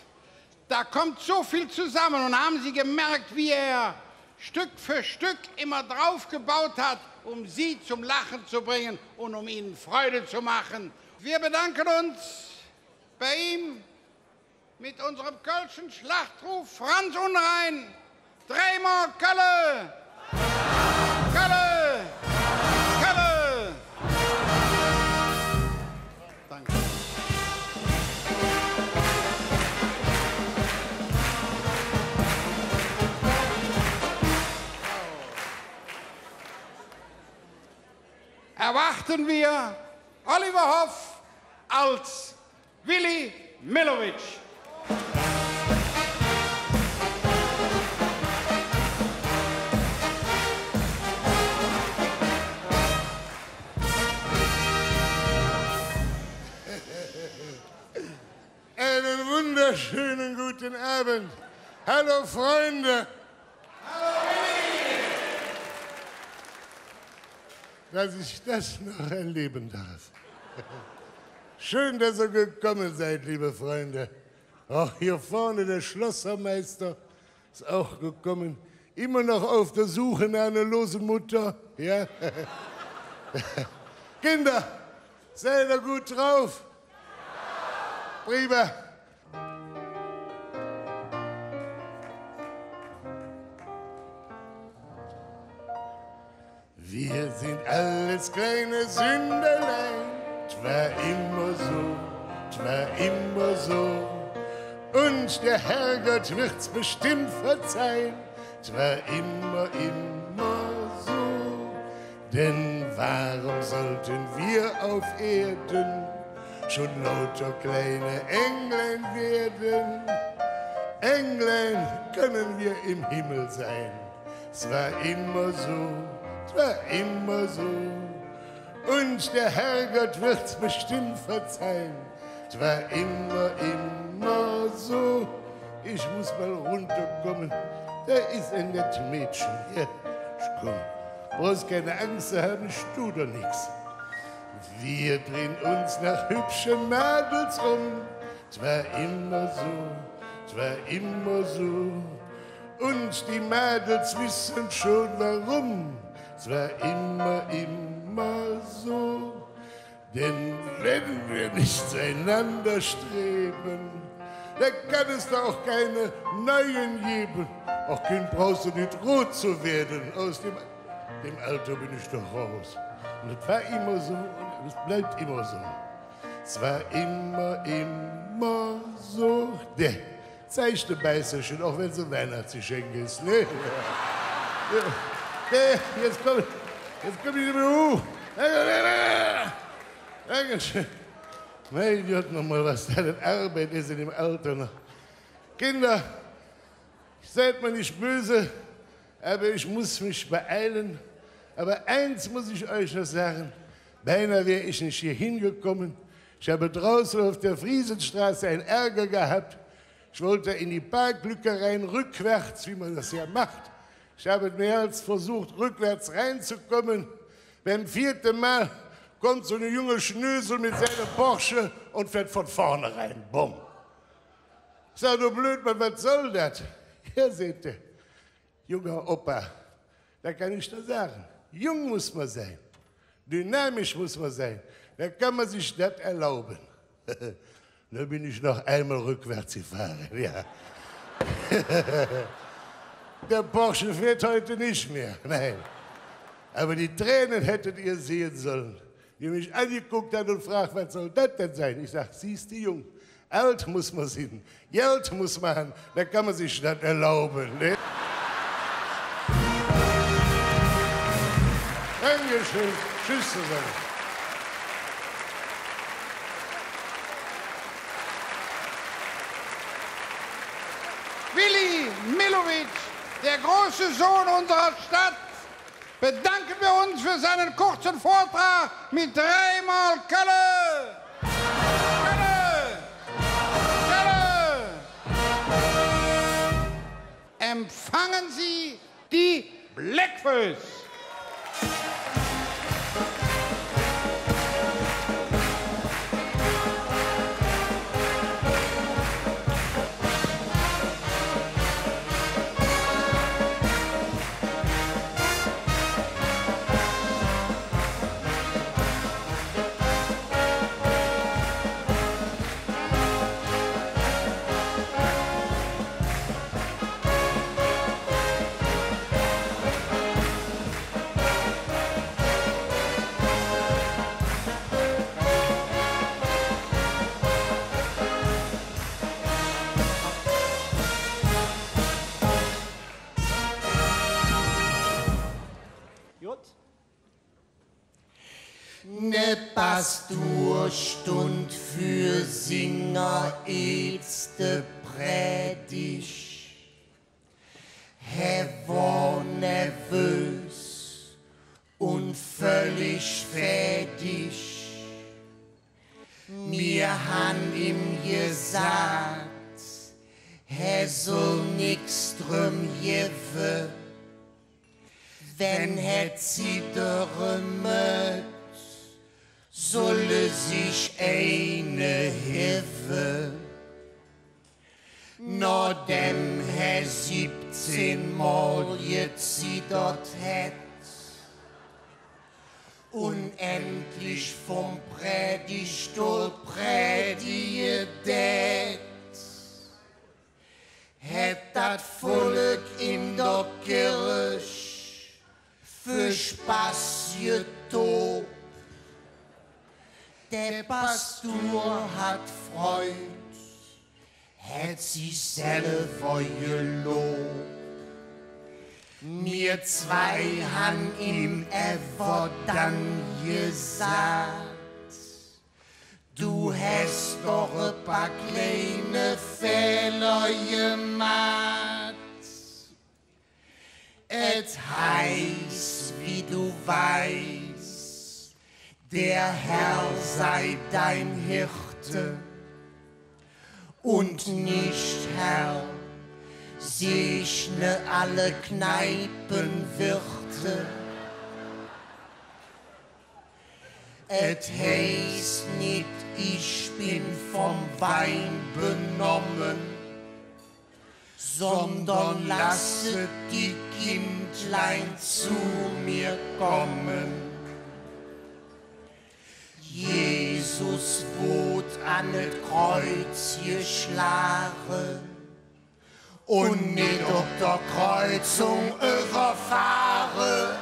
Da kommt so viel zusammen. Und haben Sie gemerkt, wie er Stück für Stück immer draufgebaut hat, um Sie zum Lachen zu bringen und um Ihnen Freude zu machen? Wir bedanken uns bei ihm mit unserem kölschen Schlachtruf Franz Unrein. Dreimol Kölle! Kölle! Kölle! Danke. Erwarten wir Oliver Hoff als Willy Millowitsch. Einen wunderschönen guten Abend. Hallo, Freunde. Dass ich das noch erleben darf. Schön, dass ihr gekommen seid, liebe Freunde. Auch hier vorne der Schlossermeister ist auch gekommen. Immer noch auf der Suche nach einer losen Mutter, ja? Kinder, seid ihr gut drauf? Prima. Sind alles kleine Sündelein, 't war immer so, 't war immer so. Und der Herrgott wird's bestimmt verzeihen, 't war immer, immer so. Denn warum sollten wir auf Erden schon lauter kleine Englein werden? Englein können wir im Himmel sein. 's war immer so, 's war immer so. Und der Herrgott wird's bestimmt verzeihen. 't war immer, immer so. Ich muss mal runterkommen. Da ist ein nettes Mädchen. Ja, ich komm. Brauchst keine Angst zu haben, ich tu dir nix. Wir drehen uns nach hübschen Mädels um. 't war immer so, 't war immer so. Und die Mädels wissen schon warum. 't war immer, immer so. Denn wenn wir nicht einander streben, dann kann es da auch keine neuen geben. Auch Kind brauchst du nicht rot zu werden. Aus dem, dem Alter bin ich doch raus. Und es war immer so und es bleibt immer so. Es war immer, immer so. Der Zeichnebeißerchen, auch wenn es ein Weihnachtsgeschenk ist, ne? Ja. Ja, jetzt komm, jetzt komm ich nicht mehr hoch. Dankeschön. Mein Gott, nochmal, was da denn Arbeit ist in dem Alter noch. Kinder, seid mir nicht böse, aber ich muss mich beeilen. Aber eins muss ich euch noch sagen. Beinahe wär ich nicht hier hingekommen. Ich habe draußen auf der Friesenstraße einen Ärger gehabt. Ich wollte in die Parklücke rein, rückwärts, wie man das ja macht. Ich habe mehrmals versucht, rückwärts reinzukommen. Beim vierten Mal kommt so ein junger Schnösel mit seinem Porsche und fährt von vorne rein. Bumm. Ich sag: „Du Blödmann, was soll das?“ „Ja“, sagt er, „junger Opa, da kann ich dir sagen, jung muss man sein, dynamisch muss man sein, da kann man sich das erlauben.“ Da bin ich noch einmal rückwärts gefahren, ja. Der Porsche fährt heute nicht mehr, nein. Aber die Tränen hättet ihr sehen sollen, wie er mich angeguckt hat und fragt: „Was soll das denn sein?“ Ich sag: „Siehst du, Jung, alt muss man sein, Geld muss man haben, da kann man sich das erlauben“, ne? Dankeschön. Tschüss zusammen. Willi Millowitsch, der große Sohn unserer Stadt, bedanken wir uns für seinen kurzen Vortrag mit dreimal Kölle. Kölle. Kölle. Empfangen Sie die Bläck Fööss. Gut. Ne Pastur stund för singer eetste Prädig. Hä wor nervös un völlig fäädig. Mir han im gesaht, hä soll nix dröm gevve. Wenn hä ziddere mööt, soll hä sich eine hevve. Nodäm hä sibbzehn Mol geziddert hät un endlich vum Prädigstohl prädige dät, hät dat Volk in der Kirch för Spass Pastur hät Freud, hät sich selver gelob. Mir zwei han im ävver dann gesaht: „Du häs doch e paar kleine Fähler gemaht.“ Et heiß, wie du weiß, der Herr sei dein Hirte und nicht Herr, segne alle Kneipenwirte. Et heiß nit, ich bin vom Wein benommen, sondern lasset die Kindlein zu mir kommen. Jesus woodt an et Kreuz geschlage un nit op der Kreuzung üvverfahre.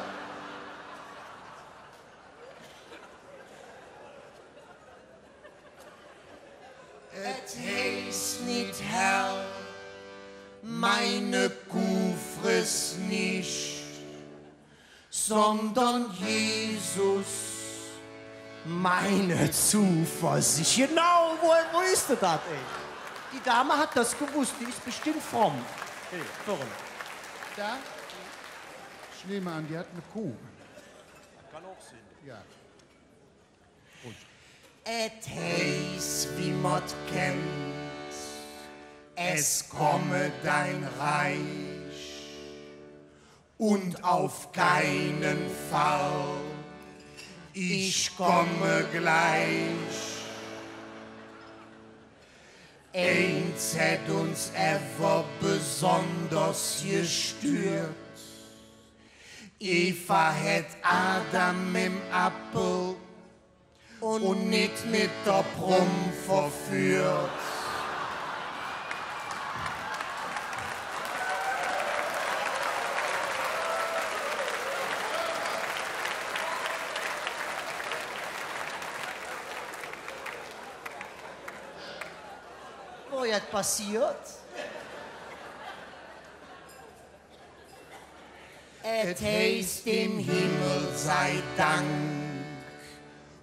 Et heiß nit, Herr, meine Kuh friss nicht, sondern Jesus, meine Zuversicht. Genau, wo, wo ist er dat, ey? Die Dame hat das gewusst, die ist bestimmt fromm. Hey, vorne. Da? Ich nehme an, die hat eine Kuh. Kann auch sein. Ja. Et heiß, wie mer kennt, es komme dein Reich und auf keinen Fall, ich komme gleich. Eins hät uns ävver besonders gestürt. Eva hät Adam mem Appel un nit met der Prumm verführt. Wo jet passiert? Et heiß, dem Himmel sei Dank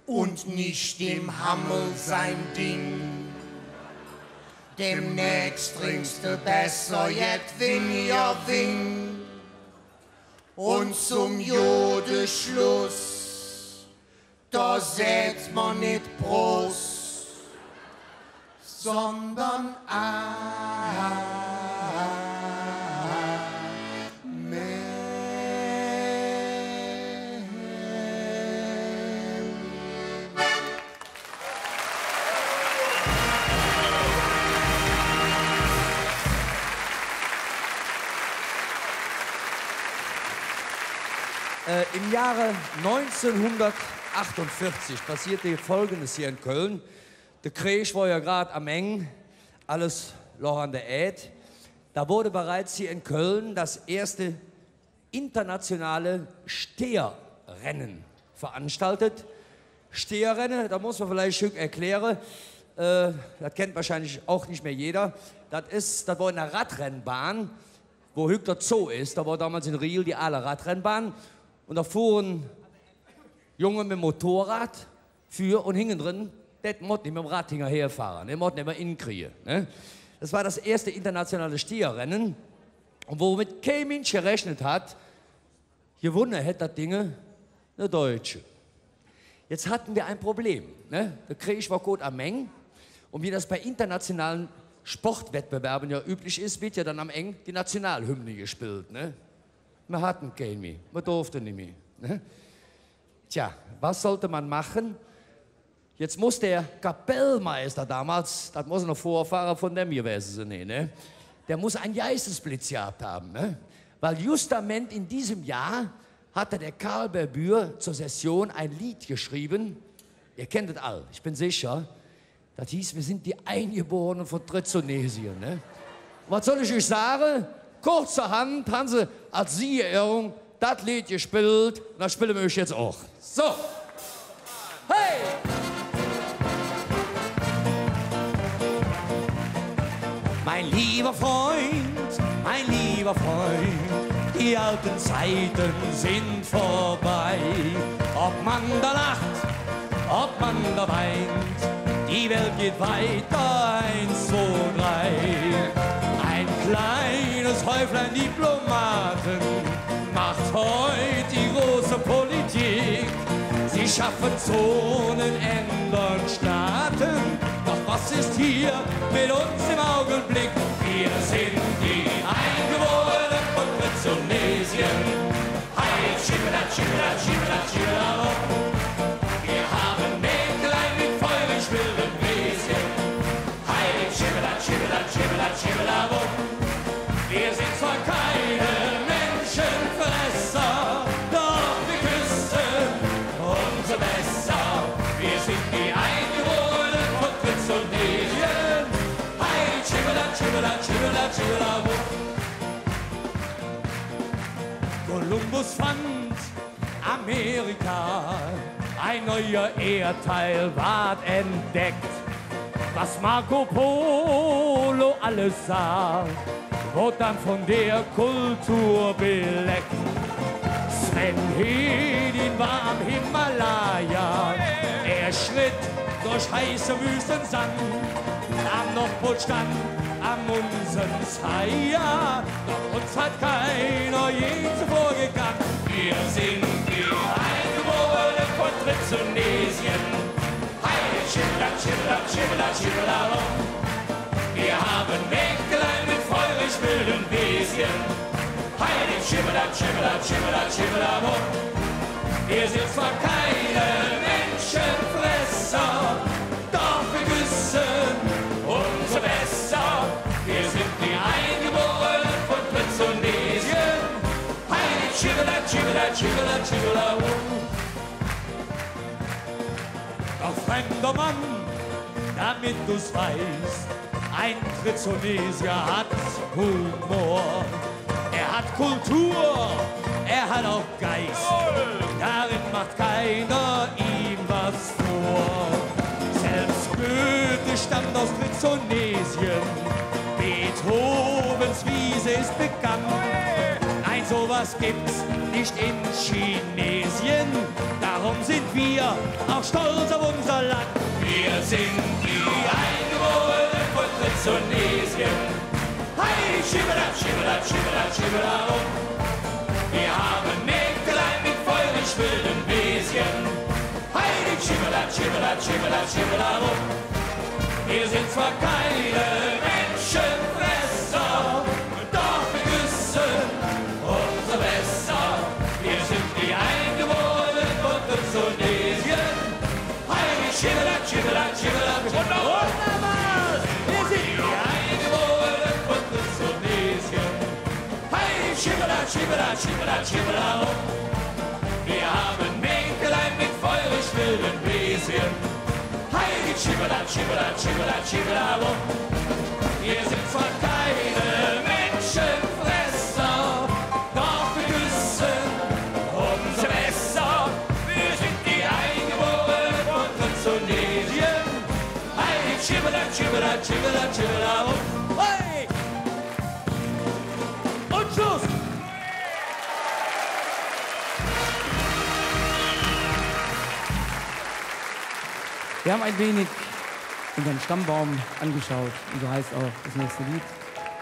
und nicht dem Hammel sein Ding. Demnächst trinkst du besser jet winniger Wing. Und zum gode Schluss, do säht mer nit Prost, sondern Amen. Äh, im Jahre neunzehnhundertachtundvierzig passierte Folgendes hier in Köln. Der Kreeg war ja grad am Eng, alles log an der Ääd. Da wurde bereits hier in Köln das erste internationale Steerrennen veranstaltet. Steerrenne, dat muss mer villeich schöck erkläre, äh, dat kennt wahrscheinlich och nit mih jeder. Dat es, dat wor en der Radrennbahn, wo hügg der Zoo es, do wor domols en Riehl die aale Radrennbahn. Un do fuhr en Jung met Motorrad vür un hinnendren, dä moot nit met dem Rad hingerher fahre, dä moot en immer inkrige, ne? Dat wor dat eetste internationale Steerrenne. Un womet kei Minsch gerechnet hät, gewonne hät dat Dinge ene Deutsche. Jetz hatte mer e Problem, ne? Der Kreeg wor grad am Eng. Un wie dat bei internationale Sportwettbewerbe jo üblich es, weed jo dann am Eng die Nationalhymne gespillt, ne? Mer hatte kein mih, mer durfte nit mih, ne? Tja, wat sollt mer maache? Jetz muss der Kapellmeister domols, dat muss ene Vorfahre vun däm gewäse sin, ne? Dä muss ene Geistesblitz gehatt han, ne? Weil justament en däm Johr hatt der Karl Berbuer zor Session e Leed geschrevve. Ehr kennt et all, ich ben secher. Dat heeß, mir sin die Eingeborene vun Trizonesien, ne? Un wat soll ich üch sage? Kurzerhand han se als Siegerehrung dat Leed gespillt, un dat spille mer üch jetz och. Su. Hey! Mein lieber Freund, mein lieber Freund, die alten Zeiten sind vorbei. Ob man da lacht, ob man da weint, die Welt geht weiter, eins, zwei, drei. Ein kleines Häuflein Diplomaten macht heut die große Politik. Sie schaffen Zonen, ändern Staaten. Doch was ist hier mit uns im Augenblick? Wir sind die Eingeborenen von Fritz Tunesien. Heidi, Schibbela, Schibbela, Schibbela, Schibbela, oh. Wir haben Mägdlein mit feurig wilden Wesen. Heidi, Schibbela, Schibbela, Schibbela, Schibbela, oh. Wir sind zwar keine Menschenfresser, doch wir küssen umso besser. Wir sind die Eingeborenen von Fritz Tunesien. Heidi, Schibbela, Schibbela, Schibbela, Schibbela, oh. Kolumbus fand Amerika, ein neuer Erdteil ward entdeckt. Was Marco Polo alles sah, wurde dann von der Kultur beleckt. Sven Hedin war am Himalaya, er schritt durch heiße Wüstensand. Am Nordpol stand Amundsen Seid, doch uns hat keiner je zuvor gekannt. Wir sind die Eingeborenen von Trizonesien. Heidi, Schibbela, Schibbela, Schibbela, Schibbela, oh. Wir haben Mägdlein mit feurig wilden Wesen. Heidi, Schibbela, Schibbela, Schibbela, Schibbela, oh. Wir sind zwar keine Menschenfresser, doch wir küssen umso besser. Wir sind die Eingeborenen von Trizonesien. Heidi, Schibbela, Schibbela, Schibbela, Schibbela, oh. Doch fremder Mann, damit du's weißt, ein Trizonesier hat Humor. Er hat Kultur, er hat auch Geist. Darin macht keiner ihm was vor. Selbst Goethe stammt aus Trizonesien. Beethovens Wiese ist bekannt. Nein, sowas gibt's nicht in Chinesien. Darum sind wir auch stolz auf unser Land. Wir sind die Eingeborenen von Trizonesien. Heidi, Schibbela, Schibbela, Schibbela, Schibbela, oh. Wir haben Mägdlein mit feurig wilden Wesen. Heidi, Schibbela, Schibbela, Schibbela, Schibbela, oh. Wir sind zwar keine Menschenfresser, doch wir küssen umso besser. Wir sind die Eingeborenen von Trizonesien. Heidi, Schibbela, Schibbela, Schibbela, Schibbela. Wunderbar! Wir sind die Eingeborenen von Trizonesien. Heidi, Schibbela, Schibbela, Schibbela, Schibbela, oh. Wir haben Mägdlein mit feurig wilden Wesen. Heidi, Schibbela, Schibbela, Schibbela, Schibbela, oh. Wir sind zwar keine Menschenfresser, doch wir küssen umso besser. Wir sind die Eingeborenen von Trizonesien. Heidi, Schibbela, Schibbela, Schibbela, Schibbela, oh. Hey! Und Schluss! Wir haben ein wenig unseren Stammbaum angeschaut. Und so heißt auch das nächste Lied,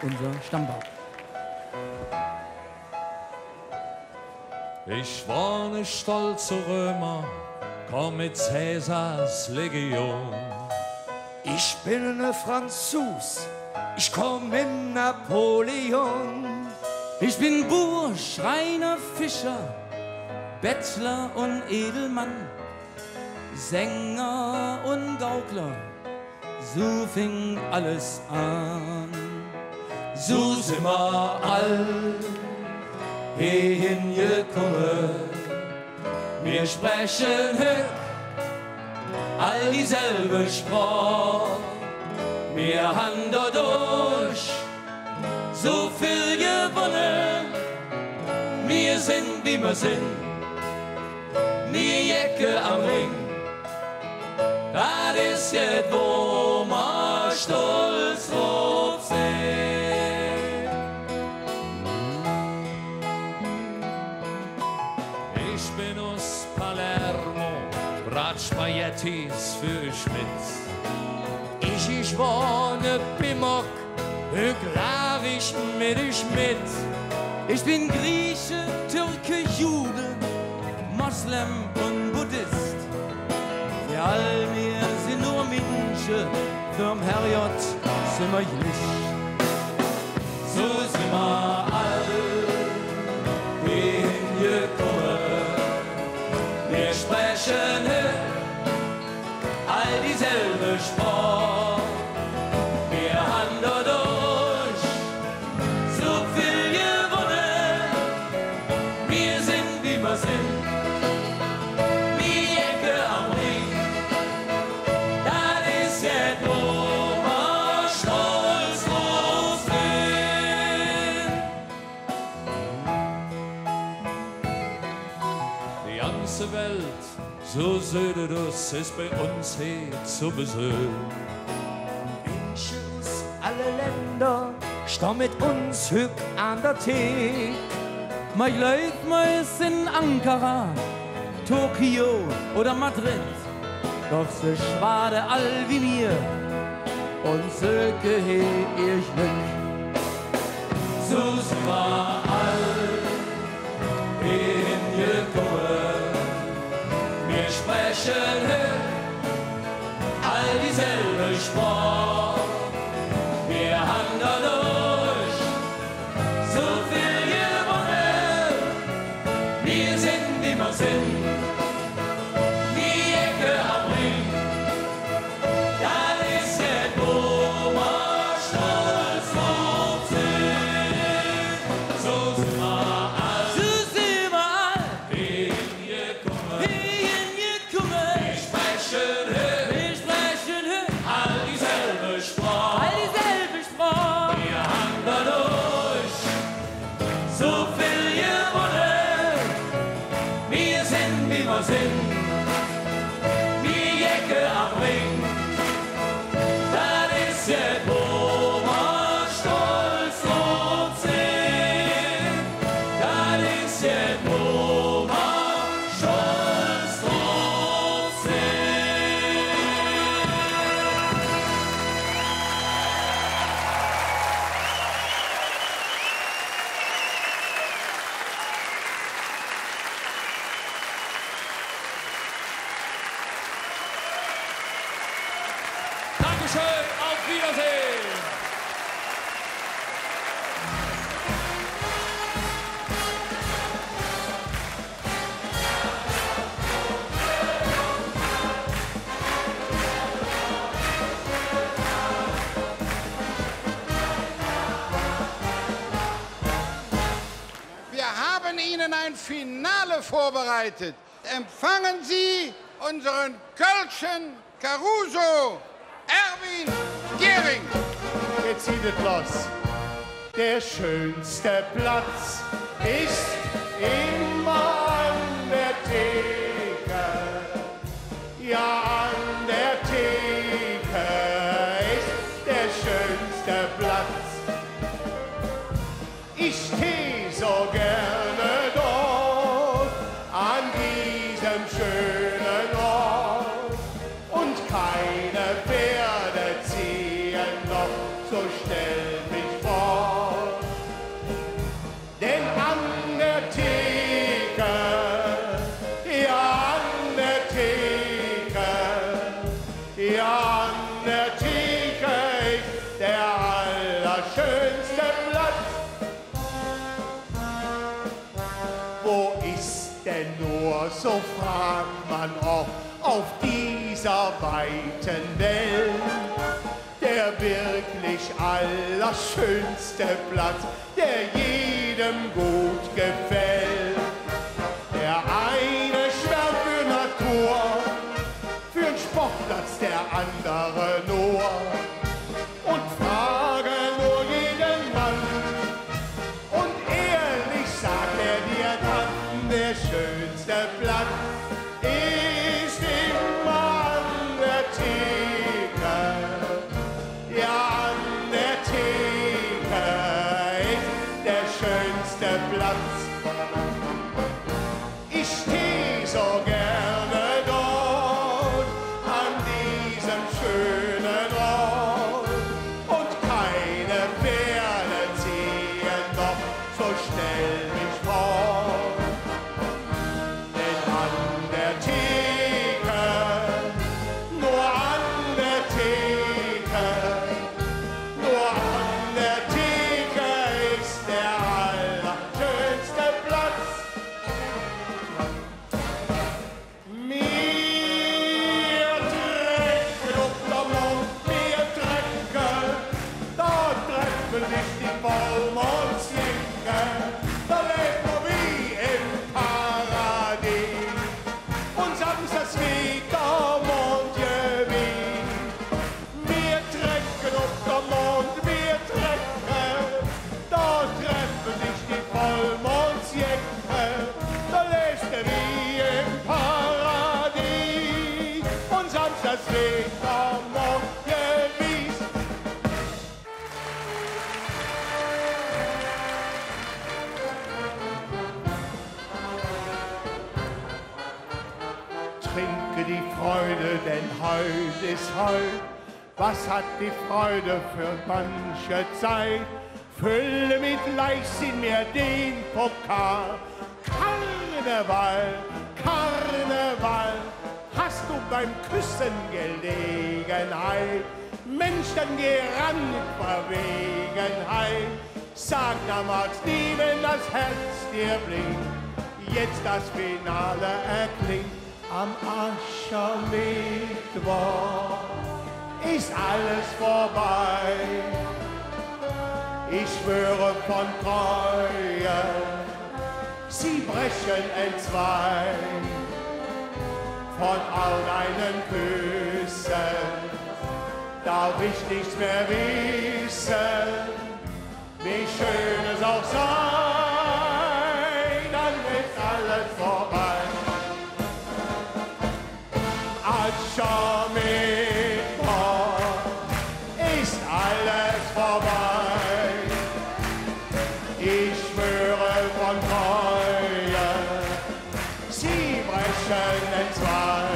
Unser Stammbaum. Ich wor ne stolze Römer, kom met Cäsars Legion. Ich bin ne Franzus, ich kom met Napoleon. Ich bin Buur, Schreiner, Fischer, Bettler un Edelmann, Sänger un Gaukler, su fing alles aan. Su sin mer all hee hingekumme. Mir spreche hügg all dieselve Sproch. Mir han dodurch su vill gewonne. Mir sin, wie mer sin, mir jecke am Ring. Dat es jet, wo mer stolz drop sin. Tees för üch met. Ich, ich wor ne Pimmock, hügg laach ich met üch met. Ich ben Grieche, Türke, Jude, Moslem un Buddhist. För all mir sin nor Minsche, vörm Herrgott sin mer glich. Su sin mer all hee hingekumme. Mir spreche hee all dieselve Sproch. Mir han dodurch su vill gewonne. Mir sin, wie mer sin. Wie Ecke am Ring. Dat es jet, wo mer stolz drop sin. Die ganze Welt, su süht et us, es bei uns hee zo Besök. Minsche us alle Länder stonn met uns hügg an der Thek. Mer gläuv, mer es en Ankara, Tokio oder Madrid. Doch se schwade all wie mir un söke hee ehr Glöck. Su sin mer all hee hingekumme. Mir spreche hee all dieselve Sproch. Mir han dodurch su vill gewonne. Mir sin, wie mer sin. Wie Ecke am Ring. Dat es jet, wo mer stolz drop sin. Su sin mer all. Su sin mer all. Hee hingekumme. Hee hingekumme. Mir spreche hee. Mir spreche hee all dieselve Sproch. All dieselve Sproch. Mir han dodurch su vill gewonne. Mir sin, wie mer sin. Wie Ecke am Ring. Dat es jet, wo mer stolz drop sin. Dat es jet, wo mer stolz drop sin. Dankeschön, auf Wiedersehen. Wir haben Ihnen ein Finale vorbereitet. Empfangen Sie unseren kölschen Caruso, Erwin Gehring. Jetzt geht es los. Der schönste Platz ist immer an der Theke. Ja, an der Theke ist der schönste Platz. Ich steh so gerne dort, an diesem schönen Ort. Und keine Pferde ziehen noch, so stellt mich fort. Denn an der Theke, ja, an der Theke, ja, an der Theke ist der allerschönste Platz. Wo ist denn nur, so fragt man oft, auf dieser weiten Welt der wirklich allerschönste Platz, der jedem gut gefällt? Der eine schwärmt für Natur, für einen Sportplatz, der andere nur. Und frage nur jeden Mann. Und ehrlich sagt er dir dann, der schönste Platz ist immer an der Theke. Ja, an der Theke ist der schönste Platz. Ich steh so gerne dort, Trinke die Freude, denn heut ist heut. Was hat die Freude für manche Zeit? Fülle mit Leichtsinn mir den Pokal. Karneval, Karneval, hast du beim Küssen Gelegenheit? Mensch, dann geh ran mit Verwegenheit. Sag damals nie, wenn das Herz dir blinkt, jetzt das Finale erklingt. Am Aschermittwoch ist alles vorbei. Ich schwöre von Treue, sie brechen entzwei. Von all deinen Küssen darf ich nichts mehr wissen. Wie schön es auch sei, dann ist alles vorbei. Aschermittwoch ist alles vorbei. Ich schwöre von Treue, sie brechen entzwei.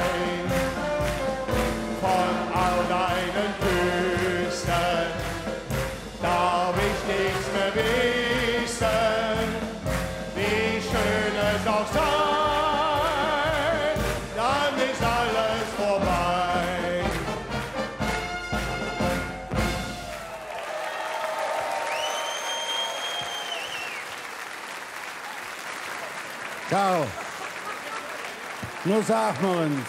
Von all deinen Küssen darf ich nichts mehr wissen, wie schön es auch sei, dann ist alles vorbei. Karl, nu sag mer ens,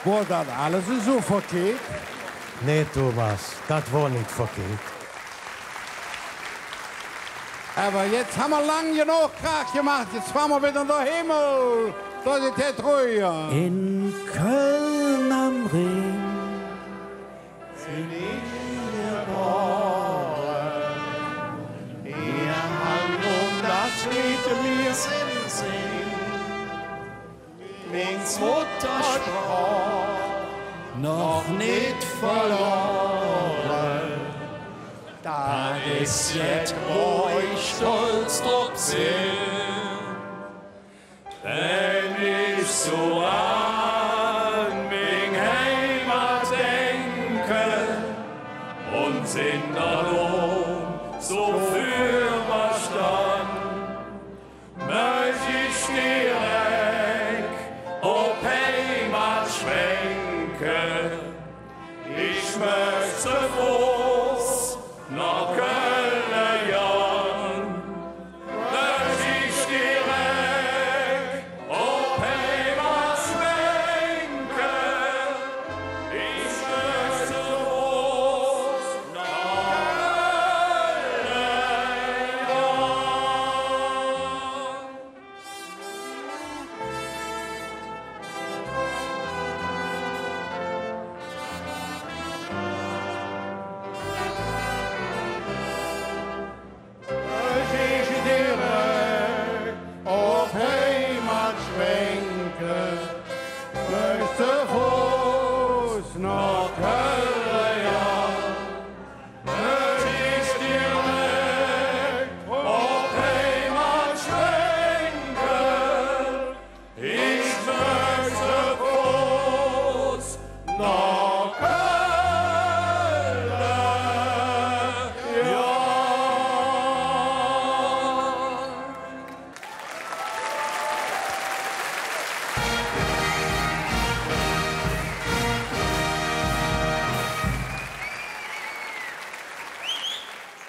wor dat alles esu verkeht? Nä, Thomas, dat wor nit verkeht. Ävver jetz han mer lang genog Krach gemaht, jetz fahre mer widder en der Himmel. Do es et jetz ruhig. In Köln am Rhein bin ich geboren. Mir han um dat Leed Mir sin Sinn, ming Muttersproch, noch nit verlore. Dat es jet, wo ich stolz drop sin. Wenn ich su an ming Heimat denke un sin der Dom su för mer stonn, möch ich direk op Heimat schwenke. Ich möch se